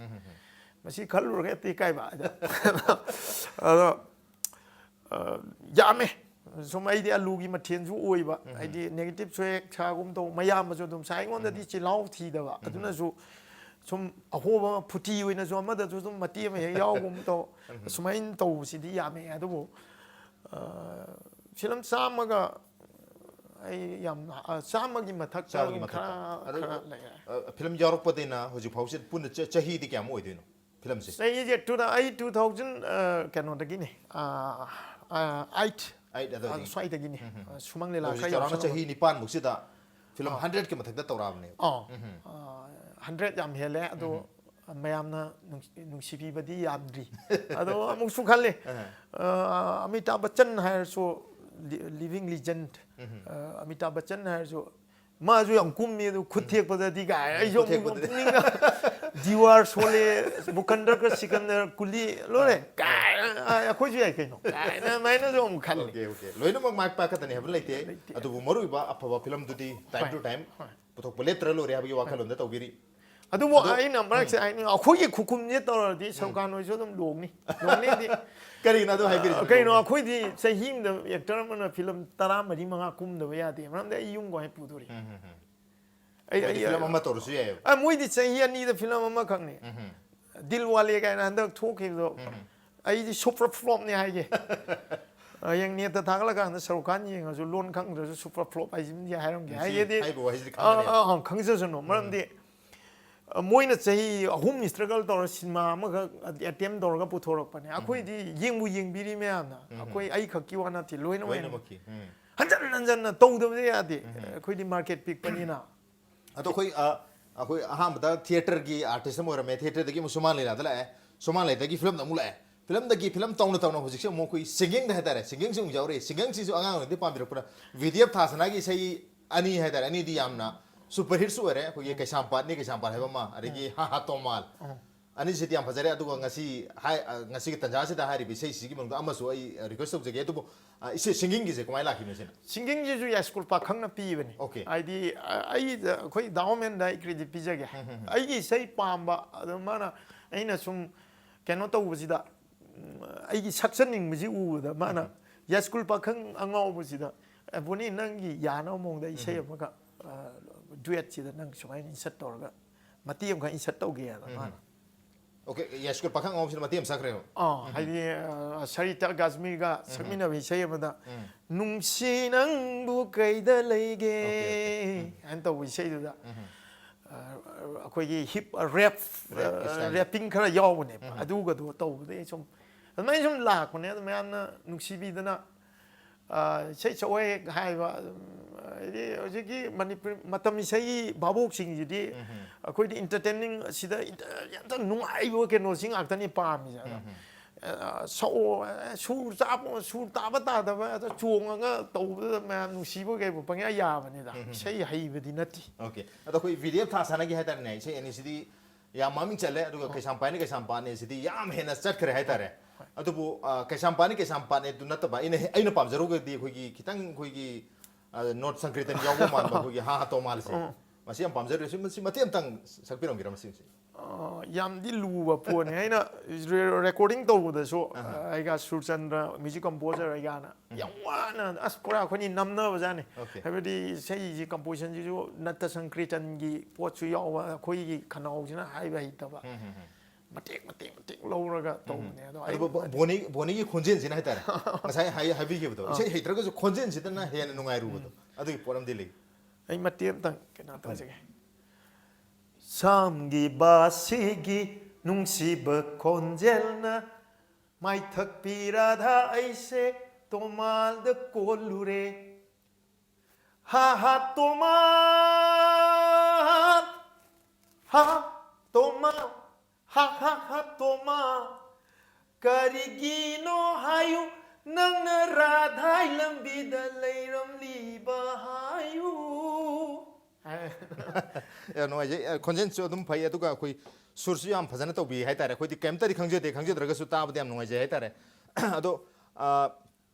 ꯃꯁꯤ ꯈꯜꯂꯨꯔꯒ ꯍꯦꯛꯇ ꯏꯀꯥꯏꯕ꯫ ꯑꯗꯣ ꯑ, ꯌꯥꯝꯃꯦ꯫ ꯁꯨꯝ ꯑꯩꯗꯤ ꯑꯂꯨꯒꯤ ꯃꯊꯦꯜꯁꯨ ꯑꯣꯏꯕ, ꯍꯥꯏꯗꯤ ꯅꯦꯒꯦꯇꯤꯞꯁꯨ ꯍꯦꯛ ꯁꯥꯒꯨꯝ ꯇꯧ, ꯃꯌꯥꯝꯕꯁꯨ ꯑꯗꯨꯝ ꯁꯥꯏ꯫ ꯑꯩꯉꯣꯟꯗꯗꯤ ꯆꯤꯜꯍꯥꯎ ꯊꯤꯗꯕ꯫ ꯑꯗꯨꯅꯁꯨ ꯁꯨꯝ ꯑꯍꯣꯕ ꯑꯃ, ꯐꯨꯇꯤ ꯑꯣꯏꯅꯁꯨ ꯑꯃꯗꯁꯨ ꯑꯗꯨꯝ ꯃꯇꯦꯛ ꯑꯃ ꯍꯦꯛ ꯌꯥꯎꯒꯨꯝ ꯇꯧ꯫ ꯁꯨꯃꯥꯏꯅ ꯇꯧꯕꯁꯤꯗꯤ ꯌꯥꯝꯃꯦ꯫ ꯑꯗꯨꯕꯨ, ꯑ, ꯐꯤꯂꯝ ꯆꯥꯝꯃꯒ ꯑꯩ ꯌꯥꯝ, ꯑ, ꯆꯥꯝꯃꯒꯤ ꯃꯊꯛꯇ ꯆꯥꯝꯃꯒꯤ ꯑꯗꯨꯝ ꯃꯊꯛꯇ꯫ ꯈꯔ, ꯑꯗꯨ, ꯈꯔ ꯂꯩꯔꯦ꯫ ꯑ, ꯐꯤꯂꯝ ꯌꯥꯎꯔꯛꯄꯗꯩꯅ ꯍꯧꯖꯤꯛ ꯐꯥꯎꯁꯤ ꯄꯨꯟꯅ ꯆ- ꯆꯍꯤꯗꯤ ꯀꯌꯥꯃꯨꯛ ꯑꯣꯏꯗꯣꯏꯅꯣ ꯐꯤꯂꯝꯁꯦ? ꯆꯍꯤꯁꯦ two thou-, ꯑꯩ two thousand, ꯑ, ꯀꯩꯅꯣꯗꯒꯤꯅꯤ, ꯑ, ꯑ, eight, Eight ꯑꯗꯨꯋꯥꯏꯗꯒꯤ꯫ ꯑ, ꯁ꯭ꯋꯥꯏꯗꯒꯤꯅꯤ꯫ ꯑ, ꯁꯨꯃꯥꯡ ꯂꯤꯂꯥ ꯍꯧꯖꯤꯛ ꯈꯔ ꯆꯥꯎꯔꯥꯛꯅ ꯌꯥꯎꯁꯜꯂꯒ꯫ ꯆꯍꯤ ꯅꯤꯄꯥꯟꯃꯨꯛꯁꯤꯗ ꯐꯤꯂꯝ hundredꯀꯤ ꯃꯊꯛꯇ ꯇꯧꯔꯛꯑꯕꯅꯦꯕ꯫ ꯑꯥ, ꯑ, hundred ꯌꯥꯝ ꯍꯦꯜꯂꯦ꯫ ꯑꯗꯣ ꯃꯌꯥꯝꯅ ꯅꯨꯡꯁꯤ-, ꯅꯨꯡꯁꯤꯕꯤꯕꯗꯤ ꯌꯥꯝꯗ꯭ꯔꯤ꯫ ꯑꯗꯣ ꯑꯃꯨꯛꯁꯨ ꯈꯜꯂꯤ, ꯑ, ꯑꯃꯤꯇꯥꯕ ꯕꯆꯟ ꯍꯥꯏꯔꯁꯨ, ꯂꯤ-, living legend, ꯑ, ꯑꯃꯤꯇꯥꯕ ꯕꯆꯟ ꯍꯥꯏꯔꯁꯨ, ꯃꯥꯁꯨ ꯌꯥꯝ ꯀꯨꯝꯃꯤ, ꯑꯗꯨ ꯈꯨꯠ ꯊꯦꯛꯄꯗꯗꯤ ꯀꯥꯏ, ꯑꯩꯁꯨ ꯈꯨꯠ ꯑꯃꯨꯛ ꯊꯦꯛꯄꯗꯗꯤ꯫ ꯄꯨꯛꯅꯤꯡꯗ ꯗꯤꯋꯥꯔ ꯁꯣꯂꯦ, ꯕꯨꯀꯟꯗꯔ ꯀ ꯁꯤꯀꯟꯗꯔ ꯀꯨꯂꯤ ꯂꯣꯏꯔꯦ ꯀꯥꯏ, ꯑ, ꯑꯩꯈꯣꯏꯁꯨ ꯌꯥꯏ ꯀꯩꯅꯣ ꯀꯥꯏꯅ ꯑꯗꯨꯃꯥꯏꯅꯁꯨ ꯑꯃꯨꯛ ꯈꯜꯂꯤ꯫ Okay, okay. ꯂꯣꯏꯅꯃꯛ ꯃꯥꯏ ꯄꯥꯛꯀꯗꯅꯤ ꯍꯥꯏꯕ ꯂꯩꯇꯦ꯫ ꯂꯩꯇꯦ꯫ ꯑꯗꯨꯕꯨ ꯃꯔꯨꯑꯣꯏꯕ ꯑꯐꯕ ꯐꯤꯂꯝꯗꯨꯗꯤ time to ꯍꯣꯏ, time ꯍꯣꯏ꯫ ꯄꯨꯊꯣꯛꯄ ꯂꯦꯞꯇ꯭ꯔ ꯂꯣꯏꯔꯦ ꯍꯥꯏꯕꯒꯤ ꯋꯥꯈꯜꯂꯣꯟꯗ ꯇꯧꯕꯤꯔꯤ꯫ ꯑꯗꯨꯕꯨ ꯑꯩꯅ ꯃꯔꯛꯁꯦ ꯍꯥꯏꯅꯤꯡ, ꯑꯩꯈꯣꯏꯒꯤ ꯈꯨꯈꯨꯝꯁꯦ ꯇꯧꯔꯗꯤ ꯁꯔꯨꯛ ꯈꯥꯟ ꯍꯣꯏꯁꯨ ꯑꯗꯨꯝ ꯂꯣꯡꯅꯤ꯫ ꯂꯣꯡꯅꯤꯗꯤ ꯀꯔꯤꯒꯤꯅꯣ ꯑꯗꯨ ꯍꯥꯏꯕꯤꯔꯤꯁꯤ? ꯀꯩꯅꯣ, ꯑꯩꯈꯣꯏꯗꯤ ꯆꯍꯤ ꯑꯃꯗ ꯑꯦꯛꯇꯔ ꯑꯃꯅ ꯐꯤꯂꯝ ꯇꯔꯥꯃꯔꯤ ꯃꯉꯥ ꯀꯨꯝꯗꯕ ꯌꯥꯗꯦ꯫ ꯃꯔꯝꯗꯤ ꯑꯩ ꯌꯨꯝ ꯀꯃꯥꯏꯅ ꯄꯨꯗꯣꯔꯤ? ꯑꯩ, ꯍꯥꯏꯗꯤ ꯑꯩ, ꯐꯤꯂꯝ ꯑꯃ ꯇꯧꯔꯁꯨ ꯌꯥꯏꯑꯕ꯫ ꯑ, ꯃꯣꯏꯗꯤ ꯆꯍꯤ ꯑꯅꯤꯗ ꯐꯤꯂꯝ ꯑꯃꯈꯛꯅꯤ꯫ ꯗꯤꯜ ꯋꯥꯂꯦ ꯀꯥꯏꯅ ꯍꯟꯗꯛ ꯊꯣꯛꯈꯤꯕꯗꯣ, ꯑꯩꯗꯤ super flopꯅꯤ ꯍꯥꯏꯒꯦ꯫ ꯍꯌꯦꯡ ꯅꯦꯠꯇ ꯊꯥꯒꯠꯂꯀꯥꯟꯗ ꯁꯔꯨꯛ ꯈꯥꯟ ꯌꯦꯡꯉꯁꯨ ꯂꯣꯟ ꯈꯪꯗ꯭ꯔꯁꯨ ꯁꯨꯄꯔ ꯐ꯭ꯂꯣꯞ ꯍꯥꯏꯁꯤꯃꯗꯤ ꯍꯥꯏꯔꯝꯒꯦ꯫ ꯁꯤ ꯍꯥꯏꯒꯦꯗꯤ ꯍꯥꯏꯕ ꯋꯥꯍꯩꯁꯤꯗꯤ ꯑꯥ, ꯈꯪꯒꯅꯦꯕ꯫ ꯑꯥ, ꯑꯥ, ꯈꯪꯖꯁꯅꯨ꯫ ꯃꯔꯝꯗꯤ ꯑ, ꯃꯣꯏꯅ ꯆꯍꯤ ꯑꯍꯨꯝ ꯏꯁꯇ꯭ꯔꯒꯜ ꯇꯧꯔ ꯁꯤꯅꯦꯃꯥ ꯑꯃꯈꯛ ꯑꯦꯇꯦꯝ ꯇꯧꯔꯒ ꯄꯨꯊꯣꯔꯛꯄꯅꯦ꯫ ꯑꯩꯈꯣꯏꯗꯤ ꯌꯦꯡꯕꯨ ꯌꯦꯡꯕꯤꯔꯤ ꯃꯌꯥꯝꯅ꯫ ꯑꯩꯈꯣꯏ ꯑꯩ ꯈꯛꯀꯤ ꯋꯥ ꯅꯠꯇꯦ, ꯂꯣꯏꯅꯃꯛ ꯂꯣꯏꯅꯃꯛꯀꯤ ꯎꯝ꯫ ꯍꯟꯖꯟ ꯍꯟꯖꯟꯅ ꯇꯧꯗꯕꯗꯤ ꯌꯥꯗꯦ꯫ ꯑꯩꯈꯣꯏꯗꯤ ꯃꯥꯔꯀꯦꯠ ꯄꯤꯛꯄꯅꯤꯅ꯫ ꯑꯗꯣ ꯑꯩꯈꯣꯏ ꯑ, ꯑꯩꯈꯣꯏ ꯑꯍꯥꯟꯕꯗ ꯊꯤꯌꯦꯇꯔꯒꯤ ꯑꯥꯔꯇꯤꯁ ꯑꯃ ꯑꯣꯏꯔꯝꯃꯦ, ꯊꯤꯌꯦꯇꯔꯗꯒꯤ ꯑꯃꯨꯛ ꯁꯨꯃꯥꯡ ꯂꯤꯂꯥꯗ ꯂꯥꯛꯑꯦ, ꯁꯨꯃꯥꯡ ꯂꯤꯂꯥꯗꯒꯤ ꯐꯤꯂꯝꯗ ꯑꯃꯨꯛ ꯂꯥꯛꯑꯦ, ꯐꯤꯂꯝꯗꯒꯤ ꯐꯤꯂꯝ ꯇꯧꯅ ꯇꯧꯅ ꯍꯧꯖꯤꯛꯁꯦ ꯑꯃꯨꯛ ꯑꯩꯈꯣꯏ ꯁꯤꯡꯒꯤꯡꯗ ꯍꯥꯏꯇꯥꯔꯦ, ꯁꯤꯡꯒꯤꯡꯁꯤ ꯑꯃꯨꯛ ꯌꯥꯎꯔꯛꯑꯦ꯫ ꯁꯤꯡꯒꯤꯡꯁꯤꯁꯨ ꯑꯉꯥꯡ ꯑꯣꯏꯔꯤꯉꯩꯗꯒꯤ ꯄꯥꯝꯕꯤꯔꯛꯄꯅ ꯕꯤꯗ꯭ꯌꯥꯞ ꯊꯥꯁꯅꯥꯒꯤ ꯏꯁꯩ ꯑꯅꯤ ꯍꯥꯏꯇꯥꯔꯦ, ꯑꯅꯤꯗꯤ ꯌꯥꯝꯅ ꯁꯨꯄꯔ ꯍꯤꯠꯁꯨ ꯑꯣꯏꯔꯦ, ꯑꯩꯈꯣꯏꯒꯤ ꯀꯩꯁꯥꯝꯄꯥꯠꯅꯤ ꯀꯩꯁꯥꯝꯄꯥꯠ ꯍꯥꯏꯕ ꯑꯃ, ꯑꯗꯒꯤ ꯍꯥ ꯍꯥ ꯇꯣꯃꯥꯜ꯫ ꯑꯅꯤꯁꯤꯗꯤ ꯌꯥꯝ ꯐꯖꯔꯦ꯫ ꯑꯗꯨꯒ ꯉꯁꯤ ꯍꯥꯏ-, ꯑ, ꯉꯁꯤꯒꯤ ꯇꯥꯟꯖꯥꯁꯤꯗ ꯍꯥꯏꯔꯤꯕ ꯏꯁꯩꯁꯤꯒꯤ ꯃꯅꯨꯡꯗ ꯑꯃꯁꯨ ꯑꯩ, ꯑ, ꯔꯤꯀ꯭ꯋꯦꯁ ꯇꯧꯖꯒꯦ꯫ ꯑꯗꯨꯕꯨ, ꯑ, ꯏꯁꯩ ꯁꯤꯡꯒꯤꯡꯒꯤꯁꯦ ꯀꯃꯥꯏꯅ ꯂꯥꯛꯈꯤꯕꯅꯣ ꯁꯤꯅ? ꯁꯤꯡꯒꯤꯡꯁꯤꯁꯨ ꯌꯥꯏꯁ꯭ꯀꯨꯜ ꯄꯥꯈꯪꯅ ꯄꯤꯕꯅꯤ꯫ ꯑꯣꯀꯦ꯫ ꯍꯥꯏꯗꯤ, ꯑ, ꯑꯩ, ꯑꯩꯈꯣꯏ ꯗꯥꯎꯃꯦꯟꯗ ꯑꯩ ꯀ꯭ꯔꯦꯗꯤꯠ ꯄꯤꯖꯒꯦ꯫ ꯑꯩꯒꯤ ꯏꯁꯩ ꯄꯥꯝꯕ ꯑꯗꯨ ꯃꯥꯅ, ꯑꯩꯅ ꯁꯨꯝ ꯀꯩꯅꯣ ꯇꯧꯕꯁꯤꯗ, ꯎꯝ, ꯑꯩꯒꯤ ꯁꯛꯆꯅꯤꯡꯕꯁꯤ ꯎꯕꯗ ꯃꯥꯅ, ꯌꯥꯏꯁ꯭ꯀꯨꯜ ꯄꯥꯈꯪ ꯑꯉꯥꯎꯕꯁꯤꯗ, "ꯑꯦ, ꯕꯣꯅꯤ, ꯅꯪꯒꯤ ꯌꯥꯅꯕ ꯃꯑꯣꯡꯗ ꯏꯁꯩ ꯑꯃꯒ, ꯑ, ꯗꯨꯌꯦꯠꯁꯤꯗ ꯅꯪ ꯁꯨꯃꯥꯏꯅ ꯏꯟꯁꯔꯠ ꯇꯧꯔꯒ ꯃꯇꯦꯛ ꯑꯃꯈꯛ ꯏꯟꯁꯔꯠ ꯇꯧꯒꯦꯅ" ꯃꯥꯅ꯫ ꯑꯣꯀꯦ, ꯌꯥꯏꯁ꯭ꯀꯨꯜ ꯄꯥꯈꯪ ꯑꯉꯥꯎꯕꯁꯤꯅ ꯃꯇꯦꯛ ꯑꯃ ꯁꯛꯈ꯭ꯔꯦꯕ꯫ ꯑꯥ, ꯍꯥꯏꯗꯤ, ꯑ, ꯁꯔꯤꯇꯥ ꯒꯥꯖꯃꯤꯔꯒ ꯁꯛꯃꯤꯟꯅꯕ ꯏꯁꯩ ꯑꯃꯗ, "ꯅꯨꯡꯁꯤ ꯅꯪꯕꯨ ꯀꯩꯗ ꯂꯩꯒꯦ?" ꯍꯥꯏꯅ ꯇꯧꯕ ꯏꯁꯩꯗꯨꯗ, ꯑ, ꯑꯩꯈꯣꯏꯒꯤ ꯍꯤꯞ, ꯑ, ꯔꯦꯞ, ꯔꯦꯞ ꯑ, ꯏꯁꯇꯥꯏꯜ꯫ ꯔꯦꯞꯄꯤꯡ ꯈꯔ ꯌꯥꯎꯕꯅꯦꯕ꯫ ꯑꯗꯨꯒꯗꯣ ꯇꯧꯕꯗꯒꯤ ꯁꯨꯝ ꯑꯗꯨꯃꯥꯏꯅ ꯁꯨꯝ ꯂꯥꯛꯄꯅꯦ꯫ ꯑꯗꯨ ꯃꯌꯥꯝꯅ ꯅꯨꯡꯁꯤꯕꯤꯗꯅ, ꯑ, ꯏꯁꯩ ꯁꯛꯑꯣ ꯍꯦꯛ ꯍꯥꯏꯕ꯫ ꯑꯗꯨꯝ, ꯍꯥꯏꯗꯤ ꯍꯧꯖꯤꯛꯀꯤ ꯃꯅꯤꯄꯨꯔ ꯃꯇꯝ ꯏꯁꯩꯒꯤ ꯚꯥꯕꯣꯛꯁꯤꯡꯁꯤꯗꯤ ꯑꯩꯈꯣꯏꯗꯤ ꯏꯟꯇꯔꯇꯦꯟꯅꯤꯡ ꯑꯁꯤꯗ ꯏꯟꯇ-, ꯌꯥꯝꯅ ꯅꯨꯡꯉꯥꯏꯕ ꯀꯩꯅꯣꯁꯤ ꯉꯥꯛꯇꯅꯤ ꯄꯥꯝꯃꯤꯁꯦ꯫ ꯑꯗꯣ, ꯑ, ꯁꯛꯑꯣ, ꯑ, ꯁꯨꯔ ꯆꯥꯕ, ꯁꯨꯔ ꯇꯥꯕ ꯇꯥꯗꯕ ꯑꯗ ꯆꯣꯡꯉꯒ ꯇꯧꯕꯗꯨꯗ ꯃꯌꯥꯝ ꯅꯨꯡꯁꯤꯕ ꯀꯩꯕꯨ ꯄꯪꯌꯥ ꯌꯥꯕꯅꯤꯗ꯫ ꯏꯁꯩ ꯍꯩꯕꯗꯤ ꯅꯠꯇꯦ꯫ ꯑꯣꯀꯦ꯫ ꯑꯗꯣ ꯑꯩꯈꯣꯏ ꯕꯤꯗ꯭ꯌꯥꯞ ꯊꯥꯁꯅꯥꯒꯤ ꯍꯥꯏꯇꯥꯔꯦꯅꯦ, ꯏꯁꯩ ꯑꯅꯤꯁꯤꯗꯤ ꯌꯥꯝ ꯃꯃꯤꯡ ꯆꯠꯂꯦ, ꯑꯗꯨꯒ ꯀꯩꯁꯥꯝꯄꯥꯠꯅꯤ ꯀꯩꯁꯥꯝꯄꯥꯠꯅꯤ ꯁꯤꯗꯤ ꯌꯥꯝ ꯍꯦꯟꯅ ꯆꯠꯈ꯭ꯔꯦ ꯍꯥꯏꯇꯥꯔꯦ꯫ ꯑꯗꯨꯕꯨ, ꯑ, ꯀꯩꯁꯥꯝꯄꯥꯠꯅꯤ ꯀꯩꯁꯥꯝꯄꯥꯠꯅꯤ ꯑꯗꯨ ꯅꯠꯇꯕ ꯑꯩꯅ, ꯑꯩꯅ ꯄꯥꯝꯖꯔꯨꯕꯗꯤ ꯑꯩꯈꯣꯏꯒꯤ ꯈꯤꯇꯪ ꯑꯩꯈꯣꯏꯒꯤ, ꯑ, ꯅꯣꯠ ꯁꯪꯀ꯭ꯔꯤꯇꯟ ꯌꯥꯎꯕ ꯃꯥꯟꯕ ꯑꯩꯈꯣꯏꯒꯤ ꯍꯥ ꯍꯥ ꯇꯣꯃꯥꯜꯁꯦ꯫ ꯃꯁꯤ ꯌꯥꯝ ꯄꯥꯝꯖꯔꯨꯔꯦ꯫ ꯁꯤ, ꯃꯁꯤ ꯃꯇꯦꯛ ꯑꯃꯇꯪ ꯁꯛꯄꯤꯔꯝꯒꯦꯔꯥ ꯃꯁꯤꯁꯦ? ꯑ, ꯌꯥꯝꯗꯤ ꯂꯨꯕ ꯄꯣꯠꯅꯤ꯫ ꯑꯩꯅ ꯔꯦ-, ꯔꯦꯀꯣꯔꯗꯤꯡ ꯇꯧꯕꯗꯁꯨ, ꯑꯩꯒ ꯁꯨꯔꯆꯟꯗ꯭ꯔ, ꯃ꯭ꯌꯨꯖꯤꯛ ꯀꯝꯄꯣꯖꯔ ꯑꯩꯒꯥꯅ ꯌꯥꯝ ꯋꯥꯅ, ꯑꯁ, ꯄꯨꯔꯥ ꯑꯩꯈꯣꯏꯅꯤ ꯅꯝꯅꯕꯖꯥꯠꯅꯤ꯫ ꯑꯣꯀꯦ꯫ ꯍꯥꯏꯕꯗꯤ ꯏꯁꯩꯁꯤ ꯀꯝꯄꯣꯖꯤꯁꯟꯁꯤꯁꯨ ꯅꯠꯇ ꯁꯪꯀ꯭ꯔꯤꯇꯟꯒꯤ ꯄꯣꯠꯁꯨ ꯌꯥꯎꯕ, ꯑꯩꯈꯣꯏꯒꯤ ꯈꯅꯥꯎꯁꯤꯅ ꯍꯥꯏꯕ ꯍꯩꯇꯕ꯫ ꯃꯇꯦꯛ ꯃꯇꯦꯛ ꯃꯇꯦꯛ ꯂꯧꯔꯒ ꯇꯧꯕꯅꯦ꯫ ꯑꯗꯣ ꯑꯩ ꯑꯗꯨ ꯕꯣ- ꯕꯣꯅꯤ ꯕꯣꯅꯤꯒꯤ ꯈꯣꯟꯖꯦꯜꯁꯤꯅ ꯍꯥꯏꯇꯥꯔꯦ, ꯉꯁꯥꯏ ꯍꯥꯏ- ꯍꯥꯏꯕꯤꯈꯤꯕꯗꯣ, ꯏꯁꯩ ꯍꯩꯇ꯭ꯔꯒꯁꯨ ꯈꯣꯟꯖꯦꯜꯁꯤꯗꯅ ꯍꯦꯟꯅ ꯅꯨꯡꯉꯥꯏꯔꯨꯕꯗꯣ, ꯑꯗꯨꯒꯤ ꯄꯣꯠ ꯑꯃꯗꯤ ꯂꯩ꯫ ꯑꯩ ꯃꯇꯦꯛ ꯑꯝꯇꯪ ꯀꯩꯅꯣ ꯇꯧꯖꯒꯦ꯫ ꯁꯥꯝꯒꯤ ꯕꯥꯁꯤꯒꯤ ꯅꯨꯡꯁꯤꯕ ꯈꯣꯟꯖꯦꯜꯅ ꯃꯥꯏꯊꯛꯄꯤ ꯔꯥꯙꯥ ꯑꯩꯁꯦ ꯇꯣꯃꯥꯜꯗ ꯀꯣꯜꯂꯨꯔꯦ꯫ ꯍꯥ ꯍꯥ ꯇꯣꯃꯥꯜ, ꯍꯥ ꯇꯣꯃꯥꯜ, ꯍꯥ ꯍꯥ ꯍꯥ ꯇꯣꯃꯥꯜ, ꯀꯔꯤꯒꯤꯅꯣ ꯍꯥꯏꯌꯨ, ꯅꯪꯅ ꯔꯥꯙꯥꯏ ꯂꯝꯕꯤꯗ ꯂꯩꯔꯝꯂꯤꯕ ꯍꯥꯏꯌꯨ꯫ ꯌꯥꯝ ꯅꯨꯡꯉꯥꯏꯖꯩ꯫ ꯑ, ꯈꯣꯟꯖꯦꯜꯁꯨ ꯑꯗꯨꯝ ꯐꯩ, ꯑꯗꯨꯒ ꯑꯩꯈꯣꯏ ꯁꯨꯔꯁꯨ ꯌꯥꯝ ꯐꯖꯅ ꯇꯧꯕꯤ ꯍꯥꯏꯇꯥꯔꯦ꯫ ꯑꯩꯈꯣꯏꯗꯤ ꯀꯩꯝꯇꯗꯤ ꯈꯪꯖꯗꯦ, ꯈꯪꯖꯗ꯭ꯔꯒꯁꯨ ꯇꯥꯕꯗ ꯌꯥꯝ ꯅꯨꯡꯉꯥꯏꯖꯩ ꯍꯥꯏꯇꯥꯔꯦ꯫ ꯑꯗꯣ, ꯑ,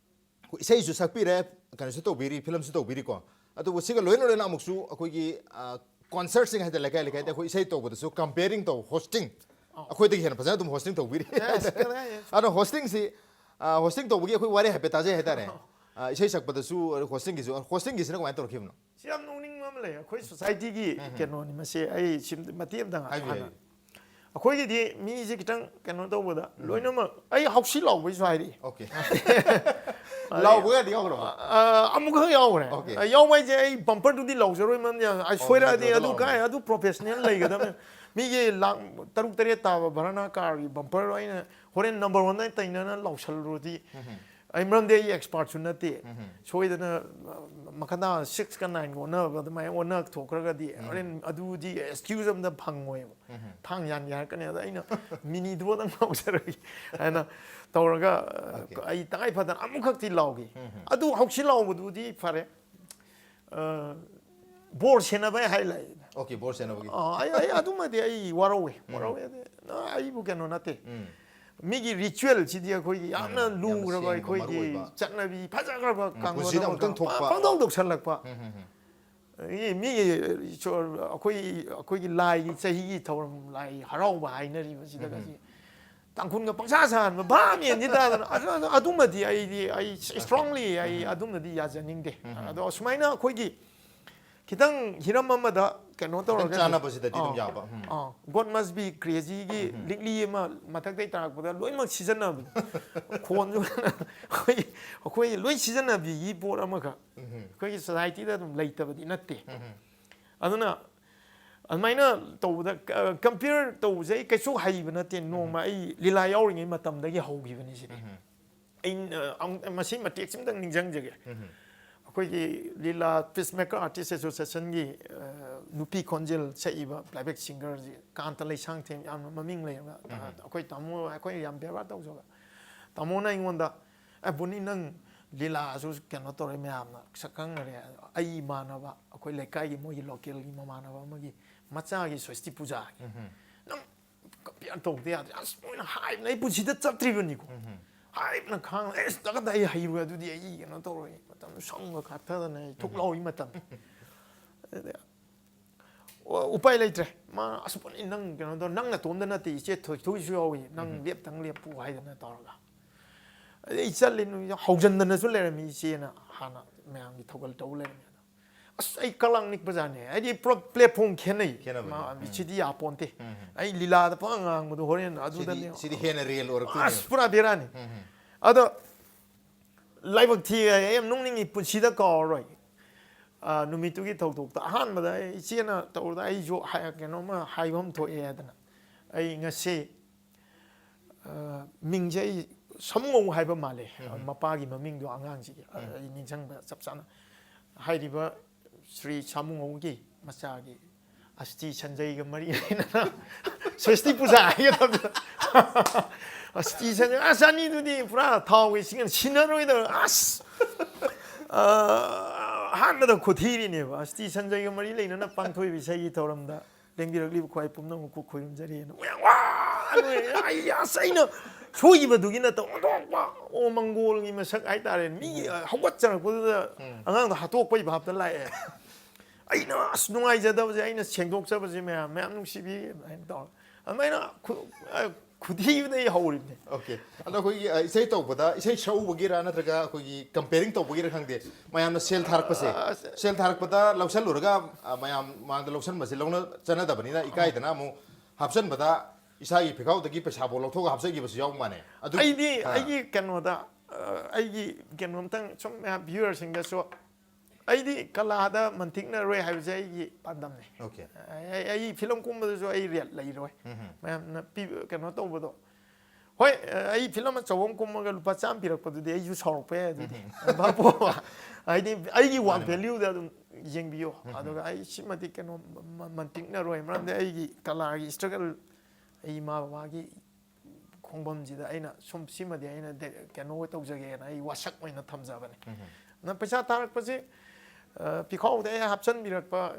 ꯑꯩꯈꯣꯏ ꯏꯁꯩꯁꯨ ꯁꯛꯄꯤꯔꯦ, ꯀꯩꯅꯣꯁꯨ ꯇꯧꯕꯤꯔꯤ, ꯐꯤꯂꯝꯁꯨ ꯇꯧꯕꯤꯔꯤꯀꯣ꯫ ꯑꯗꯨꯕꯨ ꯁꯤꯒ ꯂꯣꯏꯅ ꯂꯣꯏꯅ ꯑꯃꯨꯛꯁꯨ ꯑꯩꯈꯣꯏꯒꯤ, ꯑ, ꯀꯣꯟꯁꯔꯠꯁꯤꯡ ꯍꯥꯏꯇꯥꯔꯦ, ꯂꯩꯀꯥꯏ ꯂꯩꯀꯥꯏꯗ ꯑꯩꯈꯣꯏ ꯏꯁꯩ ꯇꯧꯕꯗꯁꯨ ꯀꯝꯄꯤꯌꯔꯤꯡ ꯇꯧ, ꯍꯣꯁꯇꯤꯡ, ꯑꯩꯈꯣꯏꯗꯒꯤ ꯍꯦꯟꯅ ꯐꯖꯅ ꯑꯗꯨꯝ ꯍꯣꯁꯇꯤꯡ ꯇꯧꯕꯤꯔꯤ꯫ Yes, ꯀꯗꯥꯏ? ꯑꯗꯣ ꯍꯣꯁꯇꯤꯡꯁꯤ, ꯑ, ꯍꯣꯁꯇꯤꯡ ꯇꯧꯕꯒꯤ ꯑꯩꯈꯣꯏ ꯋꯥꯔꯤ ꯍꯥꯏꯐꯦꯠ ꯇꯥꯖꯩ ꯍꯥꯏꯇꯥꯔꯦ꯫ ꯑ, ꯏꯁꯩ ꯁꯛꯄꯗꯁꯨ ꯍꯣꯁꯇꯤꯡꯒꯤꯁꯨ, ꯍꯣꯁꯇꯤꯡꯒꯤꯁꯤꯅ ꯀꯃꯥꯏꯅ ꯇꯧꯔꯛꯈꯤꯕꯅꯣ? ꯁꯤ ꯌꯥꯝ ꯅꯣꯛꯅꯤꯡꯕ ꯑꯃ ꯂꯩ꯫ ꯑꯩꯈꯣꯏ ꯁꯣꯁꯥꯏꯇꯤꯒꯤ ꯀꯩꯅꯣꯅꯤ ꯃꯁꯤ꯫ ꯑꯩ ꯁꯤ ꯃꯇꯦꯛ ꯑꯝꯇ ꯍꯥꯏꯕꯤꯌꯨ, ꯍꯥꯟꯅ ꯍꯥꯏꯕꯤꯌꯨ꯫ ꯑꯩꯈꯣꯏꯒꯤꯗꯤ ꯃꯤꯁꯦ ꯈꯤꯇꯪ ꯀꯩꯅꯣ ꯇꯧꯕꯗ ꯂꯣꯏꯅꯃꯛ, ꯑꯩ ꯍꯥꯎꯁꯤ ꯂꯥꯎꯕꯩꯁꯨ ꯍꯥꯏꯔꯛꯏ꯫ ꯑꯣꯀꯦ꯫ ꯂꯥꯎꯕꯒꯗꯤ ꯌꯥꯎꯈ꯭ꯔꯕ? ꯑ, ꯑꯃꯨꯛꯈꯛ ꯌꯥꯎꯈ꯭ꯔꯦ꯫ Okay. ꯑ, ꯌꯥꯎꯕ ꯍꯥꯏꯁꯦ ꯑꯩ ꯕꯝꯄꯔꯗꯨꯗꯤ ꯂꯥꯎꯖꯔꯣꯏ, ꯃꯔꯝꯗꯤ ꯑꯩ ꯁꯣꯏꯔꯛꯑꯗꯤ ꯅꯠꯇ꯭ꯔꯒ ꯑꯗꯨ ꯂꯥꯎꯔꯣꯏ꯫ ꯀꯥꯏ, ꯑꯗꯨ ꯄ꯭ꯔꯣꯐꯦꯁꯅꯦꯜ ꯂꯩꯒꯗꯕꯅꯤ꯫ ꯃꯤꯒꯤ ꯂꯥꯛ ꯇꯔꯨꯛ ꯇꯔꯦꯠ ꯇꯥꯕ ꯚꯔꯅꯥ ꯀꯥꯔꯒꯤ ꯕꯝꯄꯔ ꯑꯩꯅ ꯍꯣꯔꯦꯟ ꯅꯝꯕꯔ ꯋꯥꯟꯗ ꯇꯩꯅꯅ ꯂꯥꯎꯁꯜꯂꯨꯔꯗꯤ, ꯑꯩ ꯃꯔꯝꯗꯤ ꯑꯩ ꯑꯦꯛꯁꯄꯥꯔꯠꯁꯨ ꯅꯠꯇꯦ꯫ ꯁꯣꯏꯗꯅ, ꯑ, ꯃꯈꯥ ꯇꯥ ꯁꯤꯛꯁꯀ ꯅꯥꯏꯟꯒ ꯑꯣꯟꯅꯕ ꯑꯗꯨꯃꯥꯏꯅ ꯑꯣꯟꯅ ꯊꯣꯛꯈ꯭ꯔꯒꯗꯤ ꯍꯣꯔꯦꯟ ꯑꯗꯨꯗꯤ ꯑꯦꯛꯁꯀ꯭ꯌꯨꯁ ꯑꯝꯇ ꯐꯪꯉꯣꯏꯕ꯫ ꯊꯥꯡ ꯌꯥꯟꯒꯦ ꯍꯥꯏꯔꯛꯀꯅꯤ꯫ ꯑꯗ ꯑꯩꯅ ꯃꯤꯅꯤ ꯗ꯭ꯔꯣꯗꯪ ꯂꯥꯎꯖꯔꯒꯦ ꯍꯥꯏꯅ ꯇꯧꯔꯒ, Okay. ꯑꯩ ꯇꯉꯥꯏ ꯐꯗꯅ ꯑꯃꯨꯛꯈꯛꯇꯤ ꯂꯥꯎꯈꯤ꯫ ꯑꯗꯨ ꯍꯧꯁꯤ ꯂꯥꯎꯕꯗꯨꯗꯤ ꯐꯔꯦ꯫ ꯑ, ꯕꯣꯔ ꯁꯦꯟꯅꯕ ꯍꯥꯏ ꯂꯥꯛꯑꯦ꯫ ꯑꯣꯀꯦ, ꯕꯣꯔ ꯁꯦꯟꯅꯕꯒꯤ꯫ ꯑ, ꯑꯩ, ꯑꯩ ꯑꯗꯨꯃꯗꯤ ꯑꯩ ꯋꯥꯔꯧꯋꯦ, ꯋꯥꯔꯧꯋꯦ꯫ ꯑꯗ, ꯅ, ꯑꯩꯕꯨ ꯀꯩꯅꯣ ꯅꯠꯇꯦ꯫ ꯃꯤꯒꯤ ꯔꯤꯆꯨꯋꯦꯜꯁꯤꯗꯤ ꯑꯩꯈꯣꯏꯒꯤ ꯌꯥꯝꯅ ꯃꯥꯅꯦ, ꯃꯥꯅꯦ꯫ ꯌꯥꯝꯅ ꯂꯨꯈ꯭ꯔꯕ ꯁꯦꯡꯕ, ꯑꯩꯈꯣꯏꯒꯤ ꯃꯔꯨ ꯑꯣꯏꯕ꯫ ꯆꯠꯅꯕꯤ ꯐꯖꯈ꯭ꯔꯕ ꯀꯥꯡꯂꯣꯟ ꯄꯨꯟꯁꯤꯗ ꯑꯃꯈꯛ ꯑꯃꯨꯛꯇꯪ ꯊꯣꯛꯄ꯫ ꯄꯪꯇꯧ ꯇꯧꯁꯜꯂꯛꯄ꯫ ꯑꯗꯒꯤ ꯃꯤꯒꯤ ꯏꯁꯣꯔ, ꯑꯩꯈꯣꯏ, ꯑꯩꯈꯣꯏꯒꯤ ꯂꯥꯏꯒꯤ ꯆꯍꯤꯒꯤ ꯊꯧꯔꯝ, ꯂꯥꯏ ꯍꯔꯥꯎꯕ ꯍꯥꯏꯅꯔꯤꯕꯁꯤꯗꯒꯁꯤ ꯇꯥꯡꯈꯨꯜꯒ ꯄꯪꯁꯥ ꯁꯥꯍꯟꯕ, ꯚꯥꯞ ꯃꯦꯟꯁꯤ ꯇꯥꯗꯅ꯫ ꯑꯗꯨ-, ꯑꯗꯨ-, ꯑꯗꯨꯃꯗꯤ ꯑꯩꯗꯤ, ꯑꯩ ꯏꯁꯇ꯭ꯔꯣꯡꯂꯤ ꯑꯩ ꯑꯗꯨꯃꯗꯤ ꯌꯥꯖꯅꯤꯡꯗꯦ꯫ ꯑꯗꯣ ꯑꯁꯨꯃꯥꯏꯅ ꯑꯩꯈꯣꯏꯒꯤ ꯈꯤꯇꯪ ꯍꯤꯔꯝ ꯑꯃꯗ ꯀꯩꯅꯣ ꯇꯧꯔꯒ ꯆꯥꯟꯅꯕꯁꯤꯗꯗꯤ ꯑꯗꯨꯝ ꯌꯥꯕ ꯎꯝ. ꯑꯥ, God must be crazyꯒꯤ ꯂꯤꯛꯂꯤ ꯑꯃ ꯃꯊꯛꯇꯩ ꯇꯥꯔꯛꯄꯗ ꯂꯣꯏꯅꯃꯛ ꯁꯤꯖꯤꯟꯅꯕꯗꯣ, ꯈꯣꯟꯁꯨ ꯑꯩꯈꯣꯏ ꯑꯩꯈꯣꯏ ꯂꯣꯏ ꯁꯤꯖꯤꯟꯅꯕꯤꯒꯤ ꯄꯣꯠ ꯑꯃꯈꯛ ꯑꯩꯈꯣꯏꯒꯤ societyꯗ ꯑꯗꯨꯝ ꯂꯩꯇꯕꯗꯤ ꯅꯠꯇꯦ. ꯑꯗꯨꯅ ꯑꯗꯨꯃꯥꯏꯅ ꯇꯧꯕꯗ compare ꯇꯧꯕꯁꯦ ꯑꯩ ꯀꯩꯁꯨ ꯍꯩꯕ ꯅꯠꯇꯦ. ꯅꯣꯡꯃ ꯑꯩ ꯂꯤꯂꯥ ꯌꯥꯎꯔꯤꯉꯩ ꯃꯇꯝꯗꯒꯤ ꯍꯧꯈꯤꯕꯅꯤ ꯁꯤꯗꯤ. ꯑꯩ ꯃꯁꯤ ꯃꯇꯦꯛꯁꯤꯃꯇꯪ ꯅꯤꯡꯁꯤꯡꯖꯒꯦ. ꯑꯩꯈꯣꯏꯒꯤ ꯂꯤꯂꯥ Peacemaker Artist Associationꯒꯤ ꯅꯨꯄꯤ ꯈꯣꯟꯖꯦꯜ ꯁꯛꯏꯕ playback singerꯁꯤ ꯀꯥꯟꯇ ꯂꯩꯁꯥꯡꯊꯦꯝ, ꯌꯥꯝꯅ ꯃꯃꯤꯡ ꯂꯩꯔꯕ ꯑꯩꯈꯣꯏ ꯇꯥꯃꯣ, ꯑꯩꯈꯣꯏ ꯌꯥꯝ ꯕꯦꯕꯥꯔ ꯇꯧꯖꯕ ꯇꯥꯃꯣꯅ ꯑꯩꯉꯣꯟꯗ, "ꯑꯦ ꯕꯣꯅꯤ, ꯅꯪ ꯂꯤꯂꯥꯁꯨ ꯀꯩꯅꯣ ꯇꯧꯔꯦ, ꯃꯌꯥꯝꯅ ꯁꯛꯈꯪꯅꯔꯦ, ꯑꯩ ꯏꯃꯥꯟꯅꯕ ꯑꯩꯈꯣꯏ ꯂꯩꯀꯥꯏꯒꯤ ꯃꯣꯏꯒꯤ localꯒꯤ ꯃꯃꯥꯟꯅꯕ ꯑꯃꯒꯤ ꯃꯆꯥꯒꯤ ꯁ꯭ꯋꯁꯇꯤ ꯄꯨꯖꯥꯒꯤ ꯅꯪ compare ꯇꯧꯗ ꯌꯥꯗ꯭ꯔꯦ꯫ ꯑꯁ ꯃꯣꯏꯅ ꯍꯥꯏꯕꯅ ꯑꯩ ꯄꯨꯟꯁꯤꯗ ꯆꯠꯇ꯭ꯔꯤꯕꯅꯤꯀꯣ꯫ ꯍꯥꯏꯕꯅ ꯈꯥꯡ ꯑꯦꯁ ꯇꯒꯗ ꯑꯩ ꯍꯩꯔꯣꯏ ꯑꯗꯨꯗꯤ ꯑꯩ ꯀꯩꯅꯣ ꯇꯧꯔꯣꯏ." ꯃꯇꯝꯗꯨ ꯁꯝꯒ ꯀꯥꯊꯗꯅ ꯑꯩ ꯊꯨꯛ ꯂꯥꯎꯏ ꯃꯇꯝ. ꯑꯗꯨꯗꯤ ꯎꯄꯥꯏ ꯂꯩꯇ꯭ꯔꯦ. ꯃꯥ ꯑꯁ ꯕꯣꯅꯤ, ꯅꯪ ꯀꯩꯅꯣ ꯇꯧ, ꯅꯪ ꯅꯇꯣꯝꯗ ꯅꯠꯇꯦ, ꯏꯆꯦ ꯊꯣꯏꯊꯣꯏꯁꯨ ꯌꯥꯎꯏ, ꯅꯪ ꯂꯦꯞꯇꯪ ꯂꯦꯞꯄꯨ ꯍꯥꯏꯗꯅ ꯇꯧꯔꯒ ꯑꯗꯩ ꯑꯩ ꯆꯠꯂꯤ. ꯍꯧꯖꯤꯟꯗꯅꯁꯨ ꯂꯩꯔꯝꯃꯤ ꯏꯆꯦꯅ, ꯍꯥꯟꯅ ꯃꯌꯥꯝꯒꯤ ꯊꯧꯒꯜ ꯇꯧ ꯂꯩꯔꯝꯃꯤ. ꯑꯗꯣ ꯑꯁ ꯑꯩ ꯀꯂꯥꯡ ꯅꯤꯛꯄꯖꯥꯠꯅꯦ. ꯍꯥꯏꯗꯤ ꯄꯨꯔꯥ platform ꯈꯦꯠꯅꯩ. ꯈꯦꯠꯅꯕꯅꯦ. ꯃꯥ, ꯁꯤꯗꯤ ꯌꯥꯄꯣꯟꯇꯦ. ꯑꯩ ꯂꯤꯂꯥꯗ ꯄꯪꯉꯥꯡ ꯉꯥꯡꯕꯗꯣ ꯍꯣꯔꯦꯟ ꯑꯗꯨꯗꯅꯦ. ꯁꯤꯗꯤ ꯍꯦꯟꯅ real ꯑꯣꯏꯔꯛꯇꯣꯏꯅꯦ. ꯑꯁ ꯄꯨꯔꯥ ꯕꯦꯔꯥꯅꯤ. ꯑꯗꯣ ꯂꯥꯏꯕꯛ ꯊꯤ, ꯑꯩ ꯌꯥꯝ ꯅꯣꯛꯅꯤꯡꯉꯤ, ꯄꯨꯟꯁꯤꯗ ꯀꯥꯎꯔꯔꯣꯏ. ꯑ, ꯅꯨꯃꯤꯠꯇꯨꯒꯤ ꯊꯧꯗꯣꯛꯇ ꯑꯍꯥꯟꯕꯗ ꯑꯩ ꯏꯆꯦꯅ ꯇꯧꯕꯗ ꯑꯩꯁꯨ ꯍꯥꯏ-, ꯀꯩꯅꯣꯝꯃ ꯍꯥꯏꯕ ꯑꯃ ꯊꯣꯛꯑꯦ ꯍꯥꯏꯗꯅ ꯑꯩ ꯉꯁꯤ, ꯑ, ꯃꯤꯡꯁꯦ ꯑꯩ ꯁꯥꯃꯨꯉꯧ ꯍꯥꯏꯕ ꯃꯥꯜꯂꯦ, ꯃꯄꯥꯒꯤ ꯃꯃꯤꯡꯗꯣ ꯑꯉꯥꯡꯁꯤꯒꯤ, ꯑ, ꯑꯩ ꯅꯤꯡꯁꯤꯡꯕ ꯆꯞ ꯆꯥꯅ. ꯍꯥꯏꯔꯤꯕ ꯁ꯭ꯔꯤ ꯁꯥꯃꯨꯉꯧꯒꯤ ꯃꯆꯥꯒꯤ ꯑꯁꯇꯤ ꯁꯟꯖꯩꯒ ꯃꯔꯤ ꯂꯩꯅꯅ ꯁ꯭ꯋꯁꯇꯤ ꯄꯨꯖꯥ ꯍꯥꯏꯒꯗꯕꯗꯣ꯫ ꯑꯁꯇꯤ ꯁꯟꯖꯩ, ꯑꯁ, ꯑꯅꯤꯗꯨꯗꯤ ꯄꯨꯔꯥ ꯊꯥꯎꯒꯤ ꯏꯁꯤꯡ ꯁꯤꯟꯅꯔꯣꯏꯗꯕ, ꯑꯁ! ꯑ, ꯑꯍꯥꯟꯕꯗ ꯈꯨꯊꯤꯔꯤꯅꯦꯕ, ꯑꯁꯇꯤ ꯁꯟꯖꯩꯒ ꯃꯔꯤ ꯂꯩꯅꯅ ꯄꯥꯡꯊꯣꯛꯏꯕ ꯏꯁꯩꯒꯤ ꯊꯧꯔꯝꯗ ꯂꯦꯡꯕꯤꯔꯛꯂꯤꯕ ꯈ꯭ꯋꯥꯏ ꯄꯨꯝꯅꯃꯛꯄꯨ ꯈꯣꯏꯔꯨꯝꯖꯔꯤꯅ ꯃꯌꯥꯝ ꯋꯥ ꯂꯣꯏꯔꯦ꯫ ꯑꯩ, ꯑꯁ, ꯑꯩꯅ ꯁꯣꯏꯈꯤꯕꯗꯨꯒꯤꯅ ꯇꯧꯊꯣꯛꯄ ꯑꯣ ꯃꯪꯒꯣꯜꯒꯤ ꯃꯁꯛ ꯍꯥꯏꯇꯥꯔꯦ, ꯃꯤꯒꯤ ꯍꯧꯒꯠꯆꯔꯛꯄꯗꯨꯗ ꯑꯉꯥꯡꯗꯣ ꯍꯥꯠꯇꯣꯛꯄꯒꯤ ꯚꯥꯞꯇ ꯂꯥꯛꯑꯦ꯫ ꯑꯩꯅ ꯑꯁ ꯅꯨꯡꯉꯥꯏꯖꯗꯕꯁꯦ, ꯑꯩꯅ ꯁꯦꯡꯗꯣꯛꯆꯕꯁꯦ ꯃꯌꯥꯝ, ꯃꯌꯥꯝ ꯅꯨꯡꯁꯤꯕꯤ ꯑꯗꯨꯃꯥꯏꯅ ꯇꯧꯔ ꯑꯗꯨꯃꯥꯏꯅ ꯈꯨ-, ꯑ, ꯈꯨꯊꯤꯕꯗꯩ ꯍꯧꯔꯤꯕꯅꯦ꯫ ꯑꯣꯀꯦ꯫ ꯑꯗꯣ ꯑꯩꯈꯣꯏꯒꯤ ꯑ, ꯏꯁꯩ ꯇꯧꯕꯗ, ꯏꯁꯩ ꯁꯛꯎꯕꯒꯤꯔ ꯅꯠꯇ꯭ꯔꯒ ꯑꯩꯈꯣꯏꯒꯤ ꯀꯝꯄꯦꯌꯔꯤꯡ ꯇꯧꯕꯒꯤꯔ ꯈꯪꯗꯦ, ꯃꯌꯥꯝꯅ ꯁꯦꯜ ꯊꯥꯔꯛꯄꯁꯦ, ꯁꯦꯜ ꯊꯥꯔꯛꯄꯗ ꯂꯧꯁꯜꯂꯨꯔꯒ ꯑ, ꯃꯌꯥꯝ ꯃꯥꯡꯗ ꯂꯧꯁꯟꯕꯁꯦ ꯂꯧꯅ ꯆꯠꯅꯗꯕꯅꯤꯅ ꯏꯀꯥꯏꯗꯅ ꯑꯃꯨꯛ ꯍꯥꯞꯆꯟꯕꯗ ꯏꯁꯥꯒꯤ ꯐꯤꯈꯥꯎꯗꯒꯤ ꯄꯩꯁꯥꯐꯥꯎ ꯂꯧꯊꯣꯛꯑꯒ ꯍꯥꯞꯆꯈꯤꯕꯁꯨ ꯌꯥꯎꯕ ꯃꯥꯜꯂꯦ꯫ ꯑꯗꯨ ꯑꯩꯗꯤ ꯑꯥ꯫ ꯑꯩꯒꯤ ꯀꯩꯅꯣꯗ ꯑ, ꯑꯩꯒꯤ ꯀꯩꯅꯣꯝꯇꯪ ꯁꯨꯝ ꯃꯌꯥꯝ ꯚ꯭ꯌꯨꯋꯔꯁꯤꯡꯗꯁꯨ, ꯑꯩꯗꯤ ꯀꯂꯥꯗ ꯃꯟꯊꯤꯛꯅꯔꯣꯏ ꯍꯥꯏꯕꯁꯦ ꯑꯩꯒꯤ ꯄꯥꯟꯗꯝꯅꯦ꯫ ꯑꯣꯀꯦ꯫ ꯑꯩ ꯑꯩ ꯐꯤꯂꯝ ꯀꯨꯝꯕꯗꯁꯨ ꯑꯩ ꯔꯦꯠ ꯂꯩꯔꯣꯏ꯫ ꯃꯌꯥꯝꯅ ꯄꯤ ꯀꯩꯅꯣ ꯇꯧꯕꯗꯣ, ꯍꯣꯏ, ꯑꯩ ꯐꯤꯂꯝ ꯑꯆꯧꯕ ꯑꯃ ꯀꯨꯝꯃꯒ ꯂꯨꯄꯥ ꯆꯥꯝꯃ ꯄꯤꯔꯛꯄꯗꯨꯗꯤ ꯑꯩꯁꯨ ꯁꯥꯎꯔꯛꯄ ꯌꯥꯏ꯫ ꯑꯗꯨꯗꯤ ꯚꯥꯞ ꯑꯣꯏꯕ? ꯍꯥꯏꯗꯤ ꯑꯩꯒꯤ ꯋꯥꯟ ꯃꯥꯅꯦ, ꯃꯥꯅꯦ꯫ ꯚꯦꯂ꯭ꯌꯨꯗ ꯑꯗꯨꯝ ꯌꯦꯡꯕꯤꯌꯣ꯫ ꯑꯗꯨꯒ ꯑꯩ ꯁꯤꯃꯗꯤ ꯀꯩꯅꯣ ꯃ- ꯃꯟꯇꯤꯛꯅꯔꯣꯏ, ꯃꯔꯝꯗꯤ ꯑꯩꯒꯤ ꯀꯂꯥꯒꯤ ꯏꯁꯇ꯭ꯔꯒꯜ, ꯑꯩ ꯏꯃꯥ ꯕꯕꯥꯒꯤ ꯈꯣꯡꯐꯝꯁꯤꯗ ꯑꯩꯅ ꯁꯨꯝ ꯁꯤꯃꯗꯤ ꯑꯩꯅ ꯗꯦ- ꯀꯩꯅꯣ ꯇꯧꯖꯒꯦꯅ ꯑꯩ ꯋꯥꯁꯛ ꯑꯣꯏꯅ ꯊꯝꯖꯕꯅꯦ꯫ ꯅ ꯄꯩꯁꯥ ꯊꯥꯔꯛꯄꯁꯦ, ꯑ, ꯄꯤꯈꯥꯎꯗ ꯑꯩ ꯍꯥꯞꯆꯤꯟꯕꯤꯔꯛꯄ, ꯑ,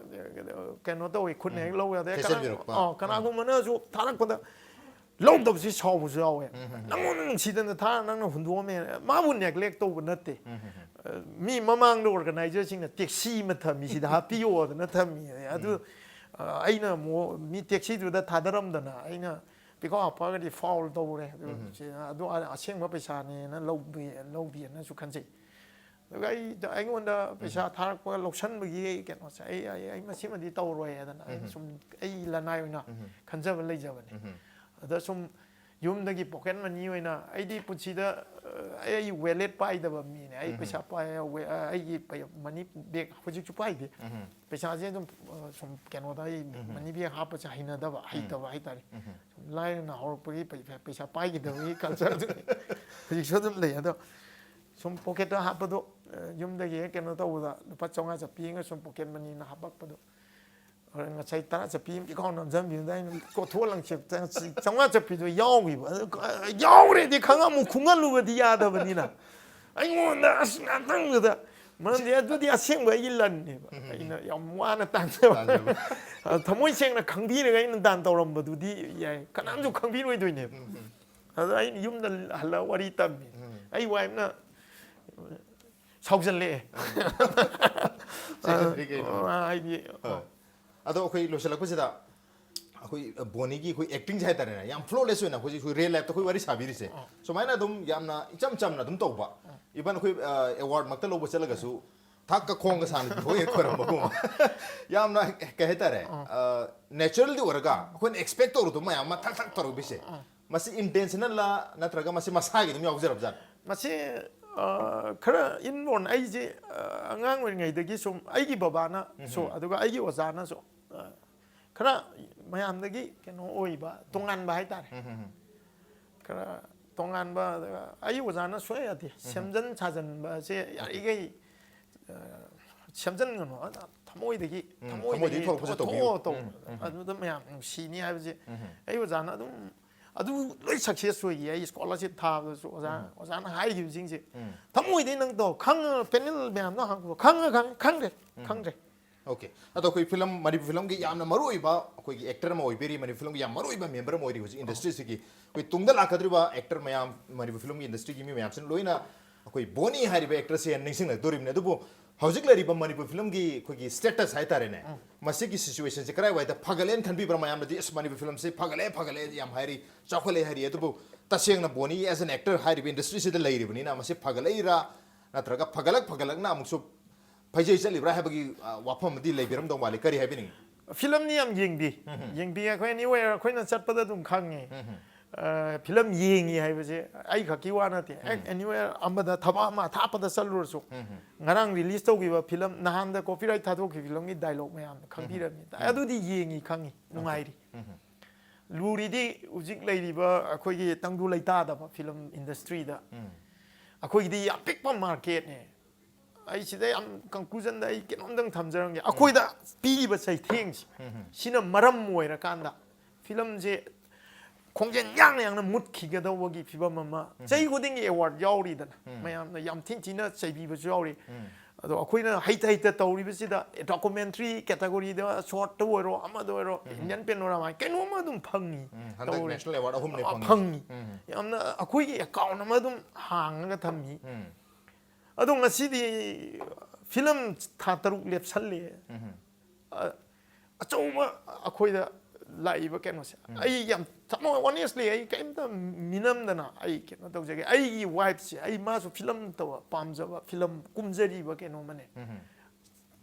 ꯀꯩꯅꯣ ꯇꯧꯋꯤ, ꯈꯨꯠꯅ ꯍꯦꯛ ꯂꯧ ꯌꯥꯗꯦ꯫ ꯀꯅꯥ- ꯊꯦꯠꯆꯟꯕꯤꯔꯛꯄ꯫ ꯑ, ꯀꯅꯥꯒꯨꯝꯕꯅꯁꯨ ꯊꯥꯔꯛꯄꯗ ꯂꯧꯗꯕꯁꯤ ꯁꯥꯎꯕꯁꯨ ꯌꯥꯎꯋꯦ꯫ ꯅꯪꯉꯣꯟꯗ ꯅꯨꯡꯁꯤꯗꯅ ꯊꯥꯔ ꯅꯪꯅ ꯍꯨꯟꯗꯣꯛꯑꯝꯃꯦ꯫ ꯃꯥꯕꯨ ꯅꯦꯒ꯭ꯂꯦꯛ ꯇꯧꯕ ꯅꯠꯇꯦ꯫ ꯑ, ꯃꯤ ꯃꯃꯥꯡꯗ ꯑꯣꯔꯒꯅꯥꯏꯖꯔꯁꯤꯡꯅ ꯇꯦꯛꯁꯤ ꯑꯃ ꯊꯝꯃꯤ, ꯁꯤꯗ ꯍꯥꯞꯄꯤꯌꯣꯗꯅ ꯊꯝꯃꯤ꯫ ꯑꯗꯨ, ꯑ, ꯑꯩꯅ ꯑꯃꯨꯛ ꯃꯤ ꯇꯦꯛꯁꯤꯗꯨꯗ ꯊꯥꯗꯔꯝꯗꯅ ꯑꯩꯅ ꯄꯤꯈꯥꯎ ꯍꯥꯞꯄꯛꯑꯒꯗꯤ ꯐꯥꯎꯜ ꯇꯧꯔꯦ꯫ ꯑꯗꯨ, ꯁꯤ, ꯑꯗꯨ ꯑ- ꯑꯁꯦꯡꯕ ꯄꯩꯁꯥꯅꯦꯅ ꯂꯧꯕꯤ- ꯂꯧꯕꯤꯅꯁꯨ ꯈꯟꯖꯩ꯫ ꯑꯗꯨꯒ ꯑꯩ, ꯑꯩꯉꯣꯟꯗ ꯄꯩꯁꯥ ꯊꯥꯔꯛꯄ ꯂꯧꯁꯟꯕꯒꯤ ꯀꯩꯅꯣꯁꯦ ꯑꯩ, ꯑꯩ, ꯑꯩ ꯃꯁꯤꯃꯗꯤ ꯇꯧꯔꯣꯏ ꯍꯥꯏꯗꯅ ꯑꯩ ꯁꯨꯝ ꯑꯩ ꯂꯅꯥꯏ ꯑꯣꯏꯅ ꯈꯟꯖꯕ ꯂꯩꯖꯕꯅꯦ꯫ ꯑꯗ ꯁꯨꯝ ꯌꯨꯝꯗꯒꯤ ꯄꯣꯀꯦꯠ ꯃꯅꯤ ꯑꯣꯏꯅ, ꯑꯩꯗꯤ ꯄꯨꯟꯁꯤꯗ, ꯑ, ꯑꯩ ꯋꯦꯂꯦꯠ ꯄꯥꯏꯗꯕ ꯃꯤꯅꯦ꯫ ꯑꯩ ꯄꯩꯁꯥ ꯄꯥꯏ, ꯋꯦ- ꯑ, ꯑꯩꯒꯤ ꯄꯩ- ꯃꯅꯤ ꯕꯦꯒ ꯍꯧꯖꯤꯛꯁꯨ ꯄꯥꯏꯗꯦ꯫ ꯄꯩꯁꯥꯁꯦ ꯑꯗꯨꯝ, ꯑ, ꯁꯨꯝ ꯀꯩꯅꯣꯗ ꯑꯩ ꯃꯅꯤ ꯕꯦꯒ ꯍꯥꯞꯄꯁꯦ ꯍꯩꯅꯗꯕ, ꯍꯩꯇꯕ ꯍꯥꯏꯇꯥꯔꯦ꯫ ꯁꯨꯝ ꯂꯥꯏꯔꯅ ꯍꯧꯔꯛꯄꯒꯤ ꯄꯩ- ꯄꯩꯁꯥ ꯄꯥꯏꯈꯤꯗꯕꯒꯤ ꯀꯜꯆꯔꯗꯨ ꯍꯧꯖꯤꯛꯁꯨ ꯑꯗꯨꯝ ꯂꯩ꯫ ꯑꯗꯣ ꯁꯨꯝ ꯄꯣꯀꯦꯠꯇ ꯍꯥꯞꯄꯗꯣ, ꯑ, ꯌꯨꯝꯗꯒꯤ ꯍꯦꯛ ꯀꯩꯅꯣ ꯇꯧꯕꯗ ꯂꯨꯄꯥ ꯆꯥꯝꯃꯉꯥ ꯆꯠꯄꯤ ꯑꯃꯒ ꯁꯨꯝ ꯄꯣꯀꯦꯠ ꯃꯅꯤꯅ ꯍꯥꯞꯄꯛꯄꯗꯣ, ꯍꯣꯔꯦꯟ ꯉꯁꯥꯏ ꯇꯔꯥ ꯆꯠꯄꯤ ꯑꯃ ꯄꯤꯈꯥꯎ ꯅꯝꯖꯟꯕꯤꯕꯗ ꯑꯩꯅ ꯀꯣꯊꯣꯛꯑ ꯂꯪꯆꯦꯞꯇ ꯆꯥꯝꯃꯉꯥ ꯆꯠꯄꯤꯗꯣ ꯌꯥꯎꯈꯤꯕ꯫ ꯑꯗꯨ, ꯑ, ꯌꯥꯎꯔꯦꯗꯤ ꯈꯪꯉ ꯑꯃꯨꯛ ꯈꯨꯡꯍꯜꯂꯨꯕꯗꯤ ꯌꯥꯗꯕꯅꯤꯅ ꯑꯩꯉꯣꯟꯗ ꯑꯁ ꯉꯥꯛꯇꯪꯗꯨꯗ, ꯃꯔꯝꯗꯤ ꯑꯗꯨꯗꯤ ꯑꯁꯦꯡꯕ ꯑꯩꯒꯤ ꯂꯟꯅꯦꯕ꯫ ꯑꯩꯅ ꯌꯥꯝ ꯋꯥꯅ ꯇꯥꯟꯖꯕ꯫ ꯑ, ꯊꯃꯣꯏ ꯁꯦꯡꯅ ꯈꯪꯕꯤꯔꯒ ꯑꯩꯅ ꯗꯥꯟ ꯇꯧꯔꯝꯕꯗꯨꯗꯤ ꯌꯥꯏ, ꯀꯅꯥꯝꯁꯨ ꯈꯪꯕꯤꯔꯣꯏꯗꯣꯏꯅꯦꯕ꯫ ꯑꯗ ꯑꯩꯅ ꯌꯨꯝꯗ ꯍꯜꯂꯒ ꯋꯥꯔꯤ ꯇꯝꯃꯤ꯫ ꯑꯩ ꯋꯥꯏꯐꯅ ꯁꯥꯎꯖꯜꯂꯛꯑꯦ꯫ ꯁꯦꯀ꯭ꯔꯦꯇꯔꯤ ꯀꯩꯅꯣ? ꯑ, ꯍꯥꯏꯗꯤ, ꯍꯣꯏ꯫ ꯑꯗꯣ ꯑꯩꯈꯣꯏ ꯂꯣꯏꯁꯤꯜꯂꯛꯄꯁꯤꯗ, ꯑꯩꯈꯣꯏ ꯕꯣꯅꯤꯒꯤ ꯑꯩꯈꯣꯏ ꯑꯦꯛꯇꯤꯡꯁꯦ ꯍꯥꯏꯇꯥꯔꯦꯅꯦ, ꯌꯥꯝ ꯐ꯭ꯂꯣꯂꯦꯁ ꯑꯣꯏꯅ ꯍꯧꯖꯤꯛ ꯑꯩꯈꯣꯏ ꯔꯤꯌꯦꯜ ꯂꯥꯏꯐꯇ ꯑꯩꯈꯣꯏ ꯋꯥꯔꯤ ꯁꯥꯕꯤꯔꯤꯁꯦ, ꯁꯨꯃꯥꯏꯅ ꯑꯗꯨꯝ ꯌꯥꯝꯅ ꯏꯆꯝ ꯆꯝꯅ ꯑꯗꯨꯝ ꯇꯧꯕ, ꯏꯚꯟ ꯑꯩꯈꯣꯏ ꯑꯦꯋꯥꯔꯗ ꯃꯛꯇ ꯂꯧꯕ ꯆꯠꯂꯒꯁꯨ ꯊꯥꯛꯀ ꯈꯣꯡꯒ ꯁꯥꯅ ꯍꯣꯏ ꯈꯣꯏꯔꯝꯕꯒꯨꯝꯕ, ꯌꯥꯝꯅ ꯀꯩ ꯍꯥꯏꯇꯥꯔꯦ, ꯅꯦꯆꯔꯦꯜꯗꯤ ꯑꯣꯏꯔꯒ ꯑꯩꯈꯣꯏꯅ ꯑꯦꯛꯁꯄꯦꯛ ꯇꯧꯔꯨꯗꯕ ꯃꯌꯥꯝ ꯑꯃ ꯊꯛ ꯊꯛ ꯇꯧꯔꯛꯄꯤꯁꯦ, ꯃꯁꯤ ꯏꯟꯇꯦꯟꯁꯅꯦꯜꯂ ꯅꯠꯇ꯭ꯔꯒ ꯃꯁꯤ ꯃꯁꯥꯒꯤ ꯑꯗꯨꯝ ꯌꯥꯎꯖꯔꯕꯖꯥꯠꯅꯣ? ꯃꯁꯤ ꯑ, ꯈꯔ ꯏꯟꯕꯣꯔꯟ, ꯑꯩꯁꯦ ꯑ, ꯑꯉꯥꯡ ꯑꯣꯏꯔꯤꯉꯩꯗꯒꯤ ꯁꯨꯝ ꯑꯩꯒꯤ ꯕꯕꯥꯅꯁꯨ ꯑꯗꯨꯒ ꯑꯩꯒꯤ ꯑꯣꯖꯥꯅꯁꯨ ꯑ, ꯈꯔ ꯃꯌꯥꯝꯗꯒꯤ ꯀꯩꯅꯣ ꯑꯣꯏꯕ, ꯇꯣꯉꯥꯟꯕ ꯍꯥꯏꯇꯥꯔꯦ꯫ ꯈꯔ ꯇꯣꯉꯥꯟꯕ, ꯑꯗꯨꯒ ꯑꯩ ꯑꯣꯖꯥꯅ ꯁꯨꯡꯌꯥ ꯌꯥꯗꯦ, ꯁꯦꯝꯖꯤꯟ ꯁꯥꯖꯤꯟꯕꯁꯦ ꯌꯥꯔꯤꯈꯩ ꯑ, ꯁꯦꯝꯖꯤꯟꯒꯅꯨ, ꯑ, ꯊꯃꯣꯏꯗꯒꯤ ꯎꯝ, ꯊꯃꯣꯏꯗꯒꯤ ꯊꯃꯣꯏꯗꯒꯤ ꯊꯣꯛꯂꯛꯄꯁꯦ ꯊꯣꯛꯑꯣ ꯇꯧꯕꯤꯌꯨ꯫ ꯇꯧ꯫ ꯎꯝ, ꯎꯝ, ꯎꯝ꯫ ꯑꯗꯨꯗ ꯃꯌꯥꯝ ꯅꯨꯡꯁꯤꯅꯤ ꯍꯥꯏꯕꯁꯦ ꯑꯩ ꯑꯣꯖꯥꯅ ꯑꯗꯨꯝ ꯑꯗꯨ ꯂꯣꯏ ꯁꯛꯁꯦꯁ ꯑꯣꯏꯈꯤ꯫ ꯑꯩ ꯁ꯭ꯀꯣꯂꯔꯁꯤꯞ ꯊꯥꯕꯗꯁꯨ ꯑꯣꯖꯥ ꯑꯣꯖꯥꯅ ꯍꯥꯏꯈꯤꯕꯁꯤꯡꯁꯦ ꯊꯃꯣꯏꯗꯒꯤ ꯅꯪ ꯇꯧ, ꯈꯪꯉ ꯄꯦꯅꯦꯜ ꯃꯌꯥꯝꯗꯣ ꯍꯪꯉꯣ, ꯈꯪꯉ ꯈꯪꯉꯦ, ꯈꯪꯗ꯭ꯔꯦ ꯈꯪꯗ꯭ꯔꯦ꯫ ꯑꯣꯀꯦ꯫ ꯑꯗꯣ ꯑꯩꯈꯣꯏ ꯐꯤꯂꯝ, ꯃꯅꯤꯄꯨꯔ ꯐꯤꯂꯝꯒꯤ ꯌꯥꯝꯅ ꯃꯔꯨ ꯑꯣꯏꯕ ꯑꯩꯈꯣꯏꯒꯤ ꯑꯦꯛꯇꯔ ꯑꯃ ꯑꯣꯏꯕꯤꯔꯤ, ꯃꯅꯤꯄꯨꯔ ꯐꯤꯂꯝꯒꯤ ꯌꯥꯝ ꯃꯔꯨ ꯑꯣꯏꯕ ꯃꯦꯝꯕꯔ ꯑꯃ ꯑꯣꯏꯔꯤ ꯍꯧꯖꯤꯛ ꯏꯟꯗꯁꯇ꯭ꯔꯤꯁꯤꯒꯤ꯫ ꯑꯩꯈꯣꯏ ꯇꯨꯡꯗ ꯂꯥꯛꯀꯗꯧꯔꯤꯕ ꯑꯦꯛꯇꯔ ꯃꯌꯥꯝ, ꯃꯅꯤꯄꯨꯔ ꯐꯤꯂꯝꯒꯤ ꯏꯟꯗꯁꯇ꯭ꯔꯤꯒꯤ ꯃꯤ ꯃꯌꯥꯝꯁꯤꯅ ꯂꯣꯏꯅ ꯑꯩꯈꯣꯏ ꯕꯣꯅꯤ ꯍꯥꯏꯔꯤꯕ ꯑꯦꯛꯇꯔꯁꯦ ꯍꯦꯟꯅ ꯅꯤꯡꯁꯤꯡꯂꯛꯇꯣꯔꯤꯕꯅꯤ꯫ ꯑꯗꯨꯕꯨ ꯍꯧꯖꯤꯛ ꯂꯩꯔꯤꯕ ꯃꯅꯤꯄꯨꯔ ꯐꯤꯂꯝꯒꯤ ꯑꯩꯈꯣꯏꯒꯤ ꯁ꯭ꯇꯦꯇꯁ ꯍꯥꯏꯇꯥꯔꯦꯅꯦ, ꯃꯁꯤꯒꯤ ꯁꯤꯆꯨꯋꯦꯁꯟꯁꯦ ꯀꯗꯥꯏꯋꯥꯏꯗ ꯐꯒꯠꯂꯦꯅ ꯈꯟꯕꯤꯕ꯭ꯔꯥ? ꯃꯌꯥꯝꯅꯗꯤ ꯑꯁ, ꯃꯅꯤꯄꯨꯔ ꯐꯤꯂꯝꯁꯦ ꯐꯒꯠꯂꯦ ꯐꯒꯠꯂꯦ ꯌꯥꯝ ꯍꯥꯏꯔꯤ, ꯆꯥꯎꯈꯠꯂꯦ ꯍꯥꯏꯔꯤ, ꯑꯗꯨꯕꯨ ꯇꯁꯦꯡꯅ ꯕꯣꯅꯤ as an actor ꯍꯥꯏꯔꯤꯕ ꯏꯟꯗꯁꯇ꯭ꯔꯤꯁꯤꯗ ꯂꯩꯔꯤꯕꯅꯤꯅ ꯃꯁꯤ ꯐꯒꯠꯂꯛꯏꯔꯥ ꯅꯠꯇ꯭ꯔꯒ ꯐꯒꯠꯂꯛ ꯐꯒꯠꯂꯛꯅ ꯑꯃꯨꯛꯁꯨ ꯐꯩꯖꯩ ꯆꯠꯂꯤꯕ꯭ꯔꯥ ꯍꯥꯏꯕꯒꯤ ꯑ, ꯋꯥꯐꯝ ꯑꯃꯗꯤ ꯂꯩꯕꯤꯔꯝꯗꯧ ꯃꯥꯜꯂꯤ꯫ ꯀꯔꯤ ꯍꯥꯏꯕꯤꯅꯤꯡꯉꯤ? ꯐꯤꯂꯝꯗꯤ ꯌꯥꯝ ꯌꯦꯡꯕꯤ꯫ ꯌꯦꯡꯕꯤ, ꯑꯩꯈꯣꯏ ꯑꯦꯅꯤꯋꯦꯌꯔ ꯑꯩꯈꯣꯏꯅ ꯆꯠꯄꯗ ꯑꯗꯨꯝ ꯈꯪꯉꯦ꯫ ꯑ, ꯐꯤꯂꯝ ꯌꯦꯡꯉꯤ ꯍꯥꯏꯕꯁꯦ ꯑꯩ ꯈꯛꯀꯤ ꯋꯥ ꯅꯠꯇꯦ꯫ ꯑꯦꯅꯤꯋꯦꯌꯔ ꯑꯃꯗ, ꯊꯕꯛ ꯑꯃ ꯑꯊꯥꯞꯄꯗ ꯆꯠꯂꯨꯔꯁꯨ, ꯉꯔꯥꯡ ꯔꯤꯂꯤꯁ ꯇꯧꯈꯤꯕ ꯐꯤꯂꯝ, ꯅꯍꯥꯟꯗ ꯀꯣꯄꯤꯔꯥꯏꯠ ꯊꯥꯗꯣꯛꯈꯤꯕ ꯐꯤꯂꯝꯒꯤ ꯗꯥꯏꯂꯣꯒ ꯃꯌꯥꯝꯗꯣ ꯈꯪꯕꯤꯔꯝꯅꯤ꯫ ꯑꯗꯨꯗꯤ ꯌꯦꯡꯉꯤ, ꯈꯪꯉꯤ, ꯅꯨꯡꯉꯥꯏꯔꯤ꯫ ꯂꯨꯔꯤꯗꯤ ꯍꯧꯖꯤꯛ ꯂꯩꯔꯤꯕ ꯑꯩꯈꯣꯏꯒꯤ ꯇꯪꯗꯨ ꯂꯩꯇꯥꯗꯕ ꯐꯤꯂꯝ ꯏꯟꯗꯁꯇ꯭ꯔꯤꯗ꯫ ꯑꯩꯈꯣꯏꯒꯤꯗꯤ ꯌꯥꯝ ꯄꯤꯛꯄ ꯃꯥꯔꯀꯦꯠꯅꯦ꯫ ꯑꯩ ꯁꯤꯗ ꯌꯥꯝ ꯀꯟꯀ꯭ꯂꯨꯖꯟꯗ ꯑꯩ ꯀꯩꯅꯣꯝꯇꯪ ꯊꯝꯖꯔꯝꯒꯦ꯫ ꯑꯩꯈꯣꯏꯗ ꯄꯤꯔꯤꯕ ꯆꯩꯊꯦꯡꯁꯦ, ꯁꯤꯅ ꯃꯔꯝ ꯑꯣꯏꯔꯀꯥꯟꯗ ꯐꯤꯂꯝꯁꯦ ꯈꯣꯡꯖꯦꯜ ꯌꯥꯡꯅ ꯌꯥꯡꯅ ꯃꯨꯠꯈꯤꯒꯗꯧꯕꯒꯤ ꯐꯤꯕꯝ ꯑꯃ꯫ ꯆꯍꯤ ꯈꯨꯗꯤꯡꯒꯤ ꯑꯦꯋꯥꯔꯗ ꯌꯥꯎꯔꯤꯗꯅ, ꯃꯌꯥꯝꯅ ꯌꯥꯝ ꯊꯤꯅ ꯊꯤꯅ ꯆꯩꯕꯤꯕꯁꯨ ꯌꯥꯎꯔꯤ꯫ ꯑꯗꯣ ꯑꯩꯈꯣꯏꯅ ꯍꯩꯇ ꯍꯩꯇ ꯇꯧꯔꯤꯕꯁꯤꯗ ꯗꯣꯀꯨꯃꯦꯟꯇ꯭ꯔꯤ ꯀꯦꯇꯥꯒꯣꯔꯤꯗ, ꯁꯣꯔꯠꯇ ꯑꯣꯏꯔꯣ, ꯑꯃꯗ ꯑꯣꯏꯔꯣ, ꯏꯟꯗꯤꯌꯟ ꯄꯦꯅꯣꯔꯥꯃꯥ ꯀꯩꯅꯣꯝꯃ ꯑꯗꯨꯝ ꯐꯪꯉꯤ꯫ ꯎꯝ, ꯍꯟꯗꯛ ꯇꯧꯔꯤ꯫ ꯅꯦꯁꯅꯦꯜ ꯑꯦꯋꯥꯔꯗ ꯑꯍꯨꯝꯅꯦ ꯑ, ꯐꯪꯉꯤ꯫ ꯐꯪꯉꯤ꯫ ꯌꯥꯝꯅ ꯑꯩꯈꯣꯏꯒꯤ ꯑꯦꯀꯥꯎꯟ ꯑꯃ ꯑꯗꯨꯝ ꯍꯥꯡꯉꯒ ꯊꯝꯃꯤ꯫ ꯑꯗꯣ ꯉꯁꯤꯗꯤ ꯐꯤꯂꯝ ꯊꯥ ꯇꯔꯨꯛ ꯂꯦꯞꯁꯜꯂꯦ꯫ ꯑ, ꯑꯆꯧꯕ ꯑꯩꯈꯣꯏꯗ ꯂꯥꯛꯏꯕ ꯀꯩꯅꯣꯁꯦ, ꯑꯩ ꯌꯥꯝ ꯊꯃꯣꯏ, honestly, ꯑꯩ ꯀꯩꯝꯇ ꯃꯤꯅꯝꯗꯅ ꯑꯩ ꯀꯩꯅꯣ ꯇꯧꯖꯒꯦ꯫ ꯑꯩꯒꯤ ꯋꯥꯏꯐꯁꯦ, ꯑꯩ, ꯃꯥꯁꯨ ꯐꯤꯂꯝ ꯇꯧꯕ ꯄꯥꯝꯖꯕ, ꯐꯤꯂꯝ ꯀꯨꯝꯖꯔꯤꯕ ꯀꯩꯅꯣ ꯑꯃꯅꯦ꯫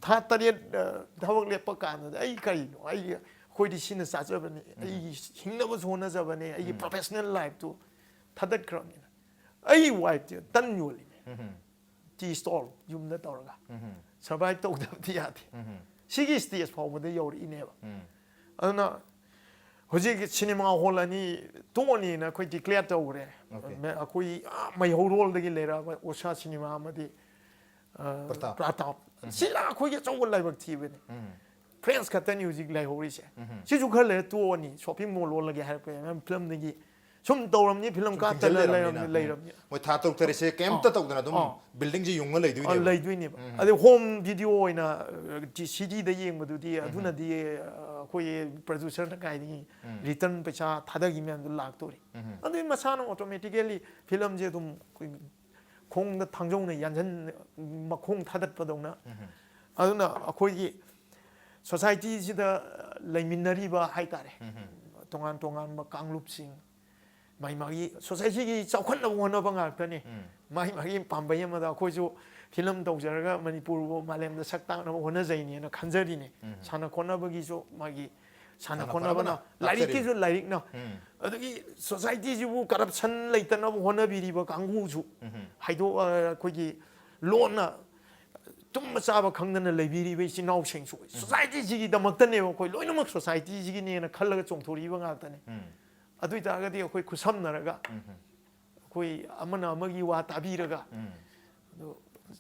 ꯊꯥ ꯇꯔꯦꯠ, ꯑ, ꯊꯕꯛ ꯂꯦꯞꯄ ꯀꯥꯟꯗꯗꯤ ꯑꯩ ꯀꯔꯤꯅꯣ? ꯑꯩ, ꯑꯩꯈꯣꯏꯗꯤ ꯁꯤꯅ ꯆꯥꯖꯕꯅꯦ, ꯑꯩꯒꯤ ꯍꯤꯡꯅꯕꯁꯨ ꯍꯣꯠꯅꯖꯕꯅꯦ, ꯑꯩꯒꯤ professional lifeꯇꯨ ꯊꯥꯗꯠꯈ꯭ꯔꯕꯅꯤꯅ꯫ ꯑꯩ ꯋꯥꯏꯐꯇꯤ ꯇꯟ ꯌꯣꯜꯂꯤꯅꯦ, ꯇꯤ ꯁ꯭ꯇꯣꯜ ꯌꯨꯝꯗ ꯇꯧꯔꯒ꯫ Survive ꯇꯧꯗꯕꯗꯤ ꯌꯥꯗꯦ꯫ ꯁꯤꯒꯤ stage ꯐꯥꯎꯕꯗ ꯌꯧꯔꯛꯏꯅꯦꯕ꯫ ꯑꯗꯨꯅ ꯍꯧꯖꯤꯛ ꯁꯤꯅꯦꯃꯥ ꯍꯣꯜ ꯑꯅꯤ ꯇꯣꯛꯑꯅꯤꯅ ꯑꯩꯈꯣꯏ declare ꯇꯧꯈ꯭ꯔꯦ꯫ Okay. ꯃ-, ꯑꯩꯈꯣꯏ, ꯑꯥ, ꯃꯩꯍꯧꯔꯣꯜꯗꯒꯤ ꯂꯩꯔꯛꯑꯕ ꯎꯁꯥ ꯁꯤꯅꯦꯃꯥ ꯑꯃꯗꯤ, ꯑ, ꯄ꯭ꯔꯇꯥꯞ꯫ ꯄ꯭ꯔꯇꯥꯞ꯫ ꯁꯤꯅ ꯑꯩꯈꯣꯏꯒꯤ ꯑꯆꯧꯕ ꯂꯥꯏꯕꯛ ꯊꯤꯕꯅꯤ꯫ Friends ꯈꯛꯇꯅꯤ ꯍꯧꯖꯤꯛ ꯂꯩꯍꯧꯔꯤꯁꯦ꯫ ꯁꯤꯁꯨ ꯈꯔ ꯂꯩꯔ ꯇꯣꯛꯑꯅꯤ, shopping mall ꯂꯣꯜꯂꯒꯦ ꯍꯥꯏꯔꯛꯄ ꯌꯥꯏ꯫ ꯃꯔꯝ ꯐꯤꯂꯝꯗꯒꯤ ꯁꯨꯝ ꯇꯧꯔꯝꯅꯤ, ꯐꯤꯂꯝ ꯁꯨꯝ ꯀꯥꯞꯇꯅ ꯊꯤꯡꯖꯤꯜ ꯂꯩꯔꯝꯅꯤꯅ꯫ ꯂꯩꯔꯝꯅꯤ, ꯂꯩꯔꯝꯅꯤ꯫ ꯃꯣꯏ ꯊꯥ ꯇꯔꯨꯛ ꯇꯔꯦꯠꯁꯦ ꯀꯩꯝꯇ ꯇꯧꯗꯅ ꯑꯗꯨꯝ ꯑꯥ꯫ buildingꯁꯦ ꯌꯨꯡꯉ ꯑ, ꯂꯩꯗꯣꯏꯅꯦꯕ꯫ ꯂꯩꯗꯣꯏꯅꯦꯕ꯫ ꯑꯗꯩ home video ꯑꯣꯏꯅ, ꯑ, ꯁꯤꯗꯤꯗ ꯌꯦꯡꯕꯗꯨꯗꯤ ꯑꯗꯨꯅꯗꯤ, ꯑ, ꯑꯩꯈꯣꯏ producerꯅ ꯀꯥꯏꯗꯒꯤ return ꯄꯩꯁꯥ ꯊꯥꯗꯈꯤ ꯃꯌꯥꯝꯗꯣ ꯂꯥꯛꯇꯣꯔꯤ꯫ ꯑꯗꯨꯒꯤ ꯃꯁꯥꯅ automatically ꯐꯤꯂꯝꯁꯦ ꯑꯗꯨꯝ ꯑꯩꯈꯣꯏ ꯈꯣꯡꯗ ꯊꯥꯡꯖꯧꯅ ꯌꯥꯟꯁꯤꯟ, ꯃꯈꯣꯡ ꯊꯥꯗꯠꯄꯗꯧꯅ꯫ ꯑꯗꯨꯅ ꯑꯩꯈꯣꯏꯒꯤ societyꯁꯤꯗ ꯂꯩꯃꯤꯟꯅꯔꯤꯕ ꯍꯥꯏꯇꯥꯔꯦ, ꯇꯣꯉꯥꯟ ꯇꯣꯉꯥꯟꯕ ꯀꯥꯡꯂꯨꯞꯁꯤꯡ, ꯃꯥꯒꯤ ꯃꯥꯒꯤ societyꯒꯤ ꯆꯥꯎꯈꯠꯅꯕ ꯍꯣꯠꯅꯕ ꯉꯥꯛꯇꯅꯤ꯫ ꯃꯥꯒꯤ ꯃꯥꯒꯤ ꯄꯥꯝꯕꯩ ꯑꯃꯗ ꯑꯩꯈꯣꯏꯁꯨ ꯐꯤꯂꯝ ꯇꯧꯖꯔꯒ ꯃꯅꯤꯄꯨꯔꯕꯨ ꯃꯥꯂꯦꯝꯗ ꯁꯛ ꯇꯥꯛꯅꯕ ꯍꯣꯠꯅꯖꯩꯅꯦꯅ ꯈꯟꯖꯔꯤꯅꯦ꯫ ꯁꯥꯟꯅ ꯈꯣꯠꯅꯕꯒꯤꯁꯨ ꯃꯥꯒꯤ ꯁꯥꯟꯅ ꯁꯥꯟꯅ ꯈꯣꯠꯅꯕꯅ, ꯈꯣꯠꯅꯕ ꯂꯥꯏꯔꯤꯛꯀꯤꯁꯨ ꯂꯥꯛꯆꯔꯤꯕ꯫ ꯂꯥꯏꯔꯤꯛꯅ, ꯑꯗꯒꯤ societyꯁꯤꯕꯨ corruption ꯂꯩꯇꯅꯕ ꯍꯣꯠꯅꯕꯤꯔꯤꯕ ꯀꯥꯡꯕꯨꯁꯨ ꯍꯥꯏꯗꯣꯛ-, ꯑ, ꯑꯩꯈꯣꯏꯒꯤ ꯂꯣꯟꯅ ꯇꯨꯝꯕ ꯆꯥꯕ ꯈꯪꯗꯅ ꯂꯩꯕꯤꯔꯤꯕ ꯏꯆꯤꯟ ꯏꯅꯥꯎꯁꯤꯡꯁꯨ societyꯁꯤꯒꯤꯗꯃꯛꯇꯅꯦꯕ, ꯑꯩꯈꯣꯏ ꯂꯣꯏꯅꯃꯛ societyꯁꯤꯒꯤꯅꯦꯅ ꯈꯜꯂꯒ ꯆꯣꯡꯊꯣꯔꯛꯏꯕ ꯉꯥꯛꯇꯅꯦ꯫ ꯑꯗꯨ ꯑꯣꯏꯇꯥꯔꯒꯗꯤ ꯑꯩꯈꯣꯏ ꯈꯨꯠꯁꯝꯅꯔꯒ ꯑꯩꯈꯣꯏ ꯑꯃꯅ ꯑꯃꯒꯤ ꯋꯥ ꯇꯥꯕꯤꯔꯒ ꯑꯗꯨ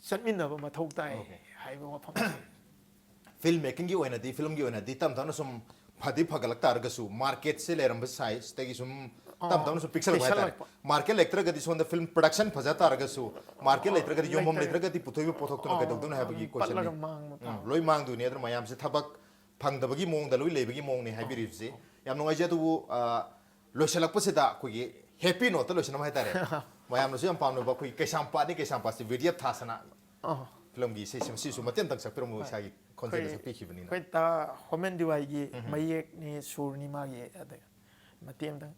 ꯆꯠꯃꯤꯟꯅꯕ ꯃꯊꯧ ꯇꯥꯏ Okay. ꯍꯥꯏꯕ ꯋꯥꯐꯝ꯫ Film makingꯒꯤ ꯑꯣꯏꯅꯗꯤ, ꯐꯤꯂꯝꯒꯤ ꯑꯣꯏꯅꯗꯤ ꯇꯞ ꯇꯞꯅ ꯁꯨꯝ ꯐꯗꯤ ꯐꯒꯠꯂꯛ ꯇꯥꯔꯒꯁꯨ, marketꯁꯦ ꯂꯩꯔꯝꯕ sizeꯇꯒꯤ ꯁꯨꯝ ꯑꯥ, ꯇꯞ ꯇꯞꯅ ꯁꯨꯝ ꯄꯤꯛꯁꯜꯂꯛꯄ ꯍꯥꯏꯇꯥꯔꯦ꯫ ꯄꯤꯛꯁꯜꯂꯛꯄ꯫ Market ꯂꯩꯇ꯭ꯔꯒꯗꯤ ꯁꯣꯝꯗ film production ꯐꯖ ꯇꯥꯔꯒꯁꯨ, market ꯑꯥ, ꯂꯩꯇ꯭ꯔꯒꯗꯤ ꯌꯣꯟꯐꯝ ꯂꯩꯇ꯭ꯔꯦ꯫ ꯂꯩꯇ꯭ꯔꯒꯗꯤ ꯄꯨꯊꯣꯛꯏꯕ ꯄꯣꯠꯊꯣꯛꯇꯨꯅ ꯑꯥ, ꯀꯩꯗꯧꯗꯣꯏꯅꯣ ꯍꯥꯏꯕꯒꯤ ꯑꯗꯨꯝ ꯄꯠꯂꯒ questionꯅꯤ꯫ ꯃꯥꯡꯕ ꯎꯝ, ꯇꯥꯕ꯫ ꯂꯣꯏ ꯃꯥꯡꯗꯣꯏꯅꯤ꯫ ꯑꯗꯨꯅ ꯃꯌꯥꯝꯁꯦ ꯊꯕꯛ ꯐꯪꯗꯕꯒꯤ ꯃꯑꯣꯡꯗ ꯂꯣꯏ ꯂꯩꯕꯒꯤ ꯃꯑꯣꯡꯅꯤ ꯍꯥꯏꯕꯤꯔꯤꯕꯁꯤ꯫ ꯌꯥꯝ ꯅꯨꯡꯉꯥꯏꯖꯩ꯫ ꯑꯗꯨꯕꯨ, ꯑ, ꯂꯣꯏꯁꯤꯜꯂꯛꯄꯁꯤꯗ ꯑꯩꯈꯣꯏꯒꯤ happy noteꯇ ꯂꯣꯏꯁꯤꯟꯕ ꯍꯥꯏꯇꯥꯔꯦ꯫ ꯃꯌꯥꯝꯅꯁꯨ ꯌꯥꯝ ꯄꯥꯝꯅꯕ ꯑꯩꯈꯣꯏꯒꯤ ꯀꯩꯁꯥꯝꯄꯥꯠꯅꯤ, ꯀꯩꯁꯥꯝꯄꯥꯠꯁꯤ VDF ꯊꯥꯁꯅꯥ꯫ ꯑꯥ꯫ ꯐꯤꯂꯝꯒꯤ ꯏꯁꯩꯁꯤ ꯃꯁꯤꯁꯨ ꯃꯇꯦꯛ ꯑꯃꯇꯪ ꯁꯛꯄꯤꯔꯝꯃꯨ, ꯍꯣꯏ꯫ ꯏꯁꯥꯒꯤ ꯈꯣꯟꯖꯦꯜꯗ ꯑꯩꯈꯣꯏ ꯁꯛꯄꯤꯈꯤꯕꯅꯤꯅ꯫ ꯑꯩꯈꯣꯏ ꯇꯥ ꯍꯣꯃꯦꯟ ꯗꯤꯋꯥꯏꯒꯤ ꯃꯌꯦꯛꯅꯤ ꯁꯨꯔꯅꯤ ꯃꯥꯒꯤ ꯑꯗ ꯃꯇꯦꯛ ꯑꯃꯇꯪ꯫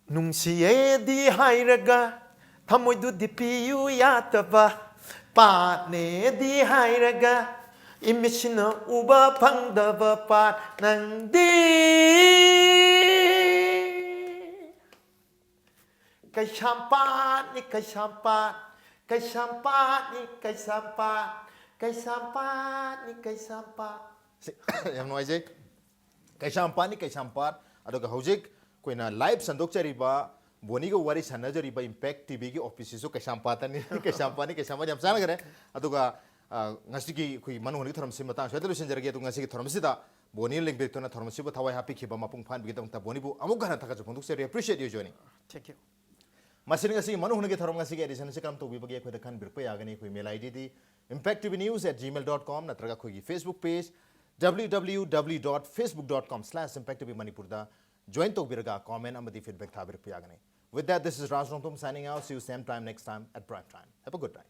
ꯅꯨꯡꯁꯤꯌꯦꯗꯤ ꯍꯥꯏꯔꯒ ꯊꯃꯣꯏꯗꯨꯗꯤ ꯄꯤꯌꯨ ꯌꯥꯗꯕ, ꯄꯥꯠꯅꯦꯗꯤ ꯍꯥꯏꯔꯒ ꯏꯃꯤꯠꯁꯤꯅ ꯎꯕ ꯐꯪꯗꯕ ꯄꯥꯠ ꯅꯪꯗꯤ꯫ ꯀꯩꯁꯥꯝꯄꯥꯠꯅꯤ ꯀꯩꯁꯥꯝꯄꯥꯠ, ꯀꯩꯁꯥꯝꯄꯥꯠꯅꯤ ꯀꯩꯁꯥꯝꯄꯥꯠ, ꯀꯩꯁꯥꯝꯄꯥꯠꯅꯤ ꯀꯩꯁꯥꯝꯄꯥꯠ꯫ ꯁꯤ, ꯌꯥꯝ ꯅꯨꯡꯉꯥꯏꯖꯩ꯫ ꯀꯩꯁꯥꯝꯄꯥꯠꯅꯤ ꯀꯩꯁꯥꯝꯄꯥꯠ꯫ ꯑꯗꯨꯒ ꯍꯧꯖꯤꯛ ꯑꯩꯈꯣꯏꯅ ꯂꯥꯏꯚ ꯁꯟꯗꯣꯛꯆꯔꯤꯕ, ꯕꯣꯅꯤꯒ ꯋꯥꯔꯤ ꯁꯥꯟꯅꯖꯔꯤꯕ ꯏꯝꯄꯦꯛ ꯇꯤꯚꯤꯒꯤ ꯑꯣꯐꯤꯁꯁꯤꯁꯨ ꯀꯩꯁꯥꯝꯄꯥꯠꯇꯅꯤ꯫ ꯀꯩꯁꯥꯝꯄꯥꯠꯅꯤ ꯀꯩꯁꯥꯝꯄꯥꯠ, ꯌꯥꯝ ꯆꯥꯟꯅꯈ꯭ꯔꯦ꯫ ꯑꯗꯨꯒ ꯑ, ꯉꯁꯤꯒꯤ ꯑꯩꯈꯣꯏ ꯃꯅꯨꯡ ꯍꯨꯠꯅꯒꯤ ꯊꯧꯔꯝꯁꯤ ꯃꯇꯥꯡ ꯁ꯭ꯋꯥꯏꯗ ꯂꯣꯏꯁꯤꯟꯖꯔꯒꯦ꯫ ꯑꯗꯨ ꯉꯁꯤꯒꯤ ꯊꯧꯔꯝꯁꯤꯗ ꯕꯣꯅꯤ ꯂꯦꯡꯕꯤꯔꯛꯇꯨꯅ ꯊꯧꯔꯝ ꯑꯁꯤꯕꯨ ꯊꯋꯥꯏ ꯍꯥꯞꯄꯤꯈꯤꯕ ꯃꯄꯨꯡ ꯐꯥꯍꯟꯕꯒꯤꯗꯃꯛꯇ ꯕꯣꯅꯤꯕꯨ ꯑꯃꯨꯛ ꯍꯟꯅ ꯊꯥꯒꯠꯆꯕ ꯐꯣꯡꯗꯣꯛꯆꯔꯤ꯫ Appreciate you joining. Thank you. ꯃꯁꯤꯅ ꯉꯁꯤꯒꯤ ꯃꯅꯨꯡ ꯍꯨꯠꯅꯒꯤ ꯊꯧꯔꯝ, ꯉꯁꯤꯒꯤ ꯑꯦꯗꯤꯁꯟ ꯑꯁꯤ ꯀꯔꯝ ꯇꯧꯕꯤꯕꯒꯦ ꯑꯩꯈꯣꯏꯗ ꯈꯟꯕꯤꯔꯛꯄ ꯌꯥꯒꯅꯤ꯫ ꯑꯩꯈꯣꯏ email I D impacttvnews at gmail dot com ꯅꯠꯇ꯭ꯔꯒ ꯑꯩꯈꯣꯏꯒꯤ Facebook page www dot facebook dot com slash impacttvmanipurꯗ join ꯇꯧꯕꯤꯔꯒ comment ꯑꯃꯗꯤ feedback ꯊꯥꯕꯤꯔꯛꯄ ꯌꯥꯒꯅꯤ꯫ With that, this is Raj Rongthom signing out. See you same time next time at prime time. Have a good night.